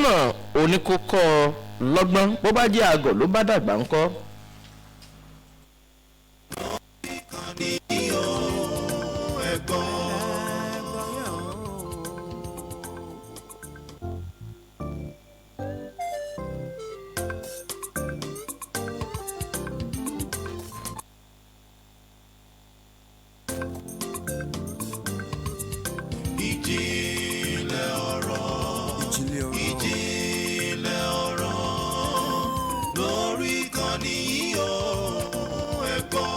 Lọ́nà oníkókọ́ lọ́gbọ́n, bó bá jẹ́ àgọ̀ ló bá dàgbà ńkọ́. Ìjìnlẹ̀ ọ̀rọ̀, ìjìnlẹ̀ ọ̀rọ̀ lórí ìkànnì yìí ó, ẹ gbọ́.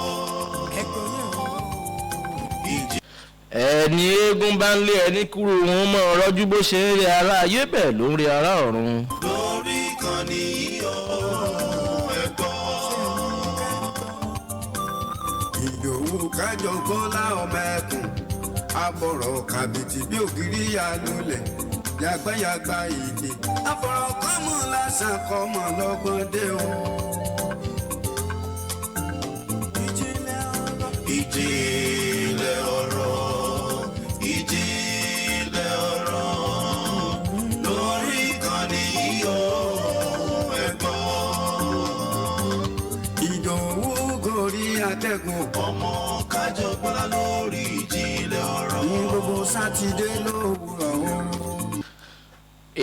Ẹni eégún bá ń lé ẹni kúrò, wọn mọ rọjú bó ṣe ń rí ara ayé, bẹ́ẹ̀ ló ń rí ara ọ̀run. Lórí ìkànnì yìí ó, ẹ gbọ́. Ìdòwú Kájọ Bọ́lá, ọmọ ẹkùn abọ̀rọ̀ kàbìtì bí ògiri alulẹ̀ yàgbáyàgbá ìdè àfọ̀rọ̀kọ́mọ lásán kọ́mọ lọ́gbọ́n dé o. Ìjìnlẹ̀ ọ̀rọ̀. Ìjìnlẹ̀ ọ̀rọ̀, ìjìnlẹ̀ ọ̀rọ̀ lórí ìkànnì yìí ó, ẹ gbọ́. Ìdòwú gorí atẹ́gùn. Ọmọ Kájọ Bọ́lá lórí ìjìnlẹ̀ ọ̀rọ̀. Ní gbogbo Sátidé lówùrọ̀ o.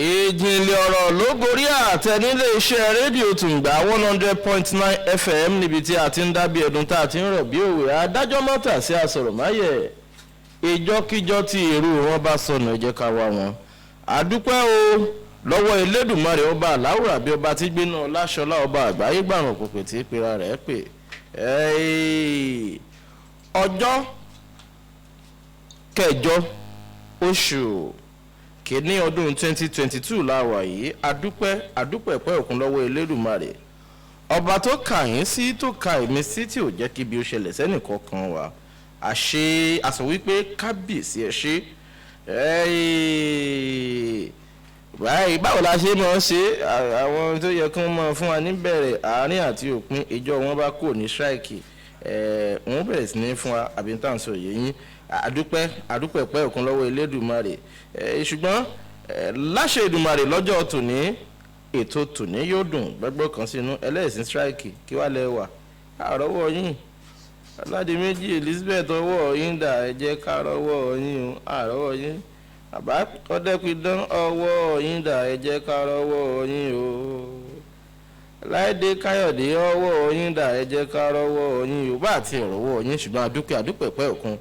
Ìjìnlẹ̀ ọ̀rọ̀ ló gorí àtẹ nílé iṣẹ́ rédíò Tùǹgbà 100.9 FM, níbi tí a ti ń dábìí ẹ̀dùn tá a ti ń rọ̀ bí òwe. Adájọ́ mọ́tà sí asọ̀rọ̀máyẹ̀, ìjọ́kíjọ́ tí èrò wọn bá sọnù, ẹ jẹ́ ká wá wọn. Àdúpẹ́ o lọ́wọ́ Elédùmarè ọba aláwùrà bí ọba tí gbéná ọláṣọlá, ọba àgbáyé gbàrún pòpè tí pera rẹ̀ pè. Ọjọ́ kẹjọ oṣù kìíní ọdún 2022 la wà yìí. Adúpẹ́, adúpẹ́ pẹ́ òkun lọ́wọ́ Elédùmarè ọba tó kà yín sí, tó ka èmi sí, tí ò jẹ́ kí ibi ó ṣẹlẹ̀ sẹ́nìkankan wa. Àṣe àsọ wípé kábíyèsí, ẹ ṣe. Báyìí, báwo la ṣe máa ń ṣe? Àwọn tó yẹ kí wọ́n máa fún wa níbẹ̀rẹ̀, àárín àti òpin, ìjọ wọn bá kò ní strike, wọ́n bẹ̀rẹ̀ sí ní fún wa, àbí tá à ń sọ yìí yín. Àdúpẹ́, àdúpẹ́ pẹ́ òkun lọ́wọ́ Elédùmarè. Ṣùgbọ́n láṣẹ Èdùmarè, lọ́jọ́ tòní, ètò tòní yóò dùn gbẹ́gbẹ́ kan sínú ẹlẹ́sìn strike. Kí wàá lẹ wà àrọ́wọ́ yín, Ọládìméjì Elizabeth, ọwọ́ yín dà? Ẹ jẹ́ ká rọ́wọ́ yín o, àrọ́wọ́ yín. Bàbá Ọdẹ́pidán, ọwọ́ yín dà? Ẹ jẹ́ ká rọ́wọ́ yín o. Láìdé Káyọ̀dé, ọwọ́ yín dà? Ẹ jẹ́ ká rọ́wọ́ yín o. Bá àti ìrọ̀wọ́ yín, ṣùgbọ́n adúpẹ́, adúpẹ́ pẹ́ òkun.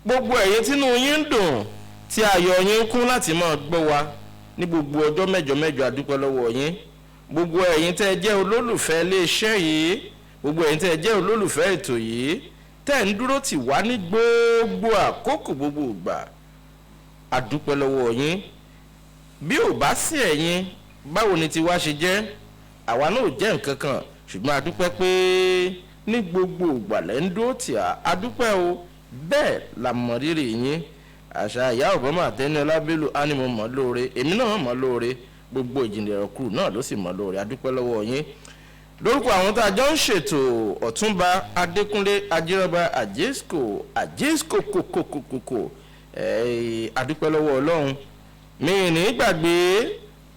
Gbogbo ẹ̀yin tínú yín ń dùn, tí ayọ̀ yín kún láti máa gbọ́ wa ní gbogbo ọjọ́ mẹ́jọ mẹ́jọ, adúpẹ́ lọ́wọ́ yín. Gbogbo ẹ̀yin tẹ́ ẹ jẹ́ olólùfẹ́ iléeṣẹ́ yìí, gbogbo ẹ̀yin tẹ́ ẹ jẹ́ olólùfẹ́ ètò yìí, tẹ́ ẹ ń dúró tì wá ní gbogbo àkókò, gbogbo ìgbà, adúpẹ́ lọ́wọ́ yín. Bí ò bá sí ẹ̀yin, báwo ni tiwa ṣe jẹ́? Àwa náà ò jẹ́ nǹkan kan, ṣùgbọ́n adúpẹ́ pé ní gbogbo ìgbà lẹ́ ń dúró tì á. Adúpẹ́ o, bẹ́ẹ̀ la mọ̀ rírì yín. Àṣà ìyá Obama Àtẹniọlá Bello á ní mo mọ̀ lóore, èmi náà mọ̀ lóore, gbogbo ìjìnlẹ̀ ọ̀kú náà ló sì mọ̀ lóore. Adúpẹ́ lọ́wọ́ yín. Lórúkọ àwọn tá a jọ ń ṣètò, Ọ̀túnba Adékúnlé Ajírọ́ba Àjẹsíkò, Àjẹsíkò kòkòkòkò, adúpẹ́ lọ́wọ́ Ọlọ́run. Mi ní gbàgbé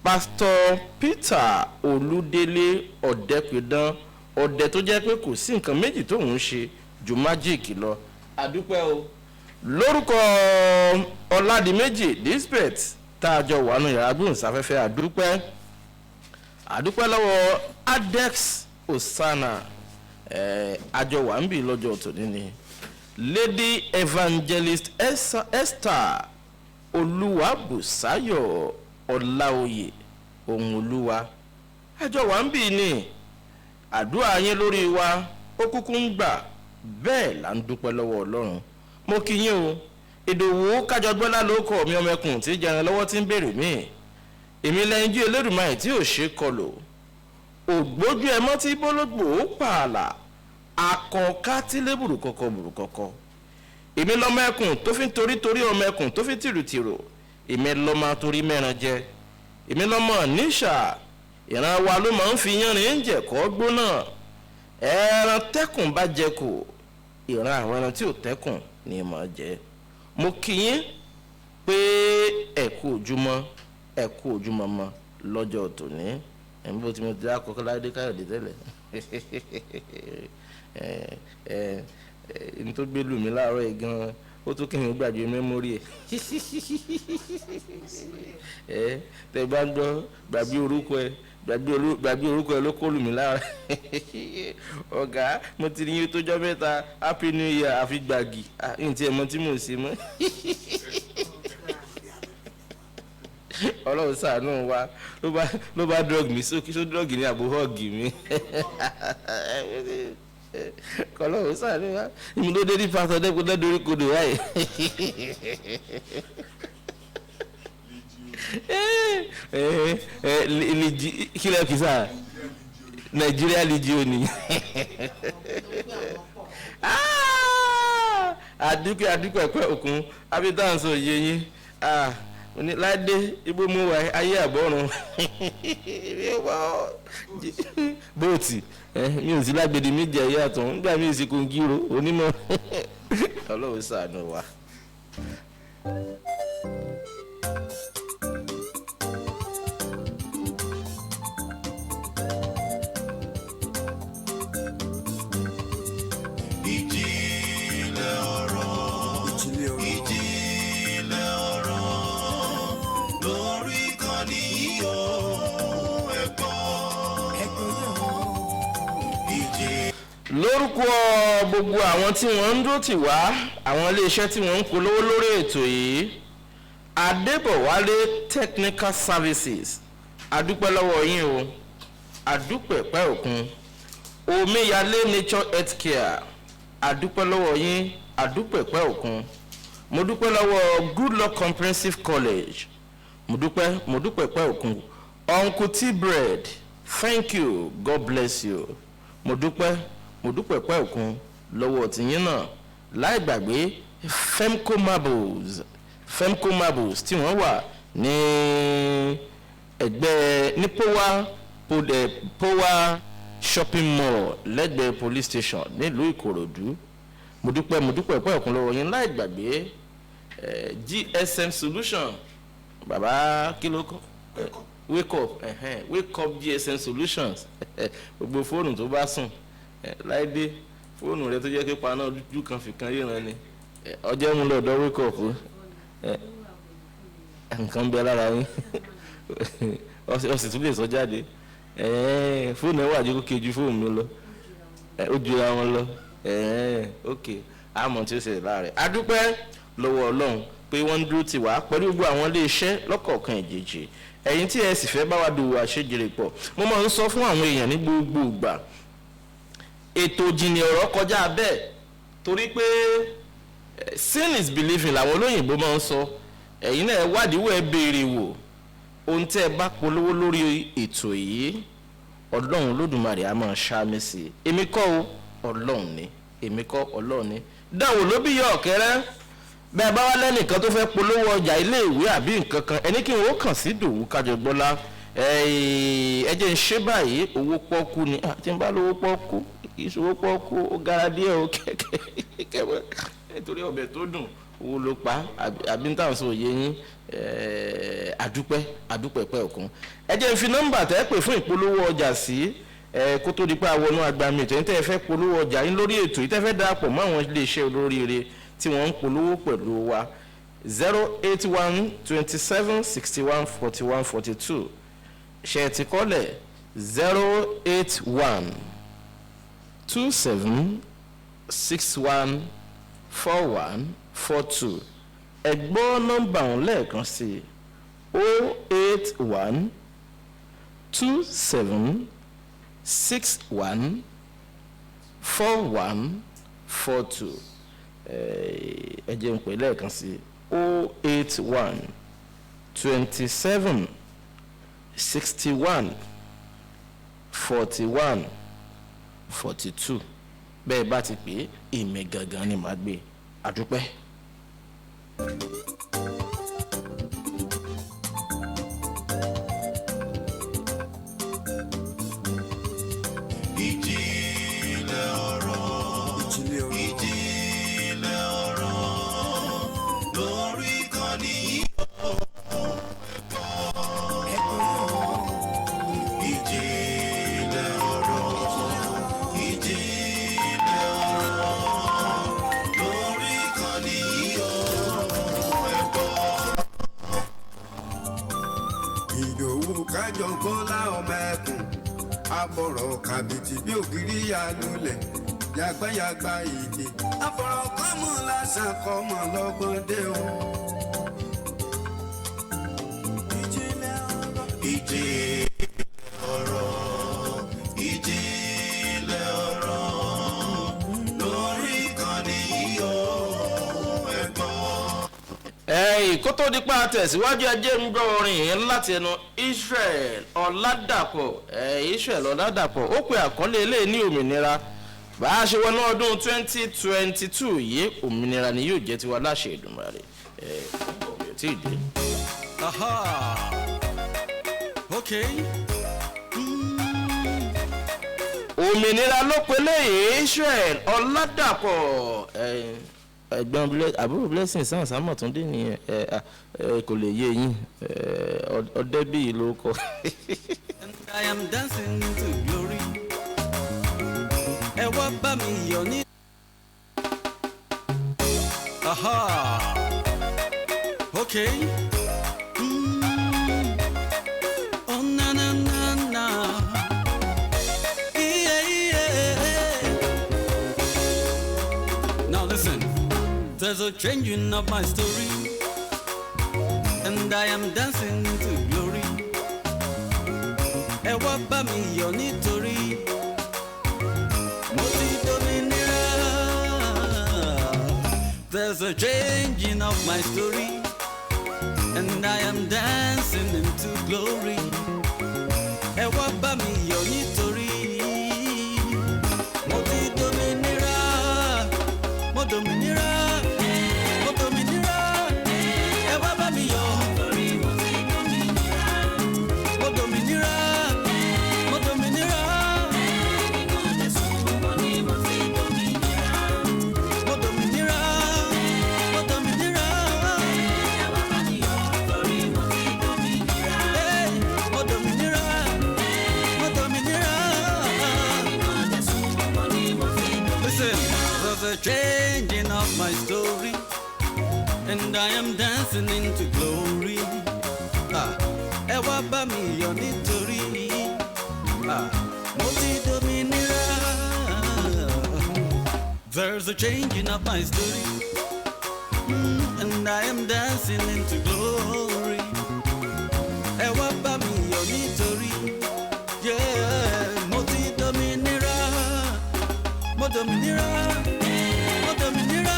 Pásítọ̀ Peter Olúdélé Ọ̀dẹ́pẹ̀dán, ọ̀dẹ tó jẹ́ pé kò sí nǹkan méjì tóun ń ṣe ju májíìkì lọ. Adúpẹ́ o. Lórúkọ Ọ̀làdìmẹ́jì Lisbeth tá a jọ wà nù yàrá gbóhùnsáfẹ́fẹ́, àdúpẹ́, àdúpẹ́ lọ́wọ́ Adex Osana, àjọ wà ń bì lọ́jọ́ tòní ni Lady Evangelist Esther Olúwàbùsáyọ̀ Ọláoyè ohun olúwa, àjọ wà ń bì ní. Àdúrà yín lórí wa ó kúkú ń gbà, bẹ́ẹ̀ là ń dúpẹ́ lọ́wọ́ Ọlọ́run. Mo kí yín o. Ìdòwú Kájọgbọ́lá ló kọ́ mi, ọmọ ẹkùn tí jẹran lọ́wọ́ tí ń béèrè mí. Èmi lẹ́yìn jú Elédùmarè tí ò ṣe kọlò, ògbójú ẹmọ́ tí bólógbò ó pààlà, akọ̀ọ́ká tí lébùrù kọ̀kọ̀ bùrù kọ̀kọ̀. Èmi lọ́mọ ẹkùn tó fi ń torí torí, ọmọ ẹkùn tó fi ń tìrùtìrò. Èmi lọ́mọ torí mẹ́ran jẹ, èmi lọ́mọ níṣà. Ìran wa ló máa ń fi yánrin ń jẹ̀kọ́ gbóná. Ẹran tẹ́kùn bá jẹ kù, ìran àwọn ẹran tí ò tẹ́kùn ni mà jẹ. Mo kí yín pé ẹ kú ojúmọ́, ẹ kú ojúmọ́ mọ́. Lọ́jọ́ tòní, ẹ̀ ń bó tí mo ti dá kọ́kọ́ Láìdé Káyọ̀dé tẹ́lẹ̀ ẹ̀ ẹ̀ ẹ̀ n tó gbé lù mí láàárọ̀ yìí gan-an, ó tún kí n gbàgbé memory ẹ̀. Ẹ tẹ bá ń gbọ́, gbàgbé orúkọ ẹ, gbàgbé orúkọ ẹ ló kó lù mí lára. Ọ̀gá, mo ti ní yín tó jọ́ mẹ́ta, happy new year, àfi gbàgì n tiẹ̀ mọ tí mò ń ṣe mọ́. Ọlọ́run ṣàánú wa. Ló bá drug mi sókè, só drug ní àbò hug mi. Kọlọ́run ṣàánú wa. Ìmú ló dé ní pásítọ̀ dẹ́kun lẹ́dọ̀rí kodò báyìí. Kílẹ̀ kìsà Nàìjíríà legion. Àdúpẹ́, àdúpẹ́ ẹ̀pẹ́ òkun abidanso yé yín láìdé igbó mú wa ayé àbọ̀run bóòtì. Mi ò sí lágbèdè méjì ayé àtọ̀ nígbà mi ò sì kòǹgìrò onímọ̀. Ọlọ́run ṣàánú wa. Ìjìnlẹ̀ ọ̀rọ̀. Ìjìnlẹ̀ ọ̀rọ̀. Ìjìnlẹ̀ ọ̀rọ̀ lórí ìkànnì yìí ó, ẹ̀kọ́. Ẹgbẹ́ yẹn. Ìjìnlẹ̀. Lórúkọ gbogbo àwọn tí wọ́n ń dúró tì wá, àwọn iléeṣẹ́ tí wọ́n ń polówó lórí ètò yìí, Adébọ̀wálé Technical Services, adúpẹ́ lọ́wọ́ yín o, adúpẹ́ pẹ́ òkun. Omíyalé Nature Health Care, adúpẹ́ lọ́wọ́ yín, adúpẹ́ pẹ́ òkun. Mo dúpẹ́ lọ́wọ́ Good Luck Comprehensive College, mo dúpẹ́, mo dúpẹ́ pẹ́ òkun. Uncle T Bread, thank you, God bless you. Mo dúpẹ́, mo dúpẹ́ pẹ́ òkun lọ́wọ́ tìyín náà. Láì gbàgbé Femco Marbles, Femco Marbles tí wọ́n wà ní ẹgbẹ́ ní Power Shopping Mall, lẹ́gbẹ̀ẹ́ police station nílùú Ìkòròdú. Mo dúpẹ́, mo dúpẹ́ pẹ́ òkun lọ́wọ́ yín. Láì gbàgbé GSM Solution, bàbá kí ló kọ́, wake up, wake up GSM Solutions. Gbogbo fóònù tó bá sùn, láìdé fóònù rẹ tó jẹ́ pé paná ojú kan fìkan ríran ni, ọjọ́ mú lọ́dọ̀ wake up. Nǹkan bẹ lára yín, ọ sì tún lè sọ jáde. Fóònù ẹ wà ju kó kejì fóònù mi lọ, ó jura wọn lọ. Ok, àmọ́ tí ó ṣẹlẹ̀ láàrẹ̀. Adúpẹ́ lọ́wọ́ Ọlọ́run pé wọ́n ń dúró tì wá pẹ̀lú gbogbo àwọn iléeṣẹ́ lọ́kọ̀ọ̀kan ìjèjì. Ẹ̀yin tí ẹ sì fẹ́ bá wa dòwò àṣejèrè pọ̀, mo máa ń sọ fún àwọn èèyàn ní gbogbo ìgbà, ètò ìjìnlẹ̀ ọ̀rọ̀ kọjá bẹ́ẹ̀, torí pé seeing is believing làwọn olóyìnbó máa ń sọ. Ẹ̀yin náà ẹ wádìí wò, ẹ béèrè wò. Ohun tẹ́ ẹ bá polówó lórí ètò yìí, Ọlọ́run Lódùmarè á máa ṣáàmì sí i. Èmi kọ́ o, Ọlọ́run ni. Èmi kọ́, Ọlọ́run ni. Dáwò ló bí yọ ọ̀kẹ́rẹ́ bẹ́ẹ̀ bá wá lẹ́nìkan tó fẹ́ polówó ọjà iléèwé àbí nǹkan kan, ẹni kí n ó kàn sí Dòwú Kájọgbọ́lá. Ẹ jẹ́ ń ṣe báyìí, owó pọ́kú ni. Tí n bá lówó pọ́kú, kì í ṣe owó pọ́kú, ó gara díẹ̀ o, kẹ́kẹ́ nítorí ọbẹ̀ tó dùn, owó ló pa àbí ń tàn sọ òye yín. Àdúpẹ́, àdúpẹ́ pẹ́ òkun. Ẹ jẹ́ n fi nọ́mbà tẹ́ pè fún ìpolówó ọjà sí kó tó di pé àwọn agbami ètò yín tẹ́ ẹ fẹ́ polówó ọjà yín lórí ètò yìí, tẹ́ fẹ́ darapọ̀ mọ́ àwọn iléeṣẹ́ olóríire tí wọ́n ń polówó pẹ̀lú wa: 08127614142. Ṣe ẹ ti kọ́lẹ̀? 08127614142. Ẹ gbọ́ nọ́mbà ọ̀hún lẹ́ẹ̀kan sí: 08127614142. Ẹ jẹ́ n pè lẹ́ẹ̀kan sí: 08127614142. Bẹ́ẹ̀ bá ti pè é, èmi gangan ni màá gbé. Àdúpẹ́. Ìjìnlẹ̀ ọ̀rọ̀. Ìjìnlẹ̀ ọ̀rọ̀. Ìjìnlẹ̀ ọ̀rọ̀ lórí ìkànnì yìí. Ẹgbẹ́ yẹn. Kájọ kọ́lá ọmọ ẹkùn abọ̀rọ̀ kàbìtì bí ògiri alulẹ̀ yàgbáyàgbá èdè àfọ̀rọ̀kọ́mọ lásán kọ́mọ lọ́gbọ́n dé o. Ìjìnlẹ̀ ọ̀rọ̀. Ìjìnlẹ̀ ọ̀rọ̀. Ìjìnlẹ̀ ọ̀rọ̀ lórí ìkànnì yìí o, ẹ̀gbọ́n. Ẹ̀yìn kó tó di pa tẹ̀síwájú, ajé ń gbọ́ orin yìí láti ẹnu Israel Ọ̀làdàpọ̀. Israel Ọ̀làdàpọ̀ ó pe àkọlé eléyìí ní "Òmìnira". Bá a ṣe wọnú ọdún 2022 yìí, òmìnira ni yóò jẹ́ tiwa láṣẹ Èdùmàrè. Ẹ̀ ò tí ì dé. Aha. Okay. Òmìnira ló pe léyìí, Israel Ọ̀làdàpọ̀. Ẹ̀gbọ́n àbúrò Blessing sàn sámọ̀túndé nìyẹn. Ẹ ẹ kò lè yé yín, ọdẹ bíi ló kọ. And I am dancing to glory. Ẹ wá bá mi yọ̀ ní. Aha. Okay. Oh na na na na. Yeah. Now listen, there's a changing of my story, and I am dancing to glory. Ẹ wá bá mi yọ̀ nítorí mo ti dòmìnira. There's a changing of my story, and I am dancing into glory. Ẹ wá bá mi yọ̀ nítorí mo ti dòmìnira, mo dòmìnira, mo dòmìnira. Ẹ wá bá mi yọ̀. Mo dòmìnira, mo dòmìnira, mo dòmìnira, mo dòmìnira. Hey, mo dòmìnira, mo dòmìnira. Listen, there's a changing of my story, and I am dancing into glory. Ah, ẹ wá bá mi yọ̀ nítorí ah, mo ti dòmìnira. There's a changing of my story, and I am dancing into glory. Ẹ wá bá mi yọ̀ nítorí yeah, mo ti dòmìnira, mo dòmìnira, mo dòmìnira.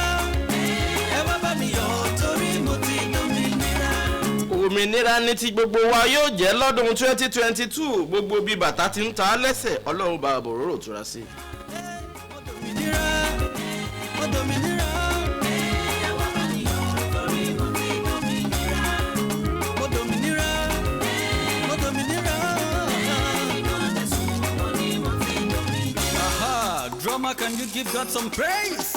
Ẹ wá bá mi yọ̀ torí mo ti dòmìnira. Òmìnira ní ti gbogbo wa yóò jẹ́ lọ́dún 2022. Gbogbo bí bàtà ti ń ta á lẹ́sẹ̀, Ọlọ́run bá bòróró tura sí i. Mo dòmìnira, mo dòmìnira. Mo dòmìnira, mo dòmìnira. Aha, drummer, can you give God some praise?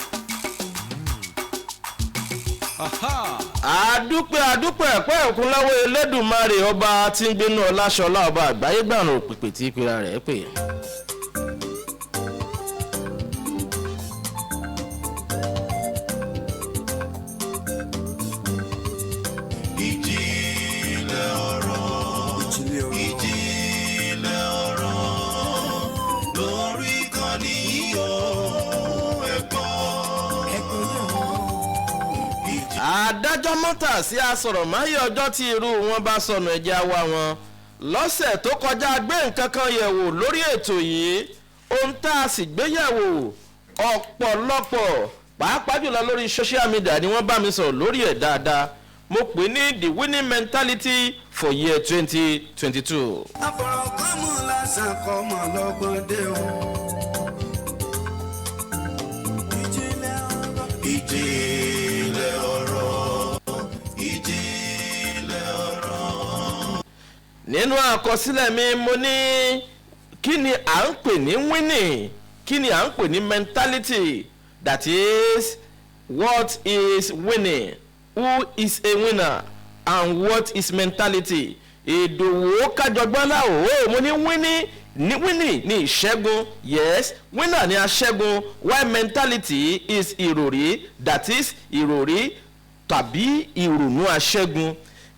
Aha. Àdúpẹ́, àdúpẹ́ ẹ̀pẹ́ òkun lọ́wọ́ Elédùmarè, ọba tí ń gbénú ọláṣọlá, ọba àgbáyé gbàrún òpìpì tí ìpera rẹ̀ pè. Ìjìnlẹ̀ ọ̀rọ̀. Ìjìnlẹ̀ ọ̀rọ̀. Ìjìnlẹ̀ ọ̀rọ̀ lórí ìkànnì yìí o, ẹ̀gbọ́n. Adájọ́ mọ́tà sí asọ̀rọ̀máyé, ọjọ́ tí irú wọn bá sọnù, ẹ̀jẹ̀ àwa wọn. Lọ́sẹ̀ tó kọjá, gbé nǹkan kan yẹ̀wò lórí ètò yìí. Ohun tá a sì gbé yẹ̀wò, ọ̀pọ̀lọpọ̀, pàápàá jùlọ lórí social media ni wọ́n bá mi sọ̀rọ̀ lórí ẹ̀ dáadáa. Mo pè ní "The winning mentality for year 2022". Àfọ̀rọ̀kọ́mọ lásán kọ́mọ lọ́gbọ́n dé o. Ìjìnlẹ̀ ọ̀rọ̀. Ìjìnlẹ̀ ọ̀rọ̀. Ìjìnlẹ̀ ọ̀rọ̀. Nínú àkọsílẹ̀ mi, mo ní kí ni à ń pè ní winning, kí ni à ń pè ní mentality? That is, what is winning, who is a winner and what is mentality? Ìdòwò kájọgbọ́n láò. Mo ní winning ní winning ní ìṣẹ́gun, yes, winner ní aṣẹ́gun, while mentality is ìròrí, that is ìròrí tàbí ìrònú aṣẹ́gun.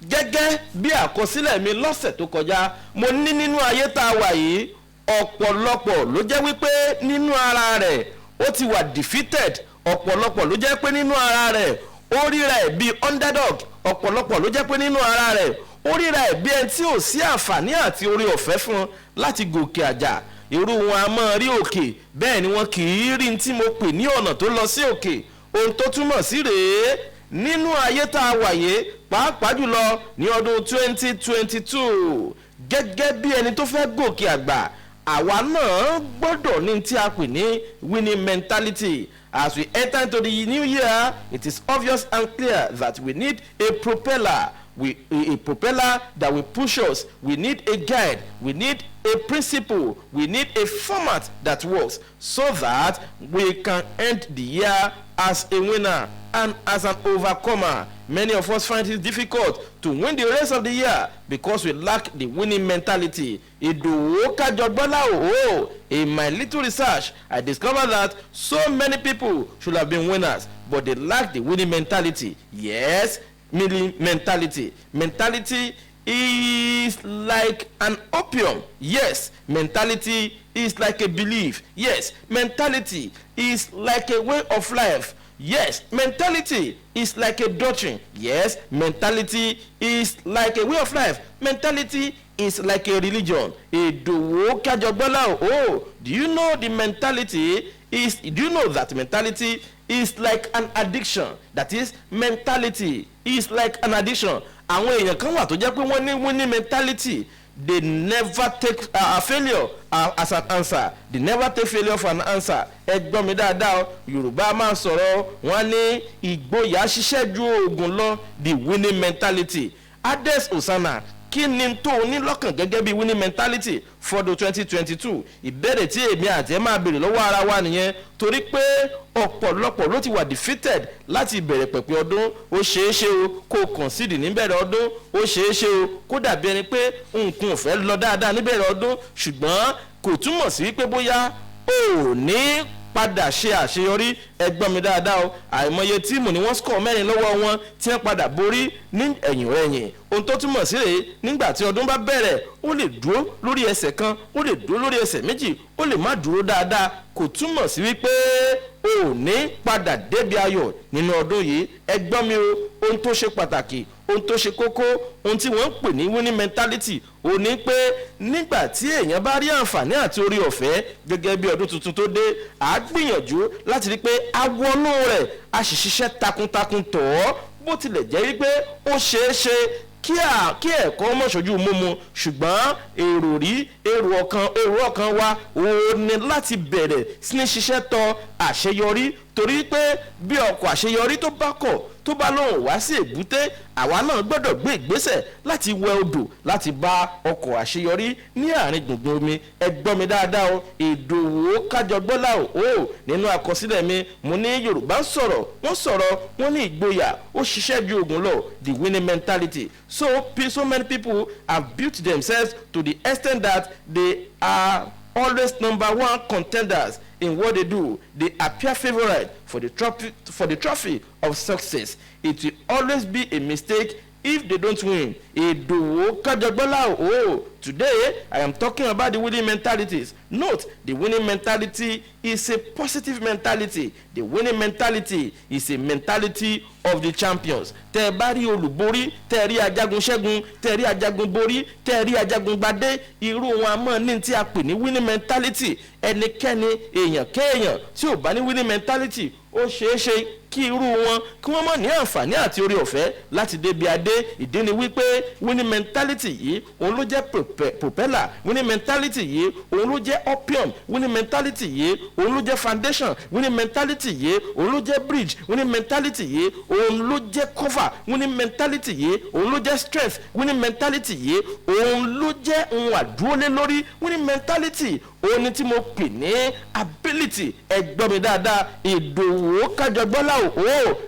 Gẹ́gẹ́ bí àkọsílẹ̀ mi lọ́sẹ̀ tó kọjá, mo ní nínú ayé tá a wà yìí, ọ̀pọ̀lọpọ̀ ló jẹ́ wípé nínú ara rẹ̀ ó ti wà defeated. Ọ̀pọ̀lọpọ̀ ló jẹ́ pé nínú ara rẹ̀ ó ríra ẹ̀ bíi underdog. Ọ̀pọ̀lọpọ̀ ló jẹ́ pé nínú ara rẹ̀ ó ríra ẹ̀ bí ẹni tí ò sí àǹfààní àti orí ọ̀fẹ́ fún láti gòkè àjà. Irú wọn a máa rí òkè, bẹ́ẹ̀ ni wọn kì í rí tí mo pè ní ọ̀nà tó lọ sí òkè. Ohun tó túmọ̀ sí rèé, nínú ayé tá a wà yé, pàápàá jùlọ ní ọdún 2022, gẹ́gẹ́ bí ẹni tó fẹ́ gòkè àgbà, àwa náà gbọ́dọ̀ ní tí a pè ní winning mentality. As we enter into the new year, it is obvious and clear that we need a propeller, a propeller that will push us. We need a guide, we need a principle, we need a format that works so that we can end the year as a winner and as an overcomer. Many of us find it difficult to win the race of the year because we lack the winning mentality. Ìdòwò Kájọgbọ́lá o. In my little research, I discovered that so many people should have been winners, but they lack the winning mentality. Yes, winning mentality. Mentality is like an opium. Yes, mentality is like a belief. Yes, mentality is like a way of life. Yes, mentality is like a doctrine. Yes, mentality is like a way of life. Mentality is like a religion. Ìdòwò Kájọgbọ́lá o. Do you know the mentality is do you know that mentality is like an addiction? That is, mentality is like an addiction. Àwọn èèyàn kan wà tó jẹ́ pé wọ́n ní winning mentality. They never take failure as an answer. They never take failure for an answer. Ẹ gbọ́ mi dáadáa o. Yorùbá máa sọ̀rọ̀, wọ́n ní ìgboyà ṣiṣẹ́ ju oògùn lọ. The winning mentality. Ades Osana, kí ni tó o ní lọ́kàn gẹ́gẹ́ bí winning mentality fọ́dún 2022? Ìbéèrè tí èmi àti ẹ máa béèrè lọ́wọ́ ara wa nìyẹn, torí pé ọ̀pọ̀lọpọ̀ ló ti wà defeated láti ìbẹ̀rẹ̀ pẹ̀pẹ̀ ọdún. Ó ṣeé ṣe o kó o concede níbẹ̀rẹ̀ ọdún. Ó ṣeé ṣe o kó dàbí ẹni pé nǹkan ò fẹ́ lọ dáadáa níbẹ̀rẹ̀ ọdún, ṣùgbọ́n kò túmọ̀ sí wípé bóyá o ò ní padà ṣe àṣeyọrí. Ẹ gbọ́ mi dáadáa o. Àìmọye team ni wọ́n score mẹ́rin lọ́wọ́ wọn tí wọ́n padà borí ní ẹ̀yìn rẹ̀yìn. Ohun tó túmọ̀ sí rèé, nígbà tí ọdún bá bẹ̀rẹ̀, ó lè dúró lórí ẹsẹ̀ kan, ó lè dúró lórí ẹsẹ̀ méjì, ó lè má dúró dáadáa. Kò túmọ̀ sí wípé o ò ní padà débi ayọ̀ nínú ọdún yìí. Ẹ gbọ́ mi o. Ohun tó ṣe pàtàkì, ohun tó ṣe kókó, ohun tí wọ́n ń pè ní winning mentality ò ní pé nígbà tí èèyàn bá rí àǹfààní àti orí ọ̀fẹ́ gẹ́gẹ́ bí ọdún tuntun tó dé, à á gbìyànjú láti rí pé a wọnú rẹ̀, a sì ṣiṣẹ́ takuntakun tọ̀ ọ́. Bó tilẹ̀ jẹ́ wípé ó ṣeé ṣe kí ẹ̀kọ́ mọ̀ṣojú mímu, ṣùgbọ́n èrò rí èrò ọkàn wa òun ni láti bẹ̀rẹ̀ sí ní ṣiṣẹ́ tọ àṣeyọrí, torí pé bí ọkọ̀ àṣeyọrí tó bá kọ̀, tó bá lóun wá sí èbúté, àwa náà gbọ́dọ̀ gbé ìgbésẹ̀ láti wẹ odò láti bá ọkọ̀ àṣeyọrí ní àárín gbùngbùn omi. Ẹ gbọ́ mi dáadáa o. Ìdòwò Kájọgbọ́lá o. Nínú àkọsílẹ̀ mi, mo ní Yorùbá ń sọ̀rọ̀, wọ́n sọ̀rọ̀, wọ́n ní ìgboyà ó ṣiṣẹ́ ju oògùn lọ. The winning mentality. So many people have built themselves to the extent that they are always number one contenders in what they do. They appear favourite for the trophy of success. It will always be a mistake if they don't win. Ìdòwò Kájọgbọ́lá o. Today I am talking about the winning mentalities. Note, the winning mentality is a positive mentality. The winning mentality is a mentality of the champions. Tẹ́ ẹ bá rí olùborí, tẹ́ ẹ rí ajagun ṣẹ́gun, tẹ́ ẹ rí ajagun borí, tẹ́ ẹ rí ajagun gbadé, irú wọn a mọ̀ ní tí a pè ní winning mentality. Ẹnikẹ́ni, èèyàn kéèyàn tí ò bá ní winning mentality, ó ṣeé ṣe kí irú wọn kí wọ́n mọ̀ ní àǹfààní àti orí ọ̀fẹ́ láti débi adé. Ìdí ni wípé winning mentality yìí, òun ló jẹ́ propeller. Winning mentality yìí, òun ló jẹ́ opium. Winning mentality yìí, òun ló jẹ́ foundation. Winning mentality yìí, òun ló jẹ́ bridge. Winning mentality yìí, òun ló jẹ́ cover. Winning mentality yìí, òun ló jẹ́ strength. Winning mentality yìí, òun ló jẹ́ ohun àdúrólé lórí. Winning mentality, òun ni tí mo pè ní ability. Ẹ gbọ́ mi dáadáa. Ìdòwò Kájọgbọ́lá o.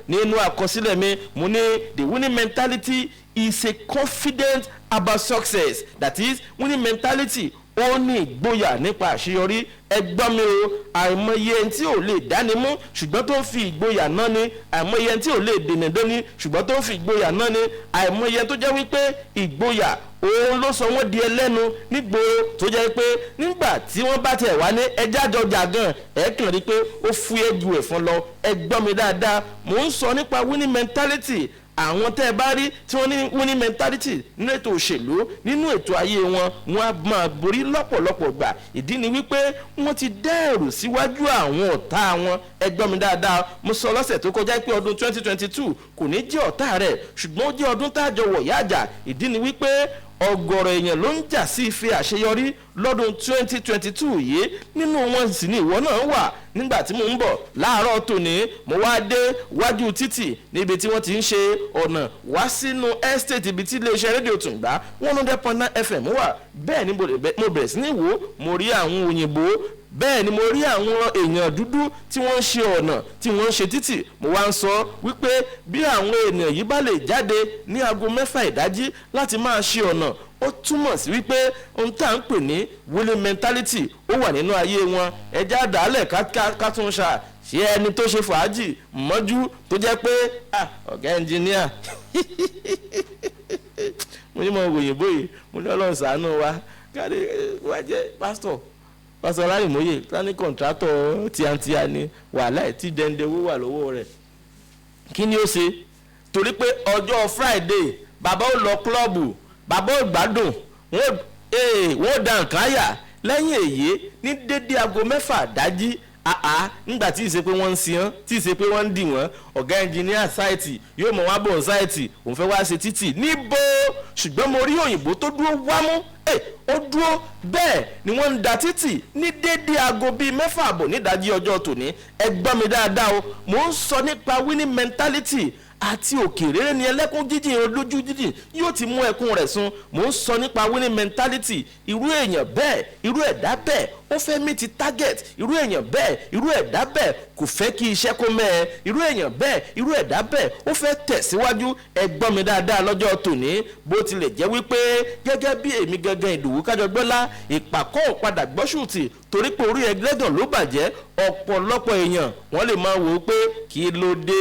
Nínú àkọsílẹ̀ mi, mo ní the winning mentality is a confident about success. That is, winning mentality Ó ní ìgboyà nípa àṣeyọrí. Ẹgbọ́n mi o, àìmọye ẹni tí ò lè dáni mú ṣùgbọ́n tó ń fi ìgboyà náà ni, àìmọye ẹni tí ò lè dènà dání ṣùgbọ́n tó ń fi ìgboyà náà ni, àìmọye ẹni tó jẹ́ wípé ìgboyà òun ló sọ wọ́n di ẹlẹ́nu nígboro, tó jẹ́ pé nígbà tí wọ́n bá tiẹ̀ wá ní ẹjẹ́ àjọjà gan, ẹ̀ kàn rí pé ó fúyẹ́ ju ẹ̀fọn lọ. Ẹ gbọ́ mi dáadáa, mò ń sọ nípa winning mentality. Àwọn tẹ́ ẹ bá rí tí wọ́n ní winning mentality nínú ètò òṣèlú, nínú ètò ayé wọn, wọ́n á máa borí lọ́pọ̀lọpọ̀ gbà. Ìdí ni wípé wọ́n ti dẹ́rù síwájú àwọn ọ̀tá wọn. Ẹ gbọ́ mi dáadáa, mo sọ lọ́sẹ̀ tó kọjá pé ọdún 2022 kò ní jẹ́ ọ̀tá rẹ̀, ṣùgbọ́n ó jẹ́ ọdún tá a jọ wọ̀ yájà. Ìdí ni wípé ọ̀gọ̀rọ̀ èèyàn ló ń jà sí ife àṣeyọrí lọ́dún 2022 yìí. Nínú wọn sì ni ìwọ náà wà. Nígbà tí mo ń bọ̀ láàárọ̀ tòní, mo wá dé wájú títì níbi tí wọ́n ti ń ṣe ọ̀nà wá sínú estate ibi tí iléeṣẹ́ rédíò Tùǹgbá 100.9 FM wà. Bẹ́ẹ̀ ni mo bẹ̀rẹ̀ sí ní wò ó, mo rí àwọn òyìnbó, bẹ́ẹ̀ ni mo rí àwọn èèyàn dúdú tí wọ́n ń ṣe ọ̀nà, tí wọ́n ń ṣe títì. Mo wá ń sọ wípé bí àwọn èèyàn yìí bá lè jáde ní aago 6 ìdájí láti máa ṣe ọ̀nà, ó túmọ̀ sí wípé ohun tá à ń pè ní winning mentality ó wà nínú ayé wọn. Ẹjẹ́ àdálẹ̀ ká tún ṣá ṣé ẹni tó ṣe fàájì mọ́jú tó jẹ́ pé ọ̀gá ẹnjìníà, mo ní mo wòyìnbó yìí, mo ní Ọlọ́run ṣàánú wa, káde wá jẹ́ pásítọ̀ Alárìnmóyè tani contractor tíantíá ni, wàhálà tí dẹ́ndé owó wà lọ́wọ́ rẹ̀, kí ni ó ṣe? Torí pé ọjọ́ Friday bàbá ó lọ club, bàbá ó gbádùn, wọ́n da nǹkan àyà. Lẹ́yìn èyí, ní dédé aago 6 dájí, àá nígbà tí ì ṣe pé wọ́n ń sin án, tí ì ṣe pé wọ́n ń dì wọ́n, ọ̀gá ẹnjìníà site yóò mọ̀ wá bọ̀ site, òun fẹ́ wá ṣe títì níbo. Ṣùgbọ́n mo rí òyìnbó tó dúró wámú, ó dúró, bẹ́ẹ̀ ni wọ́n ń da títì ní dédé aago bíi 6:30 nídàájí ọjọ́ tòní. Ẹ gbọ́ mi dáadáa o, mò ń sọ nípa winning mentality. Àti òkè rere ni ẹlẹ́kún jíjìn olójú jíjìn yóò ti mú ẹkún rẹ̀ sun. Mò ń sọ nípa winning mentality. Irú èèyàn bẹ́ẹ̀, irú ẹ̀dá bẹ́ẹ̀, ó fẹ́ meet target. Irú èèyàn bẹ́ẹ̀, irú ẹ̀dá bẹ́ẹ̀, kò fẹ́ kí iṣẹ́ kó mẹ́ẹ̀. Irú èèyàn bẹ́ẹ̀, irú ẹ̀dá bẹ́ẹ̀, ó fẹ́ tẹ̀síwájú. Ẹ gbọ́ mi dáadáa lọ́jọ́ tòní, bó tilẹ̀ jẹ́ wípé gẹ́gẹ́ bí èmi gangan Ìdòwú Kájọgbọ́lá, ìpàkọ́ ò padà gbọ́sùtì torí pé orí ẹlẹ́gàn ló bàjẹ́. Ọ̀pọ̀lọpọ̀ èèyàn wọ́n lè máa wò ó pé kí ló dé,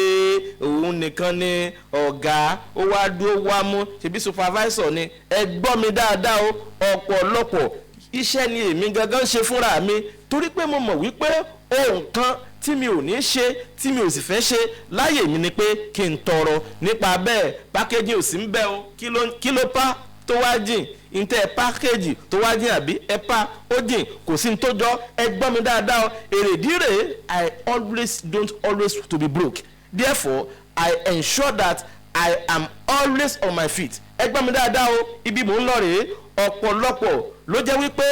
òun nìkan ni ọ̀gá, ó wá dúró wá mú, ṣebí supervisor ni. Ẹ gbọ́ mi dáadáa o, ọ̀pọ̀lọpọ̀ iṣẹ́ ni èmi gangan ṣe fúnra mi, torí pé mo mọ̀ wípé ohun kan tí mi ò ní ṣe, tí mi ò sì fẹ́ ṣe láyè mi ni pé kí n tọrọ. Nípa bẹ́ẹ̀, pákéjì ò sí ń bẹ́ o. Kí ló pa tó wá jìn ntẹ pákéjì tó wá jìn, àbí ẹ pa ó jìn, kò sí ní tó jọ. Ẹ gbọ́ mi dáadáa o, èrèdí rèé, I always don't always to be broke, therefore I ensure that I am always on my feet. Ẹ gbọ́ mi dáadáa o, ibi mò ń lọ rèé. Ọ̀pọ̀lọpọ̀ ló jẹ́ wípé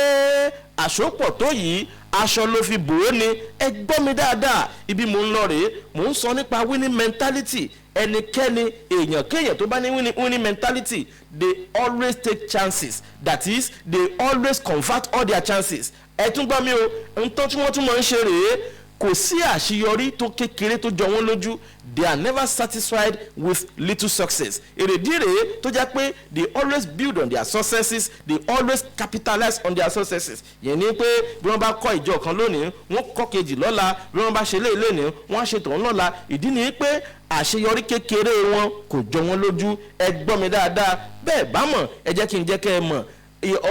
àsopọ̀ tó yìí, aṣọ ló fi bò ó ni. Ẹ gbọ́ mi dáadáa, ibi mò ń lọ rèé, mò ń sọ nípa winning mentality. Ẹnikẹ́ni, èèyàn kéèyàn tó bá ní winning mentality, they always take chances, that is, they always convert all their chances. Ẹ tún gbọ́ mi o, ntọ́ tí wọ́n tún máa ń ṣe rèé, kò sí àṣeyọrí tó kékeré tó jọ wọ́n lójú. They are never satisfied with little success. Èrèdí rèé tó jẹ́ pé they always build on their successes, they always capitalize on their successes. Yẹn ni pé bí wọ́n bá kọ́ ìjọ kan lónìí, wọ́n kọ́ kejì lọ́la. Bí wọ́n bá ṣe léyìí lónìí, wọ́n á ṣe tòun lọ́la. Ìdí ni pé àṣeyọrí kékeré wọn kò jọ wọ́n lójú. Ẹ gbọ́ mi dáadáa, bẹ́ẹ̀ bá mọ̀, ẹ jẹ́ kí n jẹ́ kẹ́ ẹ mọ̀,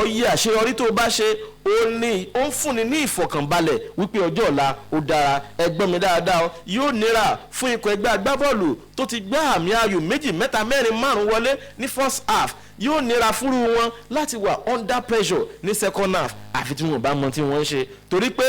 ọyẹ àṣeyọrí tó bá ṣe, ó ní ó ń fúnni ní ìfọ̀kànbalẹ̀ wípé ọjọ́ ọ̀la ó dára. Ẹ gbọ́ mi dáadáa o, yóò nira fún ikọ̀ ẹgbẹ́ agbábọ́ọ̀lù tó ti gbá àmì ayò méjì, mẹ́ta, mẹ́rin, márùn wọlé ní first half, yóò nira fúnru wọn láti wà under pressure ní second half, àfi tí wọn bá mọ tí wọ́n ń ṣe, torí pé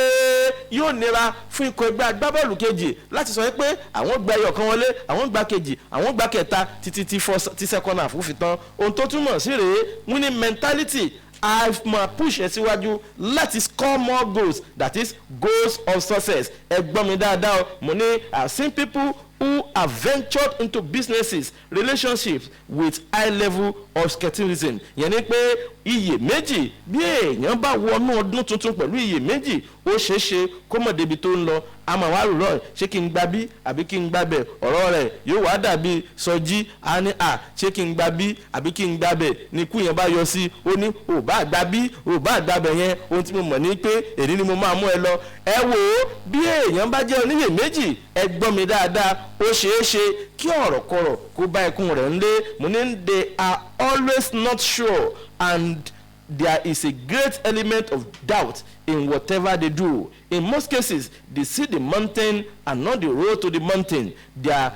yóò nira fún ikọ̀ ẹgbẹ́ agbábọ́ọ̀lù kejì láti sọ pé àwọn gba ẹyọ kan wọlé, àwọn gba kejì, àwọn gba kẹta, títí tí second half fi tán. Ohun tó túmọ̀ sí rèé, winning mentality a máa push ẹ síwájú láti score more goals, that is, goals of success. Ẹ gbọ́ mi dáadáa o, mo ní I have seen people who have ventured into businesses, relationships with high level of skepticism. Yẹn ni pé iyèméjì, bí èèyàn bá wọnú ọdún tuntun pẹ̀lú iyèméjì, ó ṣeé ṣe kó mọ̀ débi tó ń lọ. Àmọ́ wàá rò lọ́ọ̀, ṣé kí n gba bí àbí kí n gba bẹ̀? Ọ̀rọ̀ rẹ̀ yóò wá dàbí sọjí á ní à, ṣé kí n gba bí àbí kí n gba bẹ̀? Ní ikú yẹn bá yọ sí, ó ní ò bá gba bí, ò bá gba bẹ̀ yẹn, ohun tí mo mọ̀ ní pé èyí ni mo máa mú ẹ lọ. Ẹ wò ó, bí èèyàn bá jẹ́ oníyèméjì, ẹ gbọ́ mi dáadáa, ó ṣeé ṣe kí ọ̀rọ̀ kọ̀rọ̀ kó bá ẹkún rẹ̀ ńlé. Mo ní they are always not sure and there is a great element of doubt in whatever they do. In most cases, they see the mountain and not the road to the mountain. Their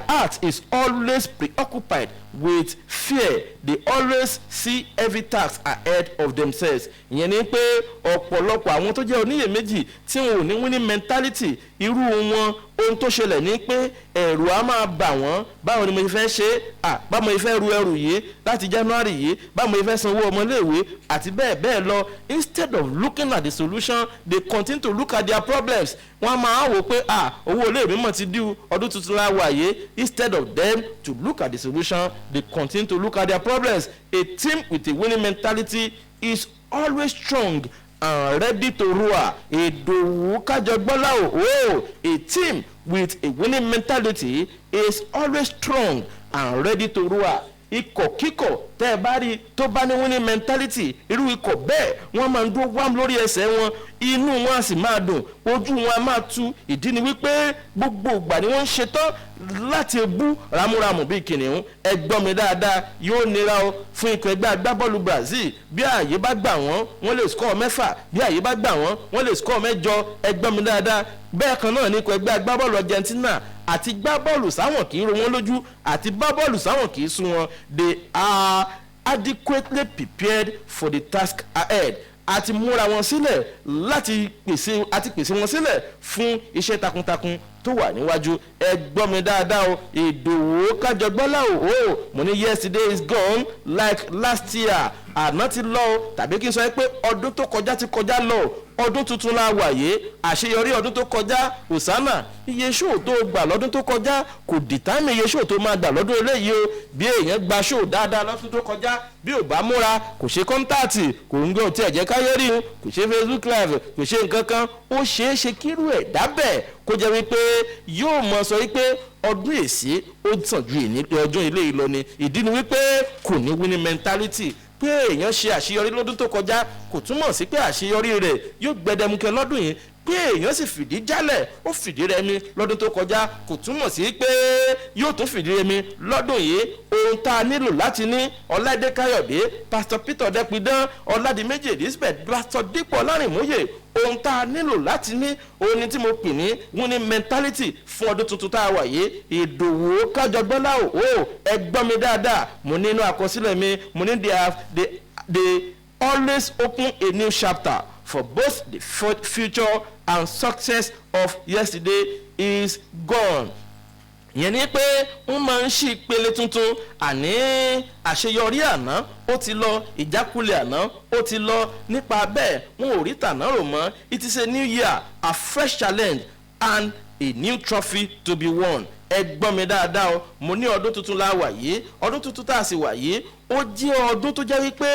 heart is always preoccupied with fear. They always see every task ahead of themselves. Ìyẹn ni pé ọ̀pọ̀lọpọ̀ àwọn tó jẹ́ oníyèméjì tí wọn ò ní winning mentality, irú wọn, ohun tó ṣẹlẹ̀ ni pé ẹ̀rù á máa bà wọ́n. Báwo ni mo fẹ́ ṣe é? À, báwo mo fẹ́ ru ẹrù yìí láti January yìí? Báwo mo fẹ́ sanwó ọmọléèwé àti bẹ́ẹ̀ bẹ́ẹ̀ lọ? Instead of looking at the solution, they continue to look at their problems. Wọ́n á máa wò pé, à, owó iléèwé mọ̀ ti due, ọdún tuntun la wà yìí. Instead of them to look at the solution, they continue to look at their problems. A team with a winning mentality is always strong and ready to roar. Ìdòwú Kájọgbọ́lá o. Oh, a team with a winning mentality is always strong and ready to roar. Ikọ̀ kíkọ̀ tẹ́ ẹ bá rí tó bá ní winning mentality, irú ikọ̀ bẹ́ẹ̀, wọ́n máa ń dúró wám lórí ẹsẹ̀ wọn, inú wọn á sì máa dùn, ojú wọn á máa tu. Ìdí ni wípé gbogbo ìgbà ni wọ́n ń ṣetán láti bú ramúramù bíi kìnìún. Ẹ gbọ́ mi dáadáa, yóò nira o fún ikọ̀ ẹgbẹ́ agbábọ́ọ̀lù Brazil. Bí ààyè bá gbà wọ́n, wọ́n lè score mẹ́fà. Bí ààyè bá gbà wọ́n, wọ́n lè score mẹ́jọ. Ẹ gbọ́ mi dáadáa, bẹ́ẹ̀ kan náà ní ikọ̀ ẹgbẹ́ agbábọ́ọ̀lù Argentina. Àti gbá bọ́ọ̀lù sáwọn kì í ro wọ́n lójú, àti bá bọ́ọ̀lù sáwọn kì í sú wọn. They are adequately prepared for the task ahead. Àti múra wọn sílẹ̀ láti pèsè, àti pèsè wọn sílẹ̀ fún iṣẹ́ takuntakun tó wà níwájú. Ẹ gbọ́ mi dáadáa o. Ìdòwò Kájọgbọ́lá o. O mo ní yesterday is gone like last year. Àná ti lọ o, tàbí kí n sọ pé ọdún tó kọjá ti kọjá lọ, ọdún tuntun la wà yé. Àṣeyọrí ọdún tó kọjá, Osama, iye show tó gbà lọ́dún tó kọjá kò determine iye show tó máa gbà lọ́dún eléyìí o. Bí èèyàn gba show dáadáa lọ́dún tó kọjá, bí ò bá múra, kò ṣe contact, kò ń gbé òtí ẹ̀jẹ̀ káyé rí o, kò ṣe Facebook Live, kò ṣe nǹkan kan, ó ṣeé ṣe kírú ẹ̀ dábẹ̀ kó jẹ́ wípé yóò mọ sọ wípé ọdún èsì ó sàn ju ọdún ilé yìí lọ ni. Ìdí ni wípé kò ní winning mentality. Pé èèyàn ṣe àṣeyọrí lọ́dún tó kọjá kò túmọ̀ sí pé àṣeyọrí rẹ̀ yóò gbẹdẹmukẹ lọ́dún yìí. Pé èèyàn sì fìdí jálẹ̀, ó fìdí rẹmi lọ́dún tó kọjá, kò túmọ̀ sí pé yóò tún fìdí rẹmi lọ́dún yìí. Ohun tá a nílò láti ní, Ọláìdé Káyọ̀dé, Pastor Peter Dẹ́pidán, Ọládìméjì Elizabeth, Pastor Dípò Ọlárìnmóyè, ohun tá a nílò láti ní ohun ni tí mo pè ní winning mentality fún ọdún tuntun tá a wà yìí. Ìdòwò Kájọgbọ́lá o. O ẹ gbọ́ mi dáadáa, mo nínú àkọsílẹ̀ mi, mo ní they always open a new chapter for both the future and success of yesterday is gone. Ìyẹn ni pé wọ́n máa ń ṣí ìpele tuntun. Àní àṣeyọrí àná ó ti lọ, ìjákulẹ̀ àná ó ti lọ. Nípa bẹ́ẹ̀, wọn ò rí tàná rò mọ́. It is a new year, a fresh challenge and a new trophy to be won. Ẹ gbọ́ mi dáadáa o. Mo ní ọdún tuntun la wà yìí. Ọdún tuntun tá a sì wà yìí, ó jẹ́ ọdún tó jẹ́ wípé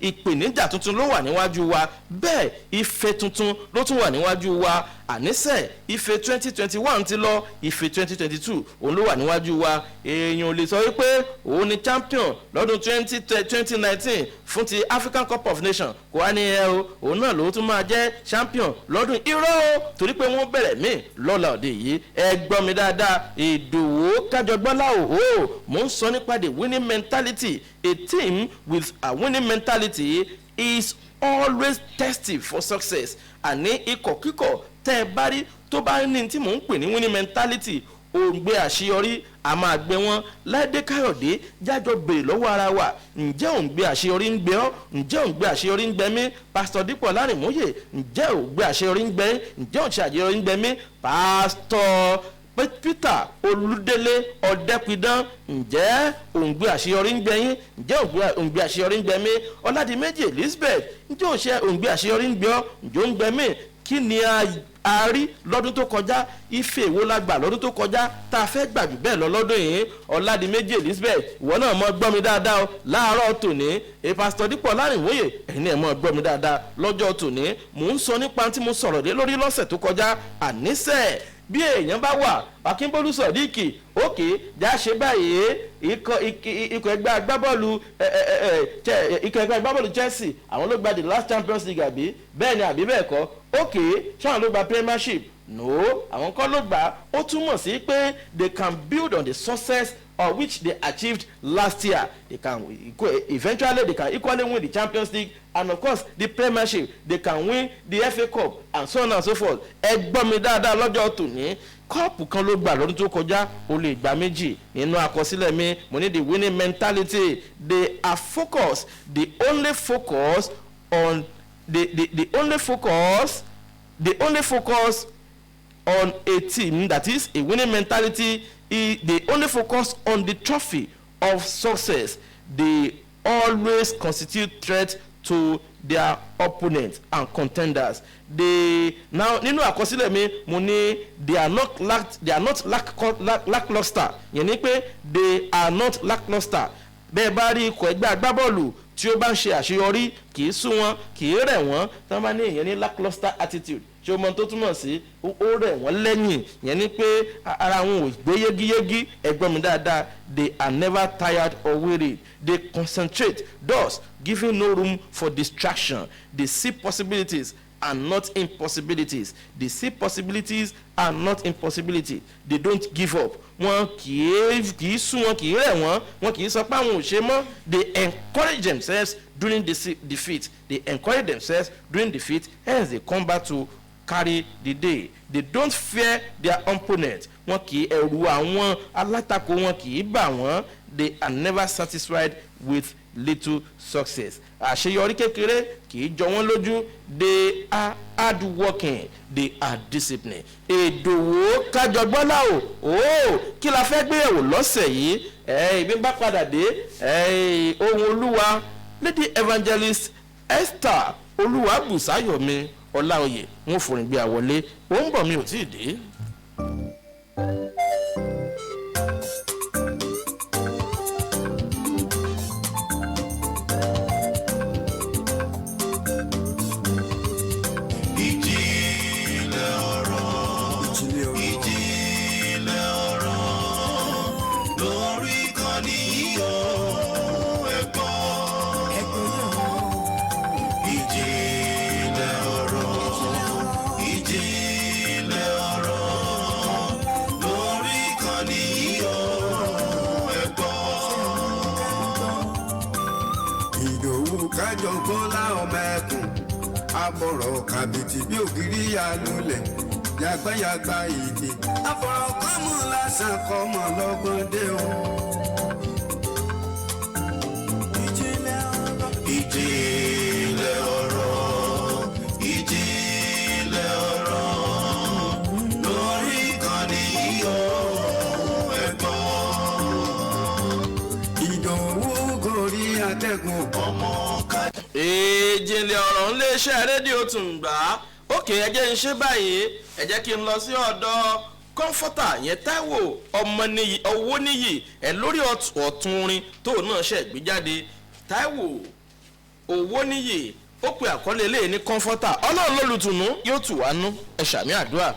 ìpèníjà tuntun ló wà níwájú wa, bẹ́ẹ̀ ife tuntun ló tún wà níwájú wa. Àníṣe ife 2021 ti lọ, ife 2022 òun ló wà níwájú wa. Èèyàn ò lè sọ wípé òun ni champion lọ́dún 2019 fún ti African Cup of Nations, kò wá ní ẹ o, òun náà ló tún máa jẹ́ champion lọ́dún. Irọ́ o, torí pé wọ́n bẹ̀rẹ̀ míì lọ́la òde yìí. Ẹ gbọ́ mi dáadáa, Ìdòwò Kájọgbọ́lá o. O mò ń sọ nípa the winning mentality. A team with a winning mentality is always thirsty for success. Àní ikọ̀ kíkọ̀ tẹ́ ẹ bá rí tó bá ní tí mò ń pè ní winning mentality, òǹgbẹ àṣeyọrí a máa gbé wọn. Láìdé Káyọ̀dé, jájọ béèrè lọ́wọ́ ara wa, ǹjẹ́ òǹgbẹ àṣeyọrí ń gbé ọ́? Ǹjẹ́ òǹgbẹ àṣeyọrí ń gbẹ mí? Pásítọ̀ Dípọ̀ Lárìnmóyè, ǹjẹ́ òǹgbẹ àṣeyọrí ń gbẹ? Ǹjẹ́ òǹṣẹ àṣeyọrí ń gbẹ mí? Pásítọ̀ Peter Olúdélé Ọ̀dẹ́pidán, ǹjẹ́ òǹgbẹ àṣeyọrí ń gbẹ yín? Ǹjẹ́ òǹgbẹ àṣeyọrí ń gbẹ mí? Ọládìméjì Elizabeth, ǹjẹ́ òǹgbẹ àṣeyọrí ń gbẹ ọ́? Ǹjẹ́ ó ń gbẹ mí? Kí ni A rí lọ́dún tó kọjá? Ife wo la gbà lọ́dún tó kọjá tá a fẹ́ gbà jù bẹ́ẹ̀ lọ lọ́dún yìí? Ọ̀làdìmẹ́jì Elizabeth, ìwọ náà mọ gbọ́ mi dáadáa o láàárọ̀ tòní. Ẹ Pásítọ̀ Dípọ̀ Lárìnwóyè, ẹ̀yin náà mọ gbọ́ mi dáadáa lọ́jọ́ tòní. Mò ń sọ nípa tí mo sọ̀rọ̀ dé lórí lọ́sẹ̀ tó kọjá. Àníṣe bí èèyàn bá wà, Akínbólú Sọ̀díkì, òkè já ṣe báyìí, ikọ̀ ẹgbẹ́ agbábọ́ọ̀lù ẹ, ẹ, ẹ, ẹ, ikọ̀ ẹgbẹ́ agbábọ́ọ̀lù Chelsea, àwọn ló gba the last Champions League, àbí bẹ́ẹ̀ ni àbí bẹ́ẹ̀ kọ́? Òkè ṣáà ló gba Premiership? No, àwọn kọ́ ló gbà. Ó túmọ̀ sí pé they can build on the success of which they achieved last year. They can eventually, they can equally win the Champions League and of course the Premiership. They can win the FA Cup and so on and so forth. Ẹ gbọ́ mi dáadáa lọ́jọ́ tòní. Cup kan ló gbà lọ́dún tó kọjá, ó lè gbà méjì. Nínú àkọsílẹ̀ mi, mo ní the winning mentality. They are focused. The only focus on the the the, the only focus the only focus on a team that is a winning mentality is they only focus on the trophy of success. They always constitute threat to their opponents and contenders. They now, nínú àkọsílẹ̀ mi, mo ní they are not lackluster. Yẹn ni pé they are not lackluster. Bẹ́ẹ̀ bá rí ikọ̀ ẹgbẹ́ agbábọ́ọ̀lù tí ó bá ń ṣe àṣeyọrí, kì í sú wọn, kì í rẹ̀ wọ́n. Tí wọ́n bá ní èèyàn ní lackluster attitude, ṣé o mọ tó túmọ̀ sí? Ó rẹ̀ wọ́n lẹ́yìn. Yẹn ni pé ara wọn ò gbé yégiyégi. Ẹ gbọ́ mi dáadáa. They are never tired or weary. They concentrate, thus giving no room for distraction. They see possibilities and not impossibilities. They see possibilities and not impossibilities. They don't give up. Wọn kì í sú wọn, kì í rẹ̀ wọ́n, wọn kì í sọ pé àwọn ò ṣe mọ́. They encourage themselves during the defeat. They encourage themselves during defeat, hence they come back to carry the day. They don't fear their opponent. Wọn kì í ẹ̀rù àwọn alátakò, wọn kì í bà wọ́n. They are never satisfied with little success. Àṣeyọrí kékeré kì í jọ wọ́n lójú. They are hardworking. They are disciplined. Èdòwò kájọgbọ́lá o o, kí la fẹ́ gbé yẹ̀wò lọ́sẹ̀ yìí? Ẹ ìbí bá padà dé ẹ, ohun Olúwa, Lady Evangelist Esther Olúwàbùsáyọ̀mí Ọláòyè, wọn fòrìn gbé àwọlé. Ó ń bọ̀, mi ò tí ì dé. Ìjìnlẹ̀ ọ̀rọ̀. Ìjìnlẹ̀ ọ̀rọ̀. Ìjìnlẹ̀ ọ̀rọ̀ lórí ìkànnì yìí ó, ẹ̀kọ́. Ìjìnlẹ̀ ọ̀rọ̀, ìjìnlẹ̀ ọ̀rọ̀ lórí ìkànnì yìí ó, ẹ̀kọ́. Ìdòwú kájọ bọ́lá ọmọ ẹkùn abọ̀rọ̀ kàbìtì bí ògiri alulẹ̀ yàgbáyàgbá ìdè àfọ̀rọ̀kọ́mù lásán kọ́mọ lọ́gbọ́n dé o. Ìjìnlẹ̀ ọ̀rọ̀. Ìjìnlẹ̀ ọ̀rọ̀, ìjìnlẹ̀ ọ̀rọ̀ lórí ìkànnì yìí ó, ẹ̀kọ́. Ìdòwú gorí atẹ́gùn ọmọ ká. Ìjìnlẹ̀ ọ̀rọ̀ ńlẹ́ṣẹ́ rédíò Tùǹgbà. Òkè, ẹ jẹ́ ń ṣe báyìí. Ẹ jẹ́ kí n lọ sí ọ̀dọ̀ Kọ́ńfọ́tà yẹn, Táíwò Ọmọníyì Owóníyì, ẹ lórí ọ̀tún orin tóun náà ṣẹ̀ gbé jáde. Táíwò Owóníyì, ó pe àkọlé eléyìí ní Kọ́ńfọ́tà. Ọlọ́run lólùtùnú yóò tù wá nú. Ẹ ṣàmì àdúrà.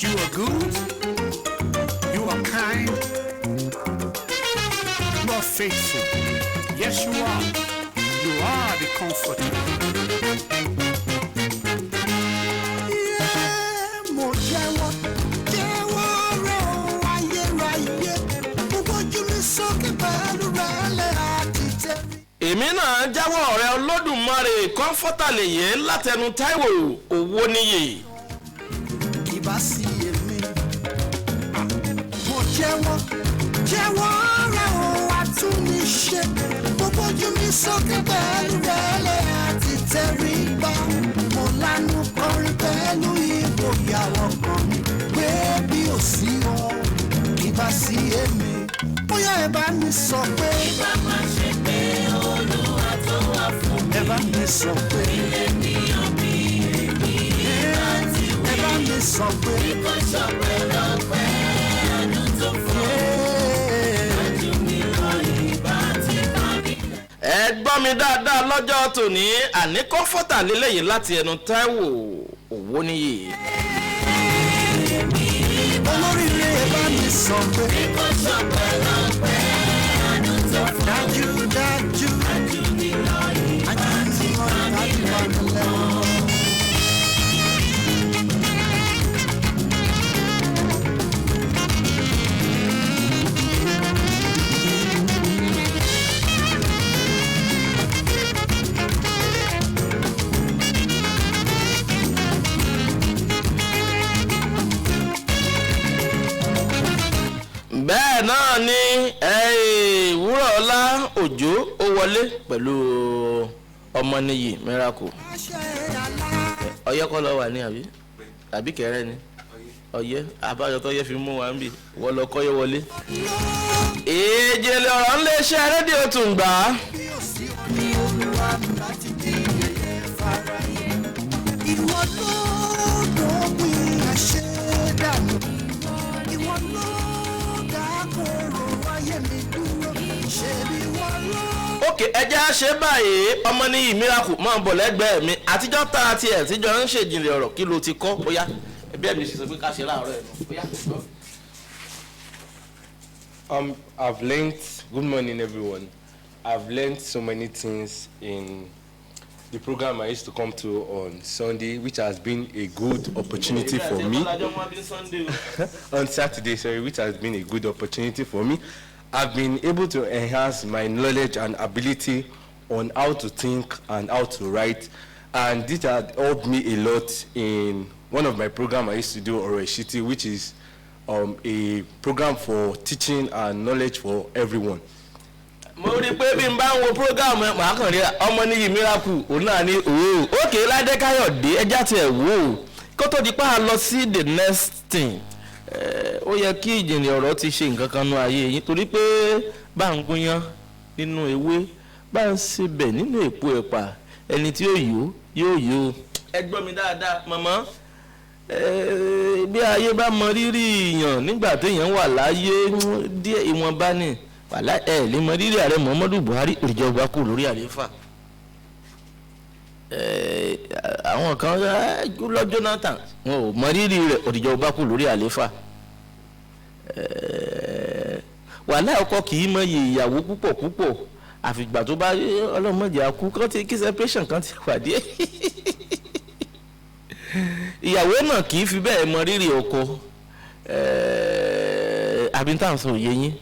You are good. You are kind. You are faithful. Yes, you are. You are the comforter. Yeah, mo jẹ́wọ́, jẹ́wọ́ rẹ̀ o, ayérayé. Mo gbójú mi sókè pẹ̀lú rẹ̀lẹ̀ àti tẹ̀mí. Èmi náà jáwọ́ ọ̀rẹ́ Olódùmarè. Kọ́ńfọ́tà lè yé látẹnu Táíwò Owóníyì. Kì bá sí èmi. Mo jẹ́wọ́, jẹ́wọ́ rẹ̀ o, àtúnṣe. Mo gbójú mi sókè pẹ̀lú rẹ̀lẹ̀ àti tẹríba. Mo lanu kọrin pẹ̀lú ìgboyà ọkàn mi pé bí ò sí ọ, kì bá sí èmi. Bóyá ẹ bá mi sọ pé. Bá máa ṣe. Ẹ bá mi sọ pé. Ilé mi ò bí èmi bá ti wí. Ẹ bá mi sọ pé. Kíkọ́ ṣọpẹ́ lọ́pẹ́ àánú tó fọ́. Ájú mi lọ ìbá ti bá mi. Ẹ gbọ́ mi dáadáa lọ́jọ́ tòní, àní kọ́fọ́tà lélẹ́yìn láti ẹnu Táíwò Òwóníyì. Olóríire, ẹ bá mi sọ pé. Kíkọ́ ṣọpẹ́ lọ́pẹ́ àánú tó fọ́. Dájú dájú. Ájú mi lọ ìbá ti bá mi lẹ́rù mọ́. Bẹ́ẹ̀ náà ni Wúrọ̀ Ọlá Òjó ó wọlé pẹ̀lú Ọmọnìyí Miracle. Ọyẹ́ kọ́ lọ wà ní àbí àbí kẹrẹ́ ni ọyẹ́ abájọ tó yẹ fi mú wa ń bì wọ́n lọ kọ́yẹ́ wọlé. Ìjìnlẹ̀ ọ̀rọ̀ ń lè ṣe rédíò Tùǹgbà. Bí ò sí ọ ní Olúwa láti di yẹyẹ fáráyé. Ìwọ ló dópin àṣedànù. Ìwọ ló dá kóró ayé mi dúró. Ṣèbí wọ́n ló. Òkè ẹjẹ́ á ṣe báyìí, Ọmọnìyí Miracle máa ń bọ̀ lẹ́gbẹ̀ẹ́ mi àtijọ́ tá a tiẹ̀ tíjọ́ ń ṣèjìnlẹ̀ ọ̀rọ̀, kí ló ti kọ́? Bóyá ẹbí ẹ̀mí ṣe sọ pé ká ṣe láàárọ̀ ẹ̀ nù bóyá. I've learned, good morning everyone. I've learned so many things in the program I used to come to on Sunday, which has been a good opportunity for me. On Saturday, sorry, which has been a good opportunity for me. I've been able to enhance my knowledge and ability on how to think and how to write, and this has helped me a lot in one of my program I used to do, Oroishiti, which is a program for teaching and knowledge for everyone. Mo rí i pé bí n bá ń wo program ẹ, màá kàn rí Ọmọnìyí Miracle òun náà ní òwò òkè Ládé Káyọ̀dé ẹjá tiẹ̀ wò ó kó tó di pa á lọ sí the next thing. Ó yẹ kí ìjìnlẹ̀ ọ̀rọ̀ ti ṣe nǹkan kan nú ayé yín, torí pé bá ń gúnyán nínú ewé, bá ń sebẹ̀ nínú èpo ẹ̀pà, ẹni tí ó yó yóò yó. Ẹ gbọ́ mi dáadáa màmá, bí ayé bá mọ rírì èèyàn nígbà téèyàn wà láyé díẹ̀, ìwọ̀nba ni wàhálà ẹ lè mọ rírì ààrẹ Muhammadu Buhari, ìjọba kù lórí àlééfà. Àwọn kan lọ Jonathan, wọn ò mọ rírì rẹ̀, òdìjọba kù lórí àlééfà. Wàhálà ọkọ kì í mọ iye ìyàwó púpọ̀ púpọ̀ àfìgbà tó bá ọlọ́mọdé akú kán ti kí separation kan ti wà díẹ̀. Ìyàwó náà kì í fi bẹ́ẹ̀ mọ rírì ọkọ àbí tá à ń sọ òye yín.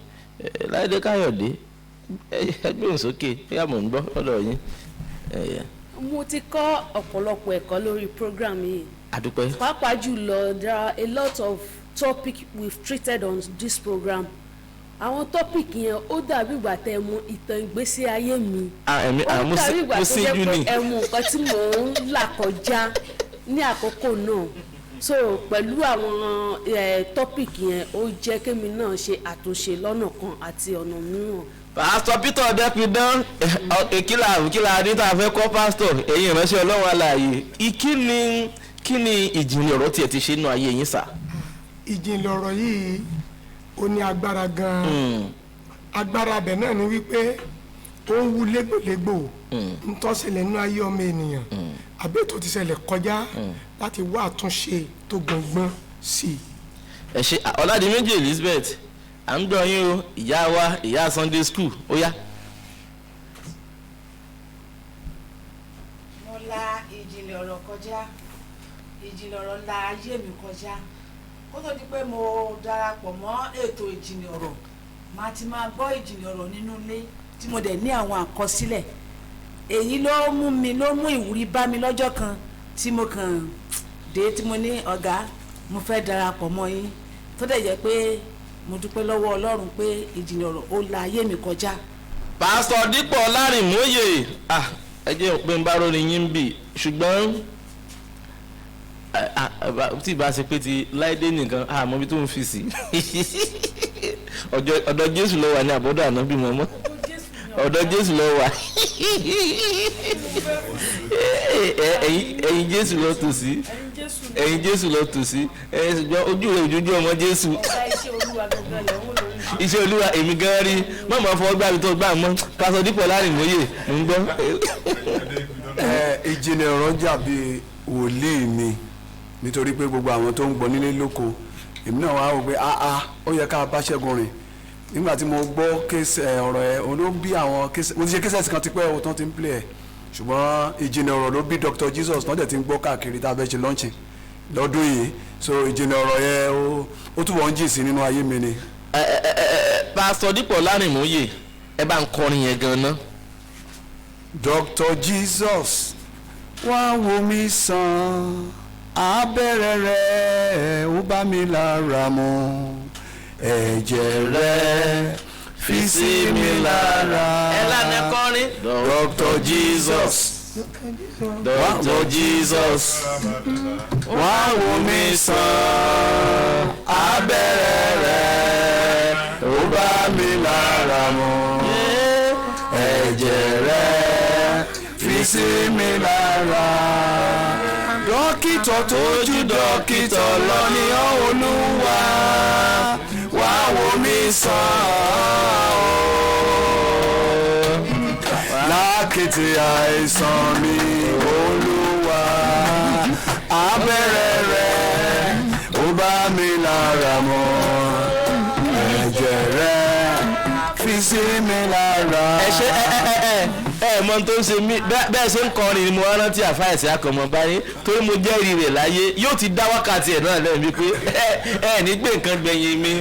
Láìdé Káyọ̀dé, ẹ gbóhùn sókè bóyá mò ń gbọ́ lọ́dọ̀ yín. Mo ti kọ́ ọ̀pọ̀lọpọ̀ ẹ̀kọ́ lórí program yìí. Àdúpẹ́. Pàápàá jùlọ, there are a lot of topic we've treated on this program. Àwọn topic yẹn, ó dàbí ìgbà tẹ ẹ mú ìtàn ìgbésí ayé mi. Ah, ẹ̀mí Ó mo dàbí ìgbà mo tó jẹ́ síjú pé ni. ẹ mú nǹkan tí mò ń là kọjá ní àkókò náà. So pẹ̀lú àwọn topic yẹn, ó jẹ́ kémi náà ṣe àtúnṣe lọ́nà kan àti ọ̀nà mìíràn. Pásítọ̀ Peter Ọdẹ́pidán, ìkílà ìkílà ní tá a fẹ́ kọ́ pásítọ̀, ẹ̀yin ìránṣẹ́ Ọlọ́run alààyè, ìkíni kí ni ìjìnlẹ̀ ọ̀rọ̀ tiẹ̀ ti ṣe nínú ayé yín sà? Ìjìnlẹ̀ ọ̀rọ̀ yìí, ó ní agbára gan-an. Agbára abẹ náà ni wípé ó ń wu légbòlégbò ń tó ṣẹlẹ̀ nínú ayé ọmọ ènìyàn àbí ètò ti ṣẹlẹ̀ kọjá láti wá àtúnṣe tó gbọ̀ngbọ́n sí i. Ẹ ṣe, Ọládìméjì Elizabeth, à ń gbọ́ yín o, ìyá wa, ìyá Sunday school, ó yá. Mo la ìjìnlẹ̀ ọ̀rọ̀ kọjá, ìjìnlẹ̀ ọ̀rọ̀ la ayé mi kọjá. Kó tó di pé mo darapọ̀ mọ́ ètò ìjìnlẹ̀ ọ̀rọ̀, màá ti máa gbọ́ ìjìnlẹ̀ ọ̀rọ̀ nínú ilé tí mo dẹ̀ ní àwọn àkọsílẹ̀. Èyí ló mú mi, ló mú ìwúrí bá mi lọ́jọ́ kan tí mo kàn dé tí mo ní, "Ọ̀gá, mo fẹ́ darapọ̀ mọ́ yín." Tó dẹ̀ jẹ́ pé mo dúpẹ́ lọ́wọ́ Ọlọ́run pé ìjìnlẹ̀ ọ̀rọ̀ ó la ayé mi kọjá. Pásítọ̀ Dípò Ọlárìnmóyè, ah, ẹ jẹ́ pé ń bá rórin yín bì, ṣùgbọ́n tí ìbá ṣe pé ti Láìdé nìkan àmọ́ ibi tó ń fi sí, ọ̀dọ̀ Jésù ló wà ní àbọ̀dọ̀ ànábì mọ́mọ́. Jésù. Ọ̀dọ̀ Jésù lọ wà. Ẹ̀yin Jésù lọ tò sí, ẹ̀yin Jésù lọ tò sí. Ṣùgbọ́n ojú rẹ̀ ojú ọmọ Jésù. Iṣẹ́ Olúwa èmi gan rí mọ̀mọ́ fọwọ́ gbà mí tó gbà mọ́ pásọ Dípọ̀ Lárìnmóyè mò ń gbọ́. Ìjìnlẹ̀ ọ̀rọ̀ jà bí wòlíì mi, nítorí pé gbogbo àwọn tó ń gbọ́ nílé lóko, èmi náà wá wò pé áá ó yẹ ká bá Ṣẹ́gun rìn. Nígbà tí mo gbọ́ kése ọ̀rọ̀ ẹ̀, òun ló bí àwọn kése. Mo ti ṣe kése kan tipẹ́ o tán ti ń play ẹ̀, ṣùgbọ́n ìjìnlẹ̀ ọ̀rọ̀ ló bí Dr. Jesus náà dẹ̀ ti ń gbọ́ káàkiri tá a fẹ́ ṣe launching lọ́dún yìí. So ìjìnlẹ̀ ọ̀rọ̀ yẹn ó túbọ̀ ń jìn sí nínú ayé mi ni. Pásítọ̀ Dípọ̀ Lárìnmóyè, ẹ bá ń kọrin yẹn gan-an. Dr. Jesus wá wo mi sàn, abẹ́rẹ́ rẹ̀ ó bá mi lára mu, ẹ̀jẹ̀ rẹ̀ fi sí mi lára. Ẹ lánàá kọrin. Dr. Jesus, Dr. Jesus wá wo mi sàn, abẹ́rẹ́ rẹ̀ ó bá mi lára mu, ẹ̀jẹ̀ rẹ̀ fi sí mi lára. Dókítà tó ju dókítà lọ ní Olúwa, wá wò mí sàn lákété àìsàn mi Olúwa, abẹ́rẹ́ rẹ̀ ó bá mi lára mu, ẹ̀jẹ̀ rẹ̀ fi sí mi lára. Ẹ ṣe ẹ mọ tó ń ṣe mí bẹ́ẹ̀ ṣe ń kọrin ni mo wá rántí àfáìsì akọ̀mọ̀ báyìí, torí mo jẹ́rìí rẹ̀ láyé yóò ti dá wákàtí ẹ̀ náà lẹ́yìn wípé ẹ ní gbé nǹkan gbẹ̀yìn mi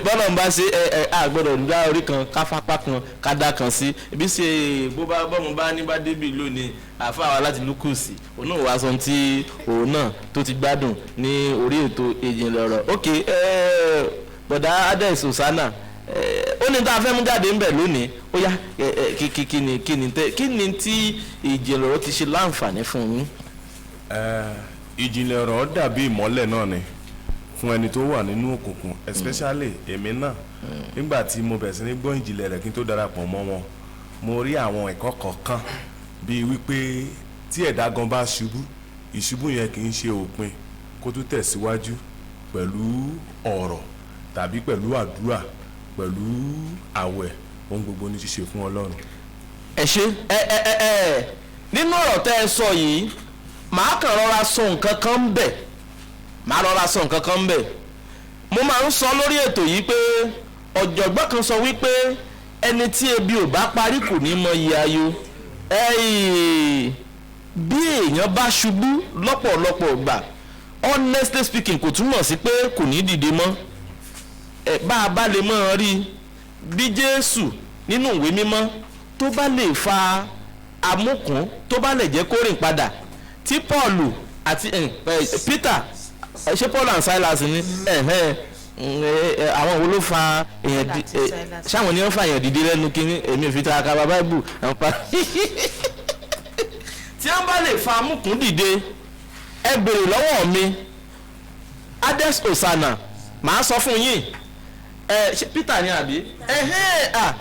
bọ́lá ń bá ṣe ẹ ẹ àgbọ̀dọ̀ dá orí kan káfápá kan kádà kan sí ibi ṣe bó bá bọ́mù bá ní bá débì lónìí àfáà wa láti lukùsì òun náà wàá sọ tí òun náà tó ti gbádùn ní orí ètò ìjìnlẹ̀ ọ̀rọ̀. Ok, bọ̀dá Ades Osana, ó ní tá a fẹ́ mú jáde ń bẹ̀ lónìí. Ó yá, kí ni tí ìjìnlẹ̀ ọ̀rọ̀ ti ṣe láǹfààní fún yín? Ìjìnlẹ̀ ọ̀rọ̀ dàbí ìmọ́lẹ̀ náà ni fún ẹni tó wà nínú òkùnkùn, especially èmi náà. Nígbà tí mo bẹ̀rẹ̀ sí ní gbọ́ ìjìnlẹ̀ rẹ̀ kí n tó darapọ̀ mọ́ wọn, mo rí àwọn ẹ̀kọ́ kọ̀ọ̀kan bíi wípé tí ẹ̀dá gan bá ṣubú, ìṣubú yẹn kì í ṣe òpin, kó tún tẹ̀síwájú pẹ̀lú ọ̀rọ̀ tàbí pẹ̀lú àdúrà, pẹ̀lú àwẹ̀, ohun gbogbo ní ṣíṣe fún Ọlọ́run. Ẹ ṣe ẹ ẹ ẹ ẹ nínú ọ̀rọ̀ tẹ́ ẹ sọ yìí, màá kàn rọra sọ nǹkan kan ń bẹ̀, màá rọra sọ nǹkan kan ń bẹ̀. Mo máa ń sọ lórí ètò yìí pé ọ̀jọ̀gbọ́n kan sọ wípé ẹni tí ebi ò bá parí kò ní mọ iye ayọ̀. Bí èèyàn bá ṣubú lọ́pọ̀lọpọ̀ gbà, honestly speaking, kò túmọ̀ sí pé kò ní dìde mọ́. Bá a bá lè mọ̀ rí bí Jésù nínú ìwé mímọ́ tó bá lè fa amúkún tó bá lè jẹ́ kó rìn padà, tí Paul àti Peter, ṣé Paul and Silas ni àwọn wo ló fa èèyàn, ṣáwọn ni wọ́n fa èèyàn dìde lẹ́nu kínní, èmi ò fi ta akaba báìbù àwọn pa tí wọ́n bá lè fa amúkún dìde, ẹ béèrè lọ́wọ́ mi Ades Osana, màá sọ fún yín. Ṣe Peter ni àbí?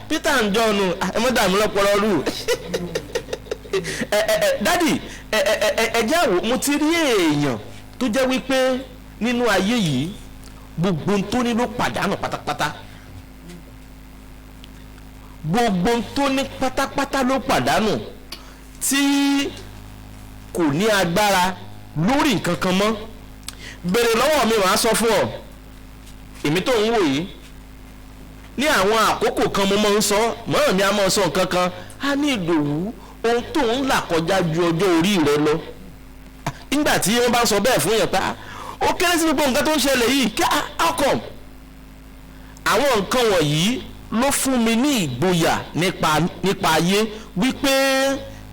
Peter ń jọnu ẹ mọ́ dààmú lọ́pọ̀lọ́ rú. Dádì, ẹ jẹ́ àwò, mo ti rí èèyàn tó jẹ́ wípé nínú ayé yìí gbogbo tó ní ló pàdánù pátápátá, gbogbo tó ní pátápátá ló pàdánù, tí kò ní agbára lórí nǹkan kan mọ́. Béèrè lọ́wọ́ mi, màá sọ fún ọ. Èmi tó ń wò yìí, ní àwọn àkókò kan mo máa ń sọ, mọ́ràn mi á máa sọ nǹkan kan, á ní Ìdòwú, ohun tó ń là kọjá ju ọjọ́ orí rẹ lọ. Nígbà tí wọ́n bá sọ bẹ́ẹ̀ fún yẹn pa, ó kéré sí gbogbo nǹkan tó ń ṣẹlẹ̀ yìí, kí how come? Àwọn nǹkan wọ̀nyí ló fún mi ní ìgboyà nípa ayé wípé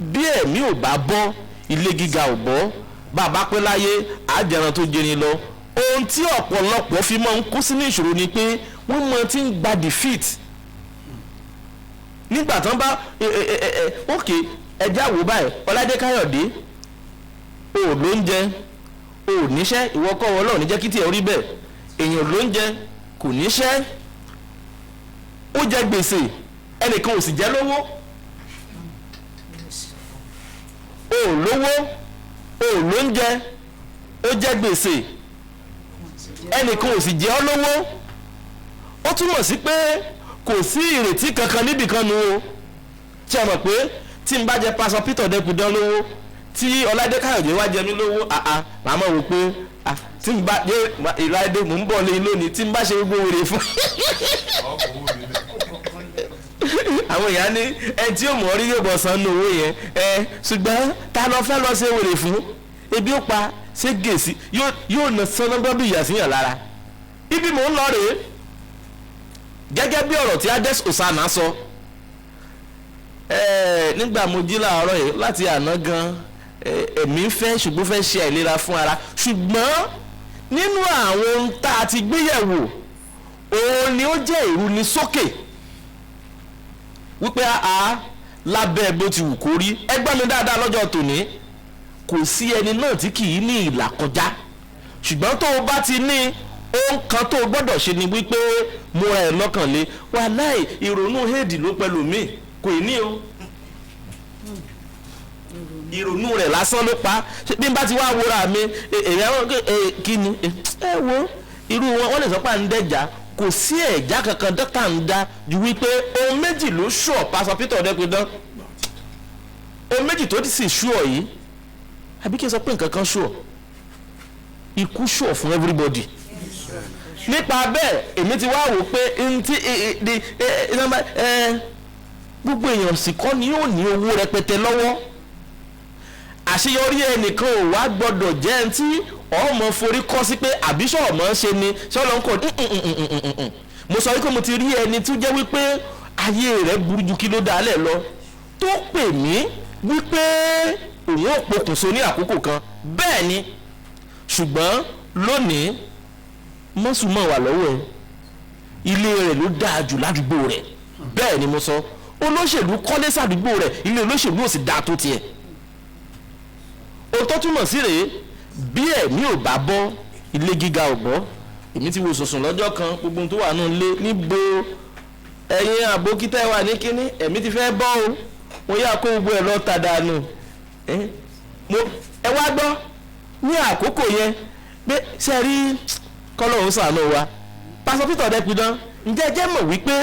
bí ẹ̀mí ò bá bọ́, ilé gíga ò bọ́, bàbá pẹ́ láyé àjẹran tó jẹni lọ. Ohun tí ọ̀pọ̀lọpọ̀ fi máa ń kó sínú ìṣòro ni pé wọ́n mọ tí ń gba defeat nígbà tán bá ok, ẹja wò báyìí, Ọládé Káyọ̀dé, o ló ń jẹ, o níṣẹ́, ìwọ kọ́ Ọlọ́run ní jẹ́ kí tiẹ̀ rí bẹ́ẹ̀. Èèyàn ló ń jẹ, kò níṣẹ́, ó jẹ gbèsè, ẹnìkan ò sì jẹ́ lówó. O ò lówó, o ò lóúnjẹ, ó jẹ gbèsè, ẹnìkan ò sì jẹ ọ́ lówó. Ó túmọ̀ sí pé kò sí ìrètí kankan níbìkan nu o. Tí a mọ̀ pé tí n bá jẹ Pastor Peter Dẹ́kun lówó, tí Ọládé Káyọ̀dé wá jẹ mí lówó, àà, màá mọ̀ wò pé tí n bá yé ìlàdé, mò ń bọ̀ lé lónìí, tí n bá ṣe gbogbo wèrè fún àwọn èèyàn ní ẹ tí yóò mọ̀ ọ́ rí yóò bọ̀ san ní owó yẹn ẹ. Ṣùgbọ́n ta lọ fẹ́ lọ ṣe wèrè fún? Ebi ó pa ṣé gèsì yóò nà sọ́nà bí ìyà síyàn lára. Ibi mò ń lọ rèé, gẹ́gẹ́ bí ọ̀rọ̀ tí Ades Osana sọ nígbà mo jí láàárọ̀ yìí láti àná gan, ẹ̀mí fẹ́ ṣùgbọ́n fẹ́ ṣe àìlera fún ara. Ṣùgbọ́n nínú àwọn ohun tá a ti gbéyẹ̀wò, òun ni ó jẹ́ ìrúnisókè wípé a lábẹ́ bó ti wù kó rí. Ẹ gbọ́ mi dáadáa lọ́jọ́ tòní, kò sí ẹni náà tí kì í ní ìlà kọjá. Ṣùgbọ́n tó o bá ti ní ohun kan tó o gbọ́dọ̀ ṣe ni wípé múra ẹ̀ lọ́kàn lé. Wàláì, ìrònú héèdì ló pẹ̀lú mi kò ní o, ìrònú rẹ̀ lásán ló pa. Bí n bá ti wá wúra mi, èyí àwọn kí ni ẹ wo irú wọn, wọ́n lè sọ pé à ń dẹ́jà. Kò sí ẹ̀já kankan dókítà ń dá ju wípé ohun méjì ló ṣùọ̀. Pásọ Peter Ọdẹ́pidán, ohun méjì tó sì ṣùọ̀ yìí, àbí kí n sọ pé nǹkan kan ṣùọ̀, ikú ṣùọ̀ fún everybody. Nípa bẹ́ẹ̀, èmi ti wá wò pé ntí gbogbo èèyàn sì kọ́ ni yóò ní owó rẹpẹtẹ lọ́wọ́. Àṣeyọrí ẹnìkan ò wá gbọ́dọ̀ jẹ́ ẹni tí ọmọ forí kọ́ sí pé àbíṣọ́ ọmọ ṣe ni ṣọlọ ń kọ́. Mo sọ wípé mo ti rí ẹni tó jẹ́ wípé ayé rẹ̀ burú ju kí ló dá lẹ̀ lọ, tó pè mí wípé òun ò pokùnso ní àkókò kan. Bẹ́ẹ̀ ni, ṣùgbọ́n lónìí mọ́sùmọ́ wà lọ́wọ́ ẹ̀, ilé rẹ̀ ló dáa jù ládùúgbò rẹ̀. Bẹ́ẹ̀ ni mo sọ, olóṣèlú kọ́lé sàdúgbò rẹ̀, ilé olóṣèlú ò sì dáa tó tiẹ̀. Ohun tó túmọ̀ sí rèé, bí ẹ̀mí ò bá bọ́, ilé gíga ò bọ́. Èmi ti wo sùnsùn lọ́jọ́ kan, gbogbo ohun tó wà nù lé níbo, ẹ̀yin àbókítẹ́ wà ní kínní, ẹ̀mí ti fẹ́ bọ́ o, mo yá kó gbogbo ẹ̀ lọ tà dànù. Ẹ wá gbọ́ ní àkókò yẹn pé ṣe rí kọ́lọ́hún ṣàánú wa. Pásọ Peter Ọdẹ́pidán, ǹjẹ́ jẹ́ mọ̀ wípé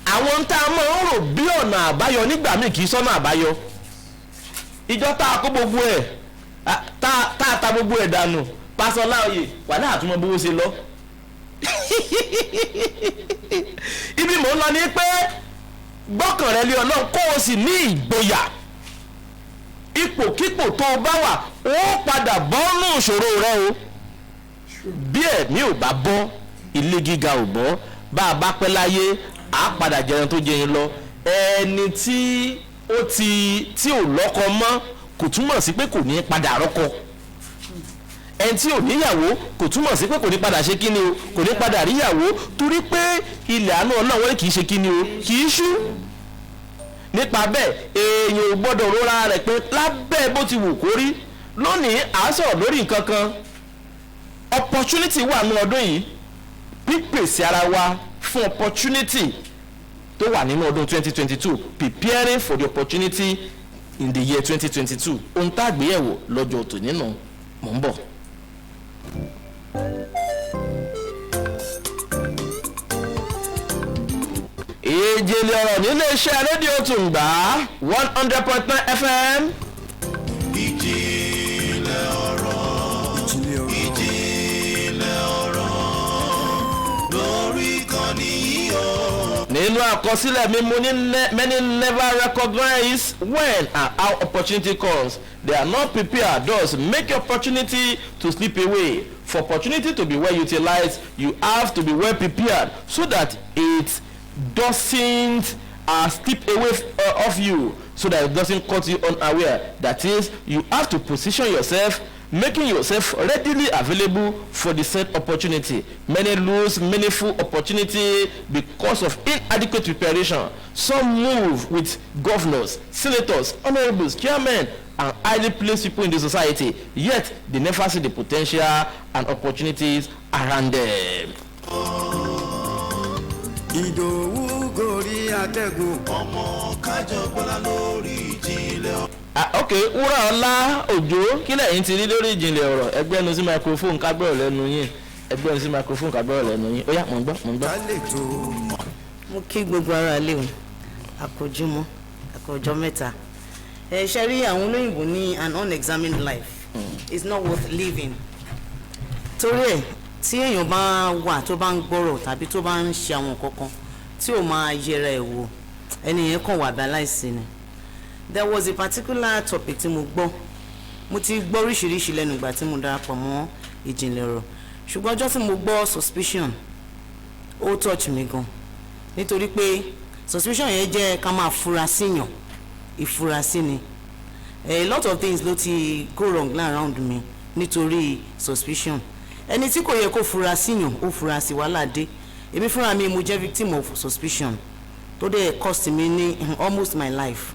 àwọn tá a máa ń rò bí ọ̀nà àbáyọ nígbà míì kì í sọ́nà àbáyọ. Ìjọ tá a kó gbogbo ẹ̀, tá a ta gbogbo ẹ̀ dànù, Pásọ Láòyè wà náà àtúmọ̀ bówó ṣe lọ. Ibi mò ń lọ ni pé gbọ́kàn rẹ lé Ọlọ́run, kó o sì ní ìgboyà. Ipòkípò tó o bá wà, ó padà bọ́ nù ìṣòro rẹ o. Bí ẹ̀mí ò bá bọ́, ilé gíga ò bọ́. Bá a bá pẹ́ láyé, á padà jẹun tó jẹun lọ. Ẹni tí ó ti tí ò lọ́kọ mọ́ kò túmọ̀ sí pé kò ní padà rọ́kọ. Ẹni tí ò níyàwó kò túmọ̀ sí pé kò ní padà ṣe kíni o, kò ní padà ríyàwó, torí pé ilẹ̀ àánú Ọlọ́run kì í ṣe kíni o, kì í ṣú. Nípa bẹ́ẹ̀, èèyàn ò gbọ́dọ̀ rora rẹ̀ pé lábẹ́ bó ti wù kó rí. Lónìí à ń sọ̀rọ̀ lórí nǹkan kan, opportunity wà ní ọdún yìí, pípèsè ara wa fún opportunity tó wà nínú ọdún 2022, preparing for the opportunity in the year 2022. Ohun tá a gbéyẹ̀wò lọ́jọ́ tòní nù. Mò ń bọ̀. Ìjìnlẹ̀ ọ̀rọ̀ nílé iṣẹ́ rédíò Tùǹgbà 100.9 FM. Ìjìnlẹ̀ ọ̀rọ̀, ìjìnlẹ̀ ọ̀rọ̀ lórí ìkànnì yìí o. Nínú àkọsílẹ̀ mi, mo ní many never recognize when and how opportunity comes. They are not prepared, thus make opportunity to slip away. For opportunity to be well utilized, you have to be well prepared so that it doesn't slip away off you, so that it doesn't cut you unaware. That is, you have to position yourself, making yourself readily available for the said opportunity. Many lose meaningful opportunity because of inadequate preparation. Some move with governors, senators, honorables, chairmen, and highly placed people in the society, yet they never see the potential and opportunities around them. Ìdòwú gorí atẹ́gùn. Ọmọ kájọ gbọ́lá lórí ìjìnlẹ̀. Ah, ok, Wúrà Ọlá Òjó, kí lẹ̀yin ti rí lórí ìjìnlẹ̀ ọ̀rọ̀? Ẹgbẹ́nu sí microphone ká gbọ́rọ̀ lẹ́nu yín. Ẹgbẹ́nu sí microphone ká gbọ́rọ̀ lẹ́nu yín. Ó yá, mò ń gbọ́, mò ń gbọ́. Mo kí gbogbo ara ilé o, àkójúmọ́, àkójọ mẹ́ta. Ẹ ṣe rí, àwọn olóyìnbó ní "An unexamined life is not worth living." Torí ẹ̀, tí èèyàn bá wà tó bá ń gbọ́rọ̀ tàbí tó bá ń ṣe àwọn nǹkan kan tí ò máa yẹra ẹ̀ wò, ẹni yẹn kàn wà bí aláìsí ni. There was a particular topic tí mo gbọ́. Mo ti gbọ́ oríṣiríṣi lẹ́nu ìgbà tí mo darapọ̀ mọ́ ìjìnlẹ̀ ọ̀rọ̀, ṣùgbọ́n ọjọ́ tí mo gbọ́ suspicion, ó touch mi gan, nítorí pé suspicion yẹn jẹ́ ká máa fura síyàn, ìfurasí ni. A lot of things ló ti go wrong around mi nítorí suspicion. Ẹni tí kò yẹ kó fura síyàn, ó fura sí, wàhálà dé. Èmi fúnra mi, mo jẹ́ victim of suspicion tó dẹ̀ cost mi ní almost my life.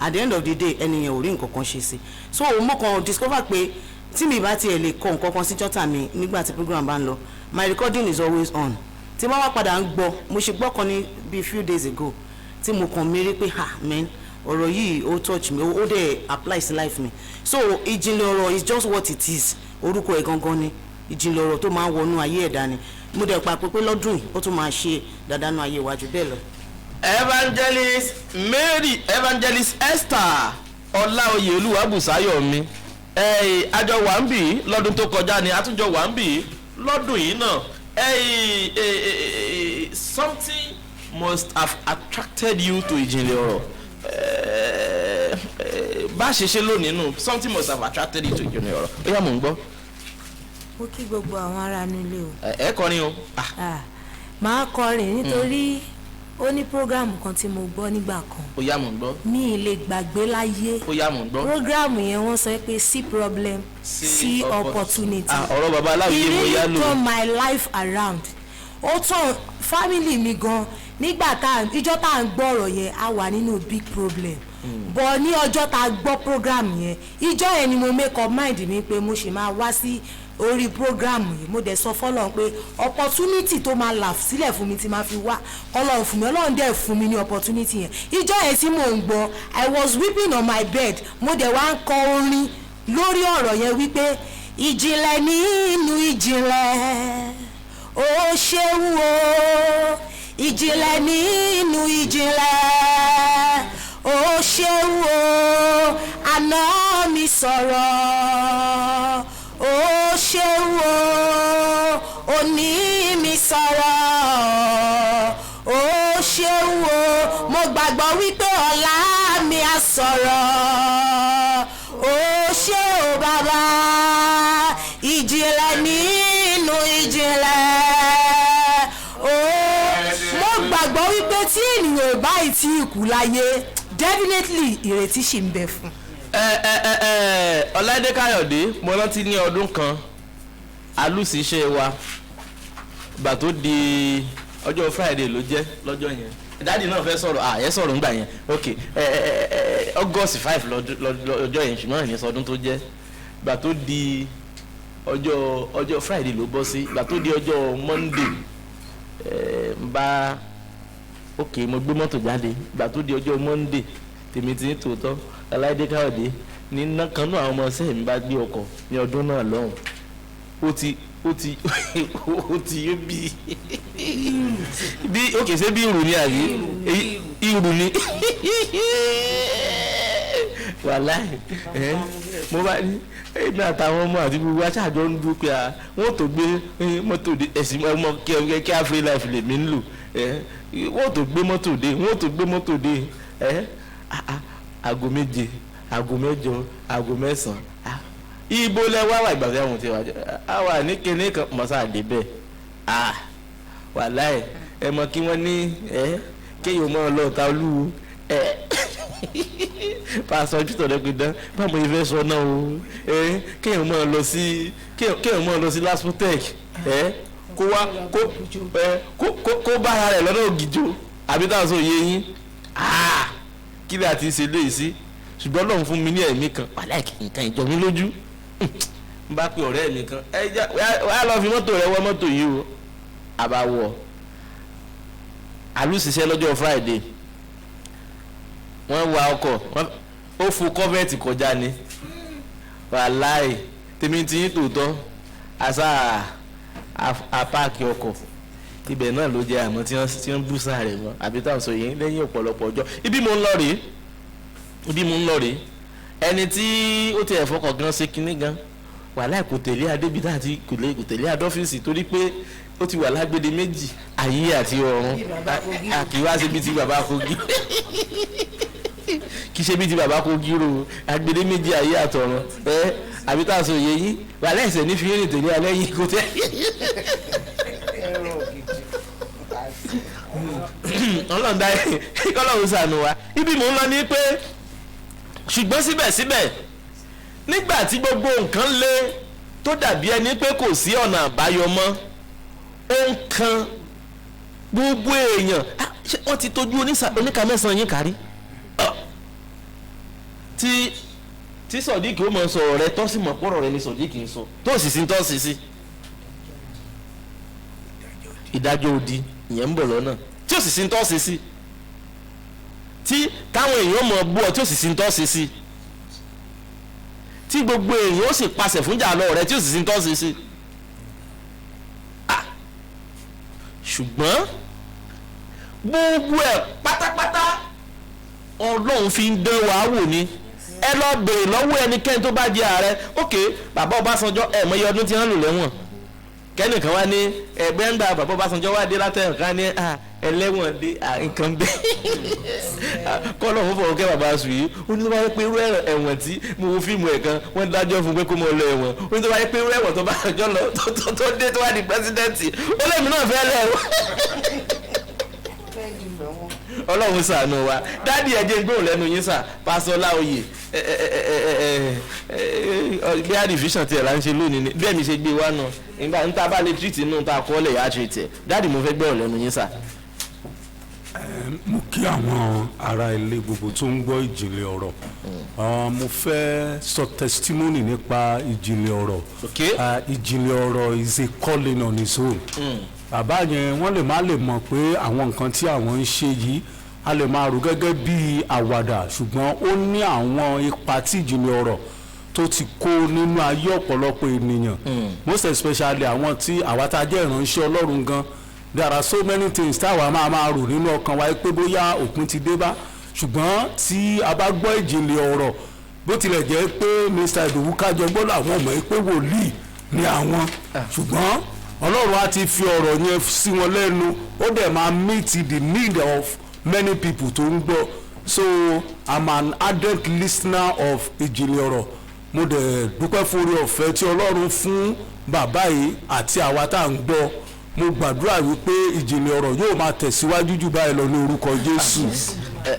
At the end of the day, ẹni yẹn ò rí nǹkan kan ṣe sí. So mo kàn discover pé tí mi bá tiẹ̀ lè kọ nǹkan kan sí jotter mi nígbà tí program bá ń lọ, my recording is always on. Tí wọ́n wá padà ń gbọ́, mo ṣe gbọ́ kan ní bíi few days ago tí mo kàn mérí pé, "Ha, man, ọ̀rọ̀ yìí ó touch me, ó dẹ̀ apply sí life mi." So ìjìnlẹ̀ ọ̀rọ̀ is just what it is. Orúkọ ẹ̀ gangan ni ìjìnlẹ̀ ọ̀rọ̀ tó máa ń wọnú ayé ẹ̀dá ni. Mo dẹ̀ pa pé lọ́dún yìí, ó tún máa ṣe dáadáa nú ayé iwájú bẹ́ẹ̀ lọ. Evangelist Mary, Evangelist Esther Ọláoyè Olúwàbùsáyọ̀mí, àjọ wà ń bì lọ́dún tó kọjá ni, àtúnjọ wà ń bì lọ́dún yìí náà. Something must have attracted you to ìjìnlẹ̀ ọ̀rọ̀. Bá a ṣe ṣe lónìí nù, something must have attracted you to ìjìnlẹ̀ ọ̀rọ̀. Ó yá, mò ń gbọ́. Mo kí gbogbo àwọn ará nílé o. Ẹ kọrin o. Ah, màá kọrin nítorí ó ní program kan tí mo gbọ́ nígbà kan. Ó yá, mò ń gbọ́. Mi ì lè gbàgbé láyé. Ó yá, mò ń gbọ́. Program yẹn, wọ́n sọ pé "See problem, see opportunity." Ah, ọ̀rọ̀ baba aláwìyé mo yá It lò. really turn my life around. Ó tàn family mi gan. Nígbà tá ìjọ tá à ń gbọ́ ọ̀rọ̀ yẹn, a wà nínú big problem, but ní ọjọ́ tá a gbọ́ program yẹn, ìjọ yẹn ni mo make up mind mi pé mo ṣì máa wá sí orí program yìí. Mo dẹ̀ sọ fọlọ́run pé opportunity tó máa là sílẹ̀ fún mi tí máa fi wá, Ọlọ́run fún mi. Ọlọ́run dẹ̀ fún mi ní opportunity yẹn. Ìjọ yẹn tí mò ń gbọ́, I was weeping on my bed. Mo dẹ̀ wá ń kọ orin lórí ọ̀rọ̀ yẹn wípé, "Ìjìnlẹ̀ nínú ìjìnlẹ̀, ó ṣeun o. Ìjìnlẹ̀ nínú ìjìnlẹ̀, ó ṣeun o. Àná mi sọ̀rọ̀, ó ṣeun o. Òní mi sọ̀rọ̀, ó ṣeun o. Mo gbàgbọ́ wípé ọ̀la mi á sọ̀rọ̀. Ó ṣe o, bàbá." Ìjìnlẹ̀ nínú ìjìnlẹ̀ ó. Mo gbàgbọ́ wípé tí ènìyàn ò báyìí tí ìkú láyé, definitely ìrètí ṣì ń bẹ fún. Ẹ ẹ ẹ ẹ Ọláìdé Káyọ̀dé, mo rántí ní ọdún kan, alùsíṣẹ́ wa gbà tó di ọjọ́ Friday ló jẹ́ lọ́jọ́ yẹn. Daddy náà fẹ́ sọ̀rọ̀, à ẹ sọ̀rọ̀ ńgbà yẹn. Ok, ẹ ẹ ẹ August 5 lọ́jọ́ yẹn, ṣùgbọ́n ìní sọdún tó jẹ́. Gbà tó di ọjọ́ Friday ló bọ́ sí. Gbà tó di ọjọ́ Monday, ń bá, ok, mo gbé mọ́tò jáde. Gbà tó di ọjọ́ Monday, tèmi ti ní tòótọ́, Ọláìdé Káyọ̀dé ní kanú àwọn ọmọ ọsẹ mi bá gbé ọkọ̀ ní ọdún náà lọ́hùn, ó ti bí bí, ok, ṣé bí irú ni àbí irú ni? Wàláì, ẹ mo bá ní èmi àtàwọn ọmọ àti gbogbo aṣáájọ ń dúpẹ́ à wọ́n tó gbé mọ́tò dé. Ẹ̀sìn ọmọ kí á free life lèmi ń lò. Ẹ wọ́n tó gbé mọ́tò dé, wọ́n tó gbé mọ́tò dé. Ẹ aago 7, aago 8, aago 9, ibo lẹ wá wà? Ìgbà tí àwọn ti wà á wà ní kinní kan mọ́sá dé bẹ́ẹ̀. Ah, wàláì, ẹ mọ kí wọ́n ní ẹ kéèyàn mọ́ ọ lọ́ọ̀ta olúwo. Ẹ pàṣẹ ojú tọ̀dọ̀ pé dán báwo ni fẹ́ sọ náà o. Ẹ kéèyàn mọ́ ọ lọ sí LASUTECH, ẹ kó wá kó ẹ kó bára rẹ̀ lọ́nà ògìjó àbí táwọn sọ yé yín. Kí ni àti ṣe léyìí sí? Ṣùgbọ́n Ọlọ́run fún mi ní ẹ̀mí kan, wàláì, nǹkan ìjọ mi lójú. N bá pe ọ̀rẹ́ mi kan, ẹ já wàá lọ fi mọ́tò rẹ wọ mọ́tò yìí o. Àbáwọ̀ àlùsíṣẹ́ lọ́jọ́ Friday, wọ́n wa ọkọ̀ Ó fo kọ́fẹ́ẹ̀tì kọjá ni. Wàláì, tèmi ti yín tòótọ́. Àṣà àpáàkì ọkọ̀ ibẹ̀ náà ló jẹ́, àmọ́ tí wọ́n bú sáà rẹ̀ mọ́ àbí táwọn sọ yìí lẹ́yìn ọ̀pọ̀lọpọ̀ ọjọ́. Ibi mo ń lọ rèé, ibi mo ń lọ rèé. Ẹni tí ó ti ẹ̀fọ́ gan ṣe kinní gan, wàláì, kò tẹ̀lé adébítà àti kò tẹ̀lé adọ́fíìsì, torí pé ó ti wà lágbède méjì, ayé àti ọ̀run. Kì í wá ṣe bíi ti bàbá Kogi, kì í ṣe bíi ti bàbá Kogi ro agbèdé méjì, ayé àtọ̀run ẹ, àbí tá a sọ yẹ yín. Wàláì, ẹsẹ̀ ní fi rìn tẹ̀lé alẹ́ yìí, kò tẹ́. Ọlọ́run dá, kọ́lọ́run ṣàánú wa. Ibi mò ń lọ ní pé, ṣùgbọ́n síbẹ̀síbẹ̀, nígbà tí gbogbo nǹkan le tó dàbí ẹni pé kò sí ọ̀nà àbáyọ mọ́, ó ń kan gbogbo èèyàn. Ṣé wọ́n ti tójú oníkà mẹ́sàn-án yín kárí tí Sọ̀díkì ó mọ̀ sọ̀rọ̀ rẹ, tọ́sí mọ̀ pọ̀rọ̀ rẹ ni Sọ̀díkì ń sọ, tó sì sí tọ́sí sí ìdájọ́ odi ìyẹn ń bọ̀ lọ́nà, tí ó sì sí tọ́sí sí, tí táwọn èèyàn mọ̀ bú ọ, tí ó sì sí tọ́sí sí, tí gbogbo èèyàn ó sì pasẹ̀ fúnjà lọ rẹ, tí ó sì sí tọ́sí sí. Ṣùgbọ́n gbogbo ẹ̀ pátápátá, Ọlọ́run fi ń dán wa wò ni. Ẹ lọ bèrè lọ́wọ́ ẹnikẹ́ni tó bá jẹ ààrẹ. Ok, bàbá Ọbásanjọ́, ẹ̀ mọ iye ọdún tí wọ́n lò lẹ́wọ̀n. Kẹ́nìkan wá ní ẹgbẹ́ ń gba bàbá Ọbásanjọ́ wá dé látẹ̀yìn kan ní ẹlẹ́wọ̀n dé, nǹkan bẹ́ẹ̀ kọ́lọ̀ fún fọwọ́ kẹ́ bàbá sùn yìí. Ó ní tó bá yẹ pé irú ẹ̀wọ̀n tí mo wo fíìmù ẹ̀ kan, wọ́n dájọ́ fún pé kó mọ lọ ẹ̀wọ̀n. Ó ní tó bá yẹ pé irú ẹ̀wọ̀n tó bá jọ lọ tó dé tó wá di president, ó lẹ́mìí náà fẹ́ lẹ́wọ̀n. Ọlọ́run ṣàánú wa. Daddy, ẹ jẹ́ n gbóhùn lẹ́nu yín sà. Pásọ Láòyè, bí a division tiẹ̀ là ń ṣe lónìí ni bí ẹ̀mí ṣe gbé wa nù nígbà níta bá lè treat inú ta kọ́ lẹ̀ yá treat ẹ̀. Daddy, mo fẹ́ gbóhùn lẹ́nu yín sà. Mo kí àwọn ará ilé gbogbo tó ń gbọ́ ìjìnlẹ̀ ọ̀rọ̀. Mo fẹ́ sọ testimony nípa ìjìnlẹ̀ ọ̀rọ̀. Ìjìnlẹ̀ ọ̀rọ̀ is a calling on its own. Bàbá yẹn, wọ́n lè má lè mọ̀ pé àwọn nǹkan tí àwọn ń ṣe yìí, a lè máa rò gẹ́gẹ́ bí àwàdà, ṣùgbọ́n ó ní àwọn ipa tí ìjìnlẹ̀ ọ̀rọ̀ tó ti kó nínú ayé ọ̀pọ̀lọpọ̀ ènìyàn, most especially àwọn tí àwa tá a jẹ́ ìránṣẹ́ Ọlọ́run gan. There are so many things táwa máa máa rò nínú ọkàn wa pé bóyá òpin ti dé bá, ṣùgbọ́n tí a bá gbọ́ ìjìnlẹ̀ ọ̀rọ̀, bó tilẹ̀ jẹ́ pé Mr. Ìdòwú Kájọgbọ́n làwọn mọ̀ pé wòlíì ni àwọn, ṣùgbọ́n Ọlọ́run á ti fi ọ̀rọ̀ yẹn sí wọn lẹ́nu, ó dẹ̀ máa meet the need of many people tó ń gbọ́. So I'm an ardent listener of ìjìnlẹ̀ ọ̀rọ̀. Mo dẹ̀ dúpẹ́ fún oore ọ̀fẹ́ tí Ọlọ́run fún bàbá yìí àti àwa tá à ń gbọ́. Mo gbàdúrà wípé ìjìnlẹ̀ ọ̀rọ̀ yóò máa tẹ̀síwájú jù báyìí lọ ní orúkọ Jésù. Ẹ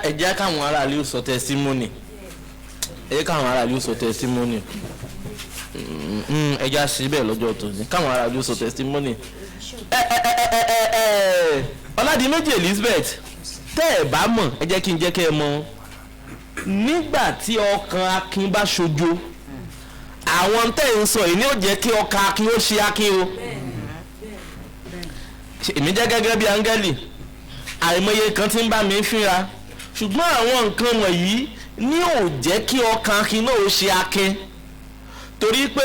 ẹjá káwọn aráàlú sọ testimony, ẹ jẹ́ káwọn aráàlú sọ testimony. Ẹjá síbẹ̀ lọ́jọ́ tòní, káwọn aráàlú sọ testimony. ẹ ẹ ẹ ẹ ẹ ẹ Ọládìméjì Elizabeth, tẹ́ ẹ bá mọ̀, ẹ jẹ́ kí n jẹ́ kẹ́ ẹ mọ̀, nígbà tí ọkàn akin bá ṣojo, àwọn tẹ́ ẹ ń sọ yìí ni ó jẹ́ kí ọkàn akin ó ṣe akin o. Èmi jẹ́ gẹ́gẹ́ bí áńgẹ́lì, àìmọye kan tí ń bá mi fínra, ṣùgbọ́n àwọn nǹkan wọ̀nyí ní ò jẹ́ kí ọkàn akin náà ó ṣe akin, torí pé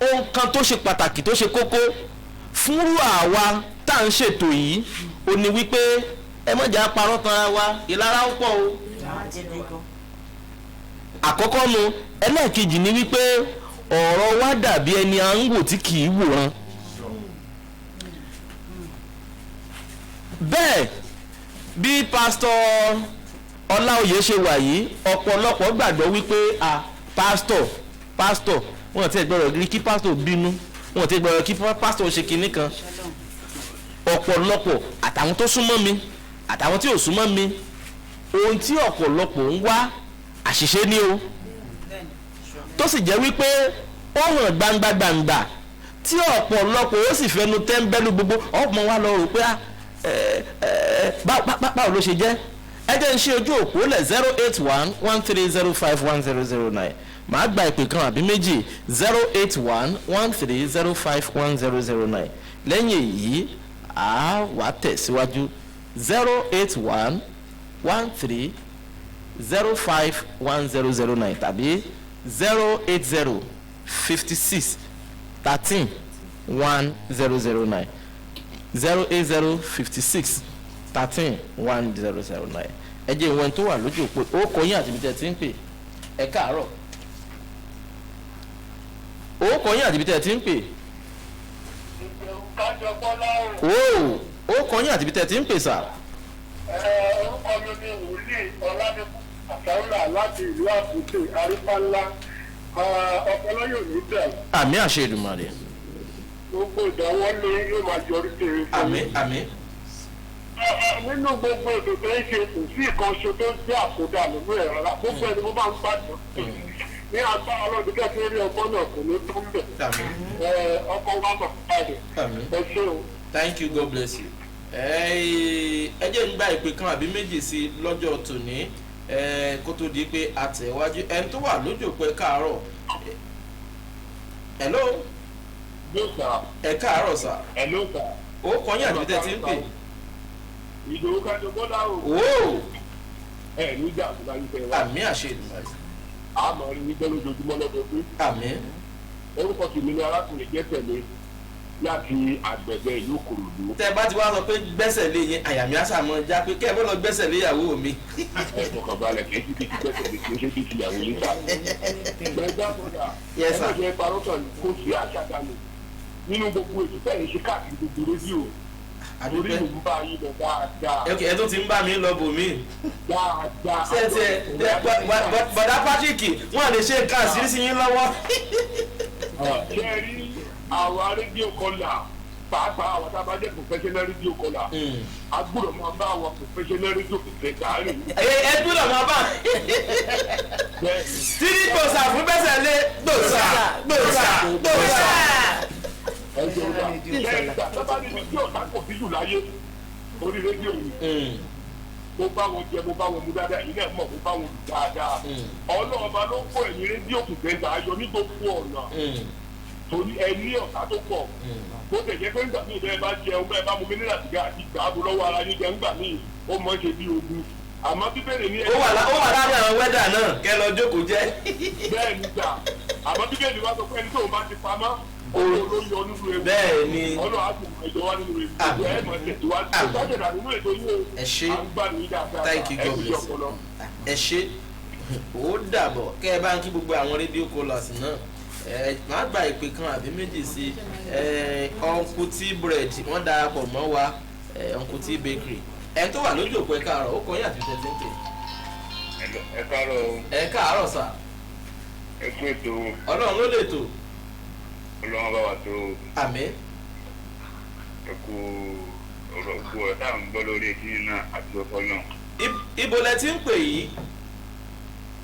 ohun kan tó ṣe pàtàkì, tó ṣe kókó fúnrú àwa tá à ń ṣètò yìí, ó ní wípé ẹ má jẹ́ àparọ́ tanra wa, ìlara ó pọ̀ o. Àkọ́kọ́ nu. Ẹlẹ́ẹ̀kejì ni wípé ọ̀rọ̀ wa dàbí ẹni à ń wò tí kì í wòran. Bẹ́ẹ̀ bí Pásítọ̀ Ọláòyè ṣe wà yìí, ọ̀pọ̀lọpọ̀ gbàgbọ́ wípé a pásítọ̀, pásítọ̀, wọn ti gbọ́dọ̀ rí kí pásítọ̀ bínú, wọn ti gbọ́dọ̀ kí pásítọ̀ ṣe kinní kan. Ọ̀pọ̀lọpọ̀, àtàwọn tó súnmọ́ mi, àtàwọn tí ò súnmọ́ mi, ohun tí ọ̀pọ̀lọpọ̀ ń wá, àṣìṣe ni o, tó sì jẹ́ wípé ó hàn gbangba gbangba, tí ọ̀pọ̀lọpọ̀ ó sì fẹnu tẹ́ńbẹ́lú gbogbo ọmọ wa lọ rò pé báwo ló ṣe jẹ́. Ẹ jẹ́ ń ṣe ojú òpó lẹ̀: 08113051009. Màá gba ìpè kan àbí méjì: 08113051009. Lẹ́yìn èyí, a wà tẹ̀síwájú: 08113 05 1009 tàbí 080 56 13 1009, 080 56 13 1009. Ẹ jẹ́ ìwọ̀n tó wà lójú òpó. Ó kọ yín àti ibi tẹ́ ẹ ti ń pè. Ẹ káàárọ̀. Ó kọ yín àti ibi tẹ́ ẹ ti ń pè. Ó kọ yín àti ibi tẹ́ ẹ ti ń pè sà. Orúkọ mi ni Wòlíì Ọládẹ́kùn Àtàwùrà láti ìlú Àbúté Arípánlá. Ọpọlọ yóò ní bẹ̀rẹ̀. Àmín, àṣẹ Èdùmàrè. Gbogbo ìdáwọ́lé yóò máa yọrí sí rere. Àmín, àmín. Nínú gbogbo ètò tó ń ṣe, kò sí ìkànṣe tó ń jẹ́ àkódà nínú ẹ̀ rárá. Gbogbo ẹni mo máa ń gbàdúrà ní agbára ọlọ́dún kẹ́kẹ́ rí ọgbọ́n náà kò ní tó ń bẹ̀. Ọkọ̀ wa mọ̀ káàdì. Ẹ ṣé o. Thank you, God bless you. Ẹ jẹ́ ń gba ìpè kan àbí méjì sí i lọ́jọ́ tòní kó tó di pé àtẹ̀wájú. Ẹni tó wà lójú òpó, ẹ káàárọ̀. Hello. Ẹ káàárọ̀ sà. Hello sà. Ó kọ yín àti tẹ́ ti ń pè. Ìdòwú kájọ bọ́lá o. Ooo. Ẹ níjà àbúrò ayé fẹ́ wá. Àmín, àṣẹ Èdùmàrè. Àmọ́ rí gbọ́ lójoojúmọ́ lọ́dọọdún. Àmín. Orúkọ tèmi ni arákùnrin jẹ́ tẹ̀lé láti àgbẹ̀gbẹ̀ ìlú Ìkòròdú. Tẹ bá ti wá sọ pé gbẹ́sẹ̀ lé yín, àyà mi á sàmọ́ já pé kẹ́ ẹ bọ́ lọ gbẹ́sẹ̀ lé ìyàwó mi. Ẹ fọkàn balẹ̀, kì í ṣe bí ti gbẹ́sẹ̀ lé, kì í ṣe bí ti ìyàwó yín sà. Gbẹ̀gbẹ́ àbọ̀dà. Yes, sir. Ẹ má jẹ́ parọ́ tàn, kò sí àṣàdànù nínú gbogbo ètò tẹ̀ ń ṣe káàkiri gbogbo rédíò. Torí mò ń bá yín lọ dáadáa. Ok, ẹ tún ti ń bá mi lọ bò mí. Dáadáa. Ṣé ẹ ti ẹ bọ̀dá Patrick, wọ́n lè ṣe nǹkan àṣírí sí yín lọ́wọ́. Ṣé ẹ rí àwa rédíò kọlà, pàápàá àwọn tá a bá jẹ́ professional rédíò kọlà, a gbọ́dọ̀ máa bá àwọn professional rédíò kẹ̀kẹ́ rìn. Ẹ gbọ́dọ̀ máa bá tírí gbòòsà fún gbẹ́sẹ̀ lé gbòòsà gbòòsà gbòòsà. Ẹ jẹun dà ṣe é gbà sábà níbi tí ọ̀tá kò sí jù láyé, orí rédíò yìí. Mo bá wọn jẹ, mo bá wọn mu dáadáa, yìí náà mọ̀, mo bá wọn lù dáadáa. Ọlọ́ọ̀ba ló kó ẹ̀yìn rédíò kùtẹ́ńtà ayọ̀ ní gbogbo ọ̀nà, torí ẹ ní ọ̀tá tó pọ̀. Bó tẹ̀ jẹ́ pé ńgbà míì bẹ́ẹ̀ bá jẹun, bẹ́ẹ̀ bá mu mineral sìgá àti gbàgbó lọ́wọ́ ara yín jẹ, ńgbà míì ó mọ̀ ṣe bí ogun, àmọ́ Bíbélì ní. Ó wà láàrin àwọn wẹ́dà náà kẹ́ lọ jókòó jẹ́. Bẹ́ẹ̀ ni gbà, àmọ́ Bíbélì wá sọ pé ẹni tóun bá ti pamọ́, òun ló yọ nínú ewu. Bẹ́ẹ̀ ni. Ọlọ́run á sì mọ ìjọ wa nínú ewu. Ẹ mọ̀ tẹ̀síwájú sájẹ̀dá nínú ètò yìí o. Ẹ ṣé. À ń gbà ní dáadáa. Thank you, Ẹ God kú bless you. ọpọlọ. Ẹ ṣé, ó dàbọ̀. Kẹ́ ẹ bá ń kí gbogbo àwọn rédíò callers náà. Ẹ má gba ìpè kan àbí méjì sí ẹ. Uncle T Bread, wọ́n darapọ̀ mọ́ wa. Ẹ Uncle T Bakery. Ẹ tó wà lójú òpó, ẹ káàárọ̀. Ó kọ yín àti tẹ̀sí ń pè. Ẹ káàárọ̀ o. Ẹ káàárọ̀ sà. Ẹ kú ètò. Ọlọ́run ló lè tò. Ọlọ́run bá wa tó. Àmín. Ẹ kú ọ̀rọ̀, kú ọ̀rọ̀ tá à ń gbọ́ lórí etí náà àti ọkọ náà. Ibo lẹ ti ń pè yìí?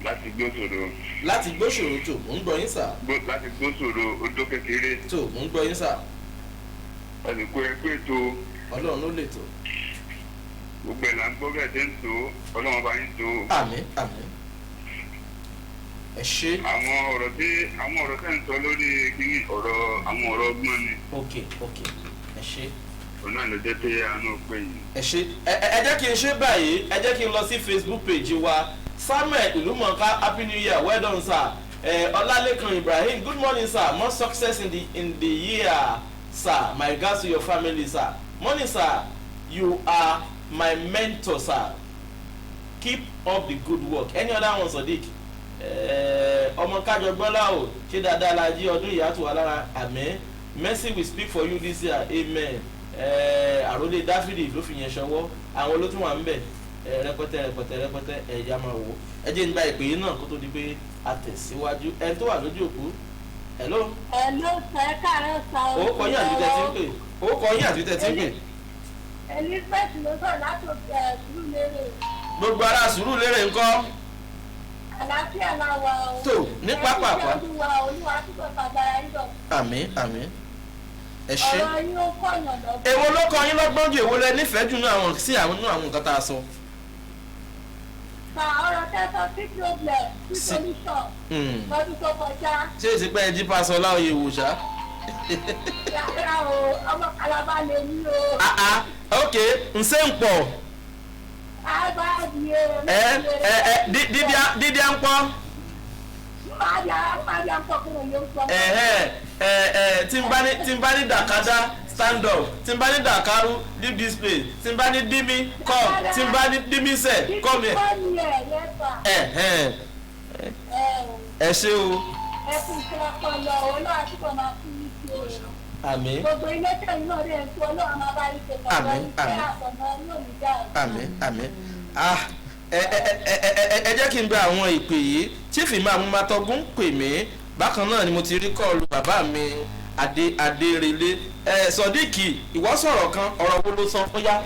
Láti Gbósòrò. Láti Gbósòrò. Tó, mò ń gbọ́ yín sà. Láti Gbósòrò, odó kékeré. Tó, mò ń gbọ́ yín sà. Láti kó, ẹ kú ètò. Ọlọ́run ló lè tò. Gbogbo ẹ̀ là ń gbọ́ bẹ́ẹ̀ ṣe ń tó, Ọlọ́run bá yín tó. Àmín, àmín, ẹ ṣé. Àwọn ọ̀rọ̀ tẹ́ ń sọ lórí kíní, ọ̀rọ̀, àwọn ọ̀rọ̀ ọgbọ́n ni. Ok, ẹ ṣé. Òun náà ló jẹ́ pé àánú pé yìí. Ẹ ṣé. Ẹ jẹ́ kí n ṣe báyìí, ẹ jẹ́ kí n lọ sí Facebook page wa. Samuel Ìlúmọ̀ọ́ká, happy new year, well done sir. Ọlálékan Ibrahim, good morning sir, more success in the year sir, my regards to your family sir. Morning sir, you are my mentor sir, keep up the good work. Any other one, Sodiq? Ọmọ kájọ gbọ́lá o, ṣé dáadáa la jí? Ọdún ìyá tó wà lára. Àmín. Mercy will speak for you this year, amen. Àròlé Dáfídì ló fi yẹn ṣọwọ́. Àwọn olótún wà ń bẹ̀ rẹpẹtẹ rẹpẹtẹ rẹpẹtẹ. Ẹ̀yà máa wò. Ẹ jẹ́ n gba ìpè yìí náà kó tó di pé a tẹ̀síwájú. Ẹni tó wà lójú òpó, hello. Hello sir, ẹ káàárọ̀ sir. Ó kọ yín àti tẹ̀ tí ń pè. Ó kọ yín àti tẹ̀ tí ń pè. Elizabeth ló sọ̀rọ̀ láti òkè Sùúrùlérè. Gbogbo ará Sùúrùlérè ńkọ́? Àlàáfíà la wà o. Tó ní pápápá. Ẹ kú iṣẹ́ Olúwa, Olúwa túbọ̀ fàgbára yín lọ. Àmín, àmín, ẹ ṣé. Ọ̀rọ̀ yín ó kọ̀yàn lọ́gbọ́n. Èwo ló kọ yín lọ́gbọ́n jù? Èwo lẹ nífẹ̀ẹ́ jù nínú àwọn sí àwọn nínú àwọn nǹkan tá a sọ? Sà, ọ̀rọ̀ tẹ́sán sí problem sí solution lọ́dún tó kọjá. Ṣé èsì pé ẹ jí pásọ láòyè wò ṣá? Rárá o, ọmọ Kalaba lè ní o. Ah ah, ok, ǹsẹ̀ ń pọ̀. Ẹ ẹ ẹ dídí à ń pọ́. Ẹ̀hẹ́, ẹ ẹ tí n bá ní dàkádá, stand up. Tí n bá ní dàkárú, leave this place. Tí n bá ní dímí, come. Tí n bá ní dímí sẹ̀, come here. Ẹ̀hẹ́, ẹ ṣé o. Ẹ kú iṣẹ́ ọpọlọ, Ọlọ́run àtúbọ̀ máa fún yín ṣe o. Àmín. Gbogbo ilé tẹ̀yìn náà rí ẹ̀ tó, Ọlọ́run máa bá yín ṣe pàtó. Àmín, àmín. Iṣẹ́ àtọ̀nà yóò ní dáa. Àmín, àmín. Ah, ẹ ẹ ẹ ẹ ẹ jẹ́ kí n gba àwọn ìpè yìí. Chief Imam Matogun pè mí. Bákan náà ni mo ti rí kọ́ọ̀lù bàbá mi Adé Adérelé. Ẹ Sọ̀díkì, ìwọ sọ̀rọ̀ kan, ọ̀rọ̀ wo ló sọ fún yá?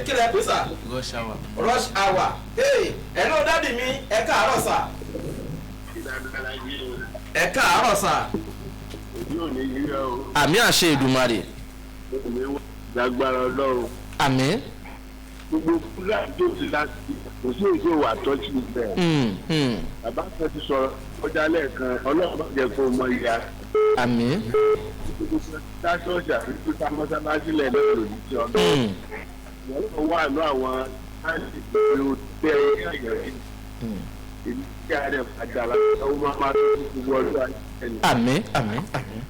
Kí lẹ pè sà? Rush hour. Rush hour. Hey, hello dádì mi, ẹ káàárọ̀ sà. Ẹ káàárọ̀ sà. Àmín àṣẹ Èdùmàrè. Lágbára Ọlọ́run. Àmín. Gbogbo fúlàní tó ti láti kò sí èso wà tọ́jú bẹ́ẹ̀. Bàbá kan ti sọ̀rọ̀ kọjá lẹ́ẹ̀kan, Ọlọ́run bá jẹ́ kó mọ ìyá. Àmín. Ṣáṣọ́ọ̀ṣì àti títà mọ́sálásí lẹ̀ lọ́rọ̀ lòdì sí Ọlọ́run. Ìwọ́n wà ní àwọn sáyẹ́ǹsì pẹ̀lú tẹ́ ẹ ẹ̀yẹ̀ èmi tí a rẹ̀ padà láti ọwọ́ máa máa tó gbogbo ọdún ayé ẹni. Àmín, àmín, àmín.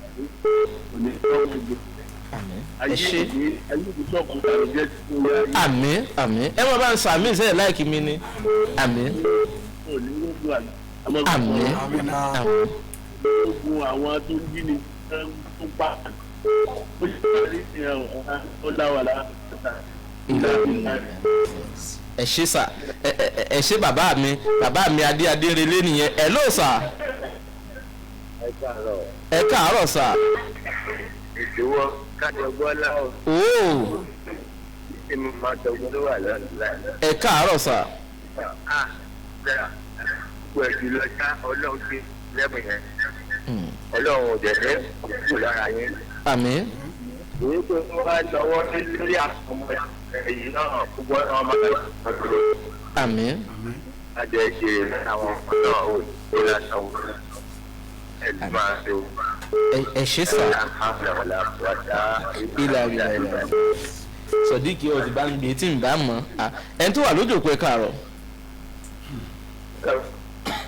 Òní tó ń gbé. Àmín. Ayé ìdí ayé ìdí sọ̀kùn tàbí jẹ́ ti fún wa. Àmín, àmín. Ẹ máa bá ń sọ àmín sẹ́yìn láìkí mi ni. Àmín. Òní gbogbo àmín. Àmín. Gbogbo àwọn tó ń jí ni tó ń pa. Ó ṣe parí ní ó láwàlá. Ẹ ṣé sà, ẹ ṣé bàbá mi, bàbá mi Adé Adérelé nìyẹn. Ẹ ló sà. Ẹ káàárọ̀. Ẹ káàárọ̀ sà. Ìṣòwò kájọgbọ́lá o. Ooo. Èmi máa tọgbọ́n ló wà lọ́la. Ẹ káàárọ̀ sà. Ah, bẹ́ẹ̀ gbogbo ẹ̀jú lọ sá Ọlọ́run gbé lẹ́bùn yẹn. Ọlọ́run ò dẹ̀ ní kúkú lára yín. Àmín. Èyí tó ń wá lọ́wọ́ lórí àwọn ọmọ ẹ̀yìn náà gbogbo ọmọ náà. Àmín. Adé ṣe àwọn ọmọ náà ò ní lásán wò. Ẹ lè máa ṣe o. Ẹ ṣé sà. Ilà ilà ilà. Sọ̀díkì ọ̀ ti bá ń gbé tí ń bá mọ̀. Ẹni tó wà lójú òpó, ẹ káàárọ̀.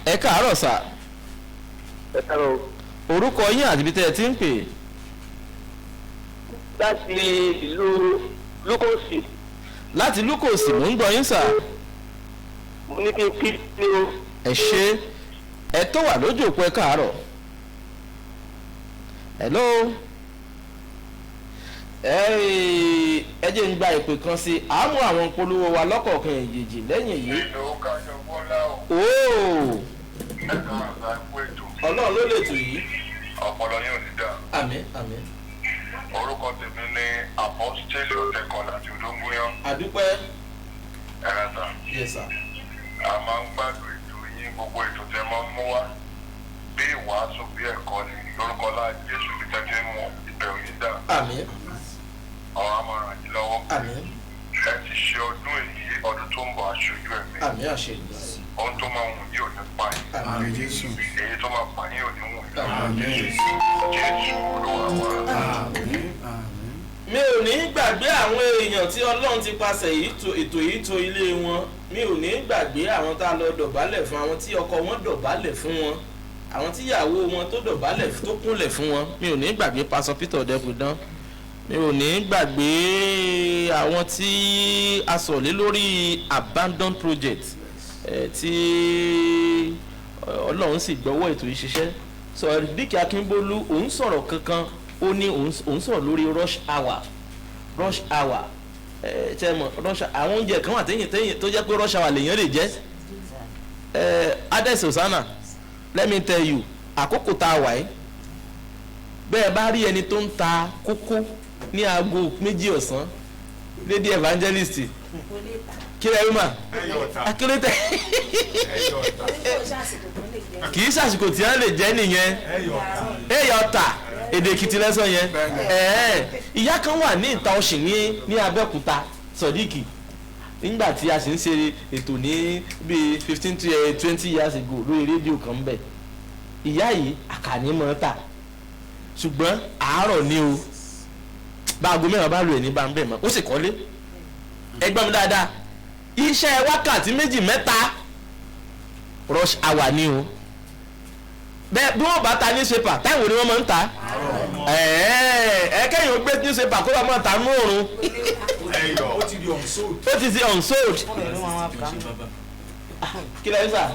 Ẹ káàárọ̀ sà. Ẹ káàárọ̀. Orúkọ yín àti ibi tẹ́ ẹ ti ń pè. Láti ìlú Lúkòsì. Láti Lúkòsì, mò ń gbọ́ yín sà. Mo ní kí n kí ni o. Ẹ ṣé. Ẹ tó wà lójú òpó, ẹ káàárọ̀. Hello. Ẹ jẹ́ ń gba ìpè kan sí i. Àá mú àwọn polówó wa lọ́kọ̀ọ̀kan èjèèjì lẹ́yìn èyí. Ooo. Ọlọ́run ló lè tò yìí. Ọpọlọ yóò ní dáa. Àmín, àmín. Orúkọ tèmi ni Apọ́sítélì Ọ̀tẹ̀kan láti Odóngúyán. Àdúpẹ́. Ẹ̀rọ sà. Yes sir. A máa ń gbádùn ètò yín, gbogbo ètò tẹ máa ń mú wá. Bí ìwàásù bí ẹ̀kọ́ ni lórúkọ lá Jésù bí tẹ́tí ń mú ìbẹ̀rù yín dá. Àmín. Ọ̀rọ̀ á máa ràn yín lọ́wọ́. Àmín. Ẹ ti ṣe ọdún èyí, ọdún tó ń bọ̀ aṣojú ẹ̀mí. Àmín àṣẹ. Ohun tó máa wù yín ò ní pa yín. Àmín Jésù. Èyí tó máa pa yín ò ní wù yín. Àmín. Jésù Olúwa wa. Àmín. Mi ò ní gbàgbé àwọn èèyàn tí Ọlọ́run ti pasẹ̀ ètò yìí tó ilé wọn. Mi ò ní gbàgbé àwọn tá a lọ dọ̀bálẹ̀ fún, àwọn tí ọkọ wọn dọ̀bálẹ̀ fún wọn, àwọn tí ìyàwó wọn tó dọ̀bálẹ̀ tó kúnlẹ̀ fún wọn. Mi ò ní gbàgbé Pásọ Peter Ọ̀dẹ́kùdán. Mi ò ní gbàgbé àwọn tí a sọ̀rọ̀ lé lórí abandon project tí Ọlọ́run sì gbọ́wọ́ ètò yìí ṣiṣẹ́. Sọ̀díkì Akínbólú òun sọ̀rọ̀ kankan, ó ní òun sọ̀rọ̀ lórí rush hour. Rush hour, ṣe mọ̀ rush, àwọn oúnjẹ kan wà téyìn tó jẹ́ pé rush hour lèèyàn lè jẹ. Ades Osana, let me tell you, àkókò tá a wà yìí, bẹ́ẹ̀ bá rí ẹni tó ń ta kókó ní aago 2 ọ̀sán, lady evangelist, kí lẹ rí mà akérètẹ kì í ṣàsìkò tí wọ́n lè jẹ́ nìyẹn. Ẹ̀yọ̀ ọ̀tà èdè Èkìtì lẹ́sọ̀ yẹn. Ìyá kan wà ní ìta ọ̀sìn ní Abẹ́òkúta, Sọ̀díkì, nígbà tí a sì ń ṣe ètò ní bíi 15 to 20 years ago lórí rédíò kan ń bẹ̀. Ìyá yìí àkàní mọ́ ta, ṣùgbọ́n àárọ̀ ni o, bá aago 10 bá lu ẹ̀ ní bá ń bẹ̀ mọ́, ó sì kọ́lé. Ẹ gbọ́ mi dáadáa, iṣẹ́ wákàtí 2 mẹ́ta rush hour ni o. Bẹ́ẹ̀ bí wọ́n bá ta newspaper, táwọn ni wọ́n máa ń ta. Ẹ kẹ́yìn ó gbé newspaper kó bá máa ta nú òrùn. Ó ti di unsold. Ó ti di unsold. Kí lẹ́yìn sà?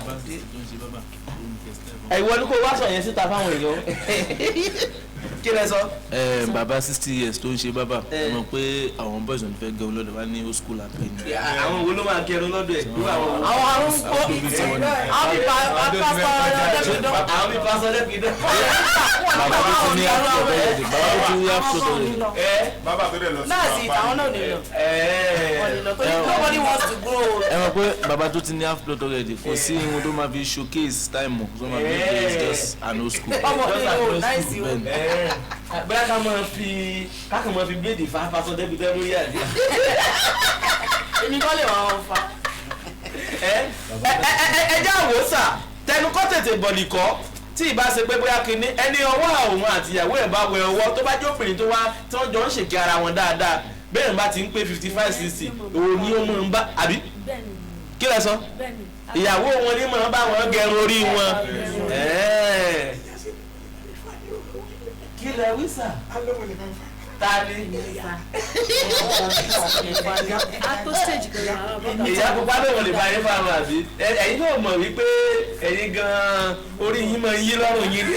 Ìwọ ni kó wá sọ yẹn síta fáwọn èèyàn. Kí lẹ sọ? Bàbá 60 years tó ń ṣe bàbá, mọ̀ pé àwọn boys ò ní fẹ́ gẹrun lọ́dọ̀ wá ní old school àpẹ ni. Àwọn wo ló máa gẹrun lọ́dọ̀ ẹ̀? Àwọn arúgbó, àwọn bíi pásítọ̀ Ọdẹ́pidán. Àwọn bíi pásítọ̀ Ọdẹ́pidán. Bàbá tó ti ní àpò bàbá tó ti ní àpò tó rẹ̀. Bàbá tó dẹ̀ lọ sí náà sì àwọn náà nílò. Nobody wants to grow old. Ẹ mọ̀ pé bàbá tó ti ní half plot already, kò sí irun tó máa fi showcase time tó máa fi play, it's just an old school. Ọmọ mi ò náìsí o. Bóyá ká máa fi ká kàn máa fi bíléèdì fa pásítọ̀ Ọdẹ́pidán lórí àdé. Èmi kọ́ lè wá wọn fa. Ẹ jẹ́ àwòsà tẹnukọ́ tètè bọ̀lìkọ́ tí ìbá ṣe pé bóyá kinní ẹni ọwọ́ òun àti ìyàwó ẹ̀ bá wẹ ọwọ́ tó bá jẹ́ obìnrin tó wá tí wọ́n jọ ń ṣèké ara wọn dáadáa, bẹ́ẹ̀ ni bá ti ń pé 55 60 òun ni ó mú un bá àbí kí lẹ sọ ìyàwó wọn ni mọ̀ ń bá wọn gẹrun orí wọn. Kí lẹ wí sà? Ta ni? Ìyá pupa ló wọlé bá yín fáwọn àbí ẹ̀yin náà mọ̀ wípé ẹ̀yin gan-an orí yín máa ń yí lọ́rùn yín.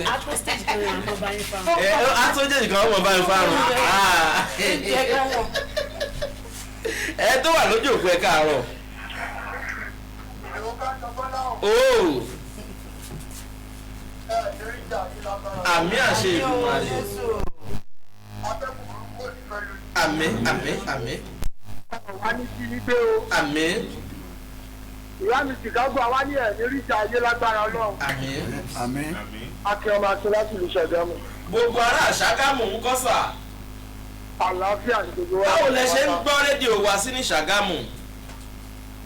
Ató stage kan wọ́n bá yín fáwọn. Ẹ tó wà lójú òkú ẹ káàárọ̀. Ooo. Àmì àṣẹ ìgbìmọ̀ àlè. Àmín àmín àmín. Àwa ní kí ní pé o. Àmín. Ìyá mi Chicago, àwa ní ẹ̀ ní ríjà ayé lágbára Ọlọ́run. Àmín. Àmín. Akin ọmọ Akin láti ìlú Ṣàgámù. Gbogbo ará Ṣàgámù ń kọ́ sà. Àlàáfíà ni gbogbo wa. Báwo lẹ ṣe ń gbọ́ rédíò wa sí ní Ṣàgámù?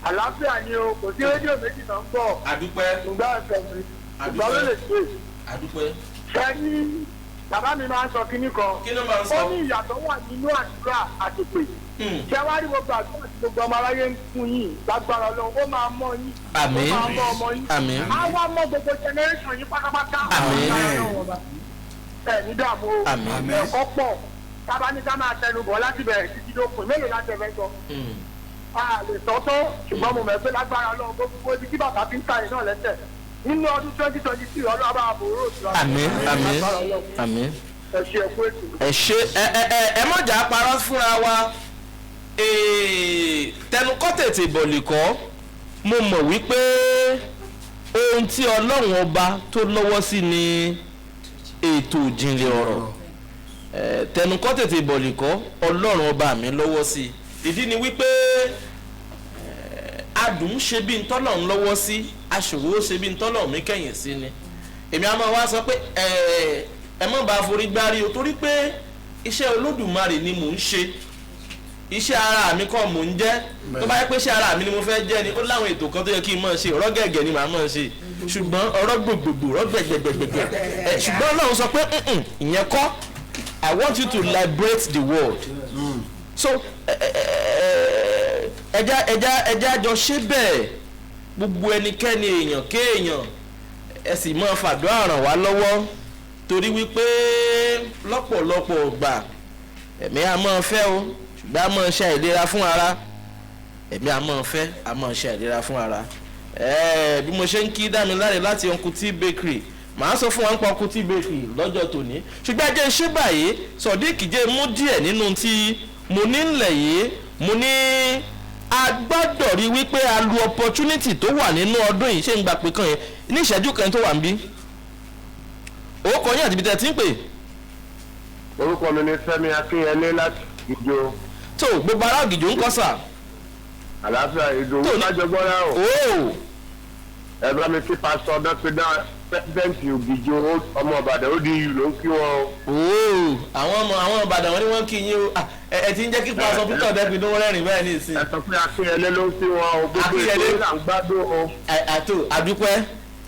Àlàáfíà ni o, kò sí rédíò méjì náà ń gbọ́. Àdúpẹ́. Ǹgbà ẹ̀fẹ̀ mi. Ìgbà ló lè ṣe. Àdúpẹ́. Ṣé ní bàbá mi máa ń sọ kinní kan? Kí ló máa ń sọ? Ó ní ìyàtọ̀ wà nínú àdúrà àti pè. Ṣé wá rí gbogbo àdúrà tí gbogbo ọmọ aráyé ń fún yín lágbára Ọlọ́run, ó máa mọ́ yín. Àmín. Ó máa mọ́ ọmọ yín. Àmín. Á wá mọ́ gbogbo generation yín pátápátá. Àmín. Ẹ ní dààmú o. Àmín. Ẹ̀kọ́ pọ̀. Tábà ní ká máa tẹnu bọ̀ láti bẹ̀rẹ̀ títí dópin. Mélòó láti ẹ̀fẹ́ sọ? A lè sọ tó, ṣùgbọ́n mo mọ̀ pé lágbára Ọlọ́run gbogbo ibi tí bàbá fi ń ta iná lẹ́sẹ̀. Nínú ọdún 2023, Ọlọ́run bá àbúrò òṣùwọ̀n. Àmín àmín àmín. Ẹ ṣe ẹ̀kú ètò. Ẹ ṣe ẹ ẹ ẹ ẹ mọ̀jà parọ́ fúnra wa. Tẹnukọ́ tètè bọ̀lìkọ́, mo mọ̀ wípé ohun tí Ọlọ́run ọba tó lọ́wọ́ sí ni ètò ìjìnlẹ̀ ọ̀rọ̀. Tẹnukọ́ tètè bọ̀lìkọ́, Ọlọ́run ọba mi lọ́wọ́ sí. Ìdí ni wípé adùn ṣe bí ntọ́lọ̀ ń lọ́wọ́ sí, aṣòro ṣe bí ntọ́lọ̀ mi kẹ̀yìn sí ni. Èmi a máa wá sọ pé ẹ má bàa forí gbárí o, torí pé iṣẹ́ Olódùmarè ni mò ń ṣe, iṣẹ́ ara mi kọ́ mò ń jẹ́. Tó bá yẹ pé iṣẹ́ ara mi ni mo fẹ́ jẹ́ ni, ó láwọn ètò kan tó yẹ kí n máa ṣe, ọ̀rọ̀ gẹ̀gẹ̀ ni màá máa ṣe, ṣùgbọ́n ọ̀rọ̀ gbogbogbò ọ̀rọ̀ gbẹ̀gbẹ̀gbẹ̀gbẹ̀. Ṣùgbọ́n Ọlọ́run sọ pé ìyẹn kọ́, I want you to liberate the world. So ẹja ẹja ẹja jọ ṣe bẹ́ẹ̀, gbogbo ẹnikẹ́ni èèyàn kéèyàn ẹ sì máa fàdúrà ràn wá lọ́wọ́, torí wípé lọ́pọ̀lọpọ̀ ọgbà ẹ̀mí a máa fẹ́ o, ṣùgbọ́n a máa ṣe àìlera fún ara. Ẹ̀mí a máa fẹ́, a máa ṣe àìlera fún ara. Bí mo ṣe ń kí Dámiláre láti Uncle T Bakery, màá sọ fún wa nípa Uncle T Bakery lọ́jọ́ tòní, ṣùgbọ́n ẹ jẹ́ ń ṣe báyìí. Sodiq jẹ́ mú díẹ̀ nínú tí mo ní ńlẹ̀ yìí. Mo ní a gbọ́dọ̀ rí wípé a lu opportunity tó wà nínú ọdún yìí. Ṣé ń gbà pé kàn yẹn ní ìṣẹ́jú kan tó wà níbí? Ó kọ yín àti ibi tẹ́ ti ń pè. Orúkọ mi ni Fẹ́mi Akínyẹlé láti Ìjò. Tó gbogbo ará Ògìjò ń kọ́ sà. Àlàáfíà Ìdòwú Májọgbọ́lá o. Ẹ bá mi kí pásítọ̀ Ọdẹ́pẹ́dá pẹ́sidẹ́ǹtì Ògìjò ọmọ Ìbàdàn ó di ìlú ló ń kí wọn o. Àwọn ọmọ àwọn Ìbàdàn wọn ni wọ́n kí yín o. Ẹ ti ń jẹ́ kí pásítọ̀ Peter Ọdẹ́pẹ́dá wọ́n rẹ́rìn báyìí ní ìsìn. Ẹ sọ pé Akínyẹlé ló ń kí wọn o, gbogbo ètò là ń gbádùn o. Àtò àdúpẹ́.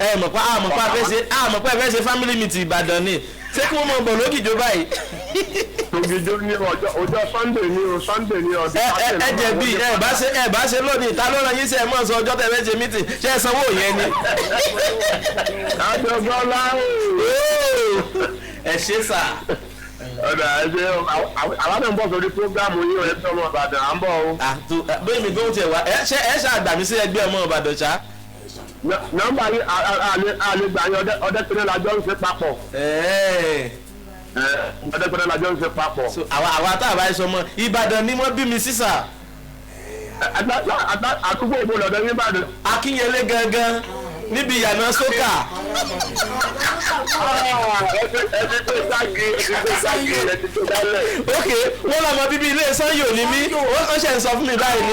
Ẹ mọ̀ pé àmọ̀ pé a fẹ́ ṣe family meeting Ìbàdàn ni, ṣé kí wọ́n mọ̀ bọ̀ lókìjọ báyìí? Ògìjọ ní ọjọ́ Sunday ní o, Sunday ní ọdún. Ẹ ẹ ẹ jẹ̀bi. Ẹ bá ṣe lónìí, ta ló rán yín sí ẹ mọ̀ sọ ọjọ́ tẹ fẹ́ ṣe meeting? Ṣé ẹ sanwó yẹn ni? Àjọgbọ́lá. Ẹ ṣe, sir. Ọ̀dà, ẹ ṣe. Àwọn náà ń bọ̀ sórí program yìí o, ẹ fi ọmọ Ìbàdàn, à ń bọ̀ o. Bẹ́ẹ̀ mi gbóhùn tiẹ̀ wá. Ẹ ṣe, ẹ ṣàgbà mí sí ẹgbẹ́ ọmọ Ìbàdàn ṣá. Nọ́mbà yìí àlè gbà yín. Ọdẹ́pẹ̀rẹ́ la jọ ń ṣe papọ̀. Ọdẹ́pẹ̀rẹ́ la jọ ń ṣe papọ̀. Àwa tá a bá sọ mọ Ìbàdàn ni wọ́n bí mi sí, sir. Àdúgbò ìbò lọ́dọ̀ yín Ìbàdàn? Akínyẹlé gangan, níbi ìyànà sókà. Ẹ ti tó ságì, ẹ ti tó ságì, ẹ ti tó dálẹ̀. Ok, wọ́n lọ́mọ bíbí ilé Sanyo ni mí. Wọ́n ṣe ń sọ fún mi báyìí ni.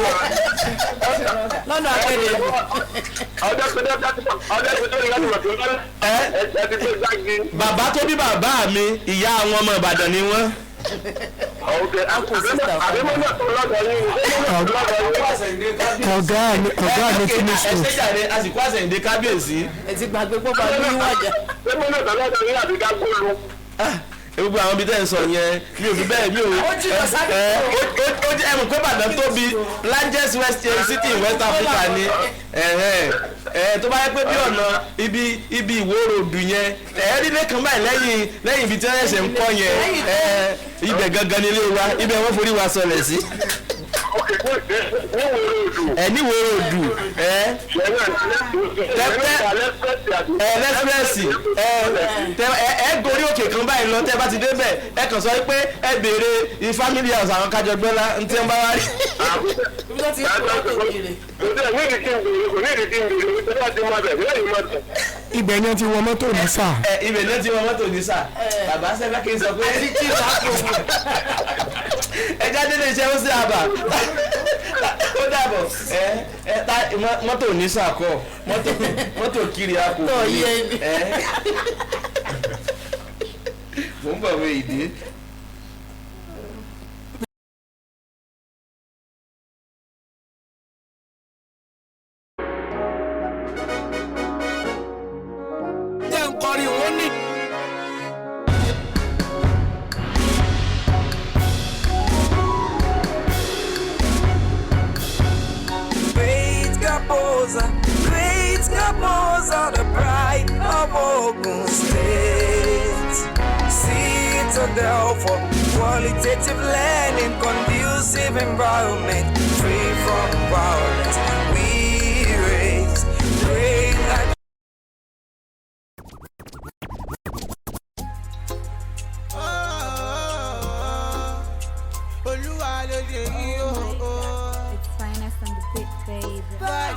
Lọ́nà akéde. Ọdẹ́pẹ̀rẹ́ láti wọ̀ tó lọ́dọ̀. Ẹ ti tó ságì. Bàbá tó bí bàbá mi, ìyá àwọn ọmọ Ìbàdàn ni wọ́n. Ok, àbímọ́nà tó lọ́dọ̀ yín lọ́dọ̀ yín. Ọ̀gá mi finish. Ẹ ṣe jàre, àsìkò àsẹ̀yìndé kábíyèsí. Ẹ ti gbàgbé pọ́ bá lóyún wájà. Àbímọ́nà tó lọ́dọ̀ yín àbí ká gbóòlù? Gbogbo àwọn ibi tẹ́ ń sọ yẹn, mi ò fi bẹ́ẹ̀, mi ò. Ó jìnnà sáré. Ẹ ó jẹ́ ẹ̀mú pé Ìbàdàn tóbi, largest west city in West Africa ni. Ẹ tó bá yẹ pé bí ọ̀nà ibi Ìwó Road yẹn, ẹ rí lẹ́kàn báyìí lẹ́yìn ibi tí wọ́n ṣẹ̀ṣẹ̀ ń kọ́ yẹn, ẹ ibẹ̀ gangan nílé wa, ibẹ̀ wọ́n forí wa sọlẹ̀ sí. Ẹ níwò road, ẹ tẹpẹ ẹ l'express, ẹ tẹ ẹ gorí òkè kan báyìí lọ. Tẹ bá ti débẹ̀, ẹ kàn sọ pé ẹ béèrè family house àwọn Kájọgbọ́lá ntí ẹ ń bá wá rí. Ibi tó ti ń kó tó kiri. Kò ní ìdí kí n bèrè, nítorí àti mọ̀ bẹ̀, lẹ́yìn mọ̀ bẹ̀. Ibẹ̀ ni wọ́n ti wọ mọ́tò ní, sir. Ẹ ibẹ̀ ni ó ti wọ mọ́tò ní, sir. Bàbá sẹ́fẹ́ kí n sọ pé ẹ jáde lè ṣe ó sí àbà, ó dàbọ̀. Ẹ ẹ ta mọ́tò ní sir kọ́ mọ́tò kiri a kò Tó yé mi. Ẹ mò ń bọ̀ wé ìdí. Jẹ́ ń kọrin òun ní. Great composer, great composer, the pride of Ogun State. Citadel for qualitative learning, conducive environment, free from violence. We raise great. Olúwa ló ṣe yí o. It's finest on the beat, baby. Boy,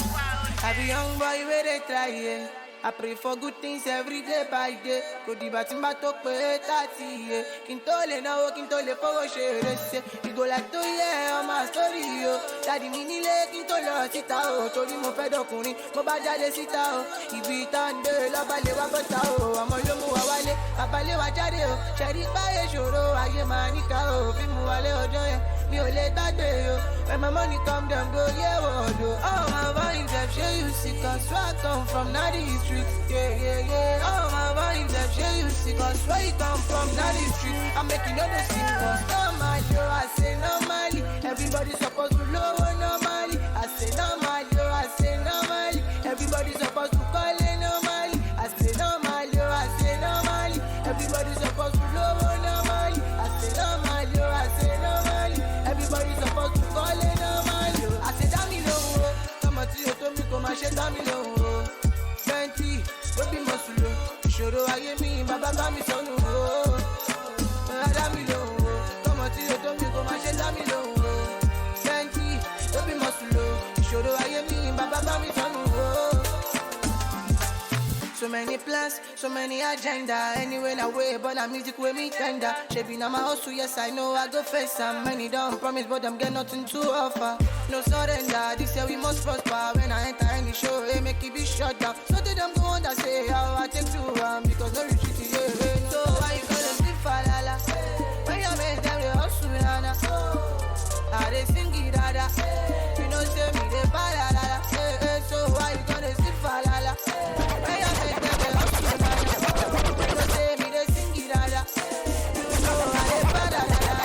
I be young boy wey dey try, yeah. I pray for good things every day by day. Kò dìgbà tí n bá tó pé 30, yeah. Kí n tó lè náwó, kí n tó lè fowó ṣe eré ṣe. Ìgò like tó yẹ ọmọ sórí o. Daddy mi nílé kí n tó lọ síta o. Torí mo fẹ́ dọkùnrin, mo bá jáde síta o. Ibi tá ń dé lọ́ba lè wá bọ́ta o. Ọmọ ló mú wa wálé, bàbá lé wa jáde o. Ṣẹ̀rí báyé ṣòro, ayé máa níkà o. Fíìmù wálé ọjọ́ yẹn, mi ò lè gbàgbé o. When my money come down, go yeah, word o. All my money dem ṣé you see, 'cause where I come from na the street. Yeah. All my money dem ṣé you see, 'cause where you come from na the street. I make you no dey see, 'cause normally, yo, I say normally. Everybody supposed to low normally. I say normally, yo, I say normally. Everybody supposed to call it normally. I say normally, yo, I say normally. Everybody supposed to low normally. I say normally, yo, I say normally. Everybody supposed to call it normally. Yo. I say dá mi lóhùn o, tọmọ tí o tó mi kò máa ṣe dá mi lóhùn o. Plenty, ó bí mo sùn lò, ìṣòro ayé mi, bàbá bá mi sọnù o. Dá mi lóhùn o, tọmọ tí o tó mi kò máa ṣe dá mi lóhùn o. Plenty, ó bí mo sùn lò, ìṣòro ayé mi, bàbá bá mi sọnù o. So many plans, so many agenda. Anyway, na way, but na music with me tender. Shebi na my hustle, yes I know I go face am. Many don't promise, but them get nothing to offer. No surrender, this year we must prosper. When I enter any show, hey, make it be shut down. So they them go on that say how I take to because no retreat, yeah. So why you gonna sleep for la la? When you make them they hustle, na. I they sing it, da da. You know say me they ba la la la. Hey, hey, so why you gonna sleep for la la? When you make them they hustle, na na. You know say me they sing it, da da. You know I they ba la la la.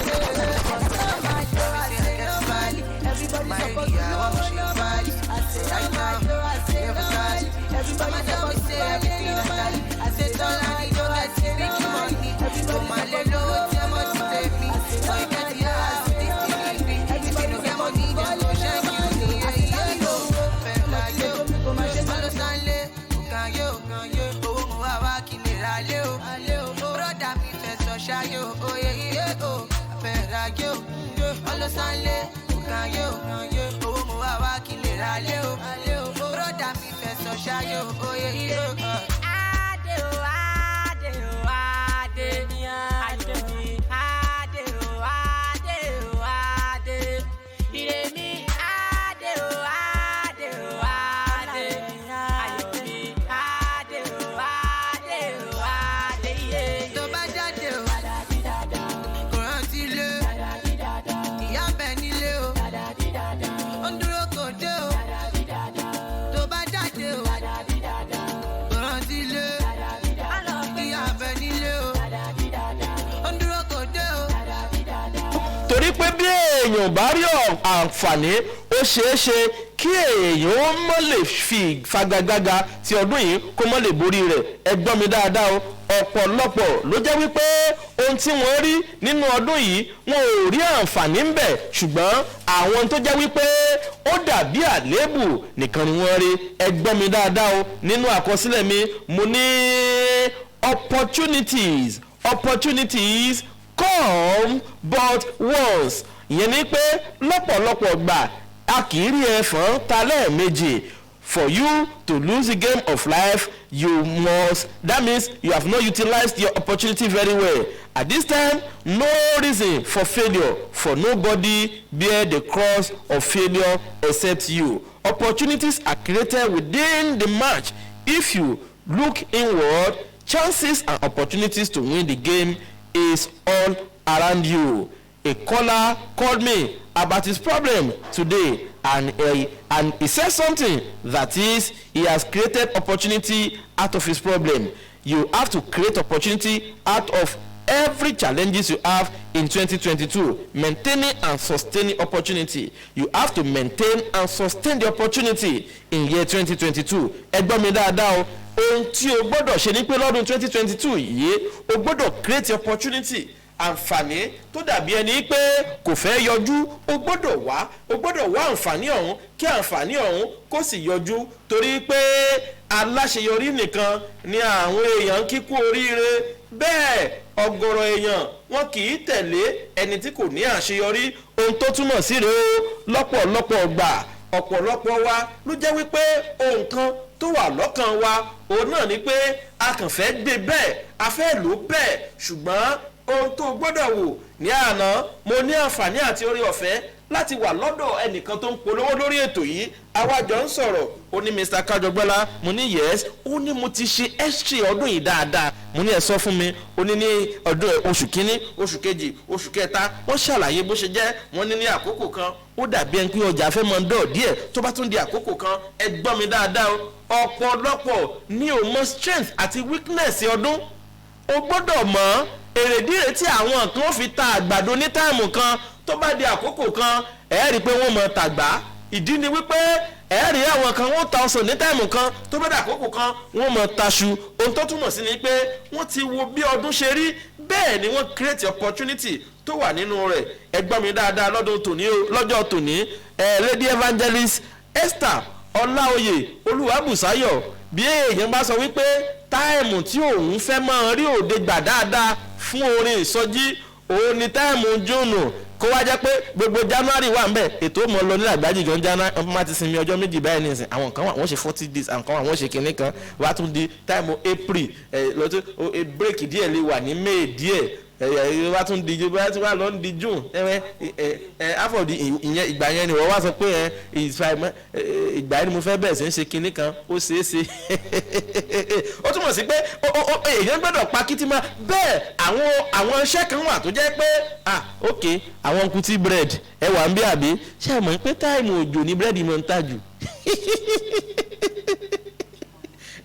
Ayé o, ọlọ́sànlé kò káyé o, owó mo wá wá kí n lè ra lé o, bróda mi fẹ̀sọ̀ ṣayé o, oyè iye o. Adé o, adé o, adé ayé mi, adé o, adé o, adé ire mi, adé o, adé o, adé ayọ̀ mi, adé o, adé o, adé iye. Tó bá jáde o, kò rántí lé, ìyá ń bẹ nílé o, ó ń dúró kò dé o. Tó bá jáde o, kò rántí lé, ìyá ń bẹ nílé o, ó ń dúró kò dé o. Torí pé bí èèyàn bá rí àǹfààní, ó ṣeé ṣe kí èèyàn ó mọ̀ lè fi fagagbága ti ọdún yìí, kó mọ̀ lè borí rẹ̀. Ẹ gbọ́ mi dáadáa o, ọ̀pọ̀lọpọ̀ ló jẹ́ wípé ohun tí wọ́n rí nínú ọdún yìí, wọn ò rí àǹfààní ń bẹ̀, ṣùgbọ́n àwọn tó jẹ́ wípé ó dàbí àléébù nìkan ni wọ́n rí. Ẹ gbọ́ mi dáadáa o, nínú àkọsílẹ̀ mi, mo ní opportunities come but once. Ìyẹn ni pé lọ́pọ̀lọpọ̀ gbà, a kì í rí ẹ̀fọn ta lẹ́ẹ̀mejì. For you to lose the game of life, you must, that means you have not utilized your opportunity very well. At this time, no reason for failure, for nobody bear the cross of failure except you. Opportunities are created within the match. If you look inward, chances and opportunities to win the game is all around you. A caller called me about his problem today, and he said something, that is, he has created opportunity out of his problem. You have to create opportunity out of every challenges you have in 2022. Maintaining and sustaining opportunity. You have to maintain and sustain the opportunity in year 2022. Ẹ gbọ́ mi dáadáa o, ohun tí o gbọ́dọ̀ ṣe ni pé lọ́dún 2022 yìí, o gbọ́dọ̀ create opportunity. Àǹfààní tó dàbí ẹni pé kò fẹ́ yọjú, o gbọ́dọ̀ wá àǹfààní ọ̀hún, kí àǹfààní ọ̀hún kó sì yọjú, torí pé aláṣeyọrí nìkan ni àwọn èèyàn ń kíkú oríire. Bẹ́ẹ̀ ọ̀gọ̀rọ̀ èèyàn, wọn kì í tẹ̀lé ẹni tí kò ní àṣeyọrí. Ohun tó túmọ̀ sí rèé o, lọ́pọ̀lọpọ̀ gbà, ọ̀pọ̀lọpọ̀ wa ló jẹ́ wípé ohun kan tó wà lọ́kàn wa, òun náà ni pé a kàn fẹ́ gbé bẹ́ẹ̀, a fẹ́ lò bẹ́ẹ̀, ṣùgbọ́n ohun tó gbọ́dọ̀ wò ní àná, mo ní àǹfààní àti orí ọ̀fẹ́ láti wà lọ́dọ̀ ẹnìkan tó ń polówó lórí ètò yìí. Àwa jọ ń sọ̀rọ̀. Ó ní, "Mr Kájọgbọ́lá." Mo ní, "Yes." Ó ní, "Mo ti ṣe history ọdún yìí dáadáa." Mo ní, "Ẹ sọ fún mi." Ó ní ní ọdún oṣù kínní, oṣù kejì, oṣù kẹta, wọ́n ṣàlàyé bó ṣe jẹ́. Wọ́n ní ní àkókò kan, ó dàbí ẹni pé ọjà fẹ́ mọ dọ̀ díẹ̀. Tó bá tún di àkókò kan, ẹ gbọ́ mi dáadáa o, ọ̀pọ̀lọpọ̀ ní ò mọ strength àti weakness ọdún. O gbọ́dọ̀ mọ̀ èrèdí rẹ̀ tí àwọn kan fi ta àgbàdo ní time kan, tó bá di àkókò kan, ẹ rí i pé wọ́n mọ̀ tàgbá. Ìdí ni wípé ẹ rí àwọn kan, wọ́n ta ọsàn ní time kan, tó bá di àkókò kan, wọ́n mọ̀ taṣu. Ohun tó túmọ̀ sí ni pé wọ́n ti wo bí ọdún ṣe rí, bẹ́ẹ̀ ni wọ́n create opportunity tó wà nínú rẹ̀. Ẹ gbọ́ mi dáadáa lọ́dún tòní o, lọ́jọ́ tòní, ẹ Lady Evangelist Esther Ọláoyè Olúwàbùsáyọ̀, bí èèyàn bá sọ wípé time tí òun fẹ́ máa rí òde gbà dáadáa fún orin ìsọjí, òun ni time June, kó wá jẹ́ pé gbogbo January wà nbẹ̀, ètò mọ̀ lọ nílẹ̀ àgbájì gan. January, wọ́n máa ti sinmi ọjọ́ 2 báyìí nísìn. Àwọn kan wà, wọ́n ṣe 40 days, àwọn kan wà, wọ́n ṣe kinní kan, wàá tún di time April ẹ̀ lọ́tún, break díẹ̀ lè wà ní May díẹ̀, ẹ wá tún di, wá tún wá lọ di June, ẹ ẹ ẹ half of the ìyẹn. Ìgbà yẹn ni wọ́n wá sọ pé ẹ ìgbà yẹn ni mo fẹ́ bẹ̀rẹ̀ sí ń ṣe kinní kan. Ó ṣeé ṣe. Ó túmọ̀ sí pé èèyàn gbọ́dọ̀ pa kítí mọ́ bẹ́ẹ̀. Àwọn iṣẹ́ kan wà tó jẹ́ pé, ah, ok, àwọn Kuti Bread, ẹ wà ń bí àbí? Ṣé ẹ mọ̀ pé time òjò ní búrẹ́dì mọ̀ ń tà jù?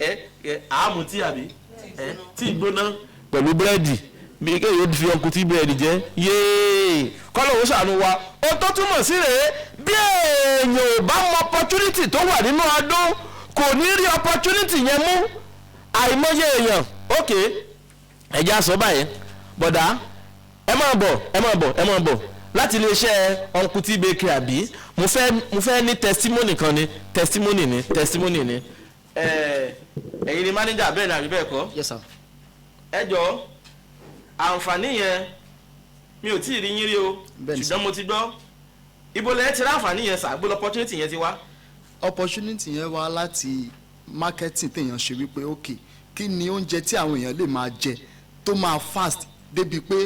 Ẹ àmú tí àbí ẹ tí gbóná pẹ̀lú búrẹ́dì, bí kéèyàn fi ọkùn tí búrẹ́dì jẹ́ yéé. Kọ́lọ̀ ó ṣàánú wa. Ohun tó túmọ̀ sí rèé, bí èèyàn ò bá mọ opportunity tó wà nínú ọdún, kò ní rí opportunity yẹn mú. Àìmọye èèyàn, ok, ẹ̀já sọ báyìí, bọ̀dá, ẹ máa bọ̀, ẹ máa bọ̀, ẹ máa bọ̀ láti iléeṣẹ́ Uncle T Bakery. Àbí mo fẹ́ ní testimony kan ni, testimony ni, testimony ni. Ẹ̀yin ni manager, bẹ́ẹ̀ ni àbí bẹ́ẹ̀ kọ́? Yes, sir. Ẹ jọ, àǹfààní yẹn Mi ò tí ì rí yín rí o, ṣùgbọ́n mo ti gbọ́. Ibo lẹ ti ráǹfààní yẹn sà? Gbọ́dọ̀ opportunity yẹn ti wá? Opportunity yẹn wá láti marketing téèyàn ṣe, wípé ok, kí ni oúnjẹ tí àwọn èèyàn lè máa jẹ tó máa fast débi pé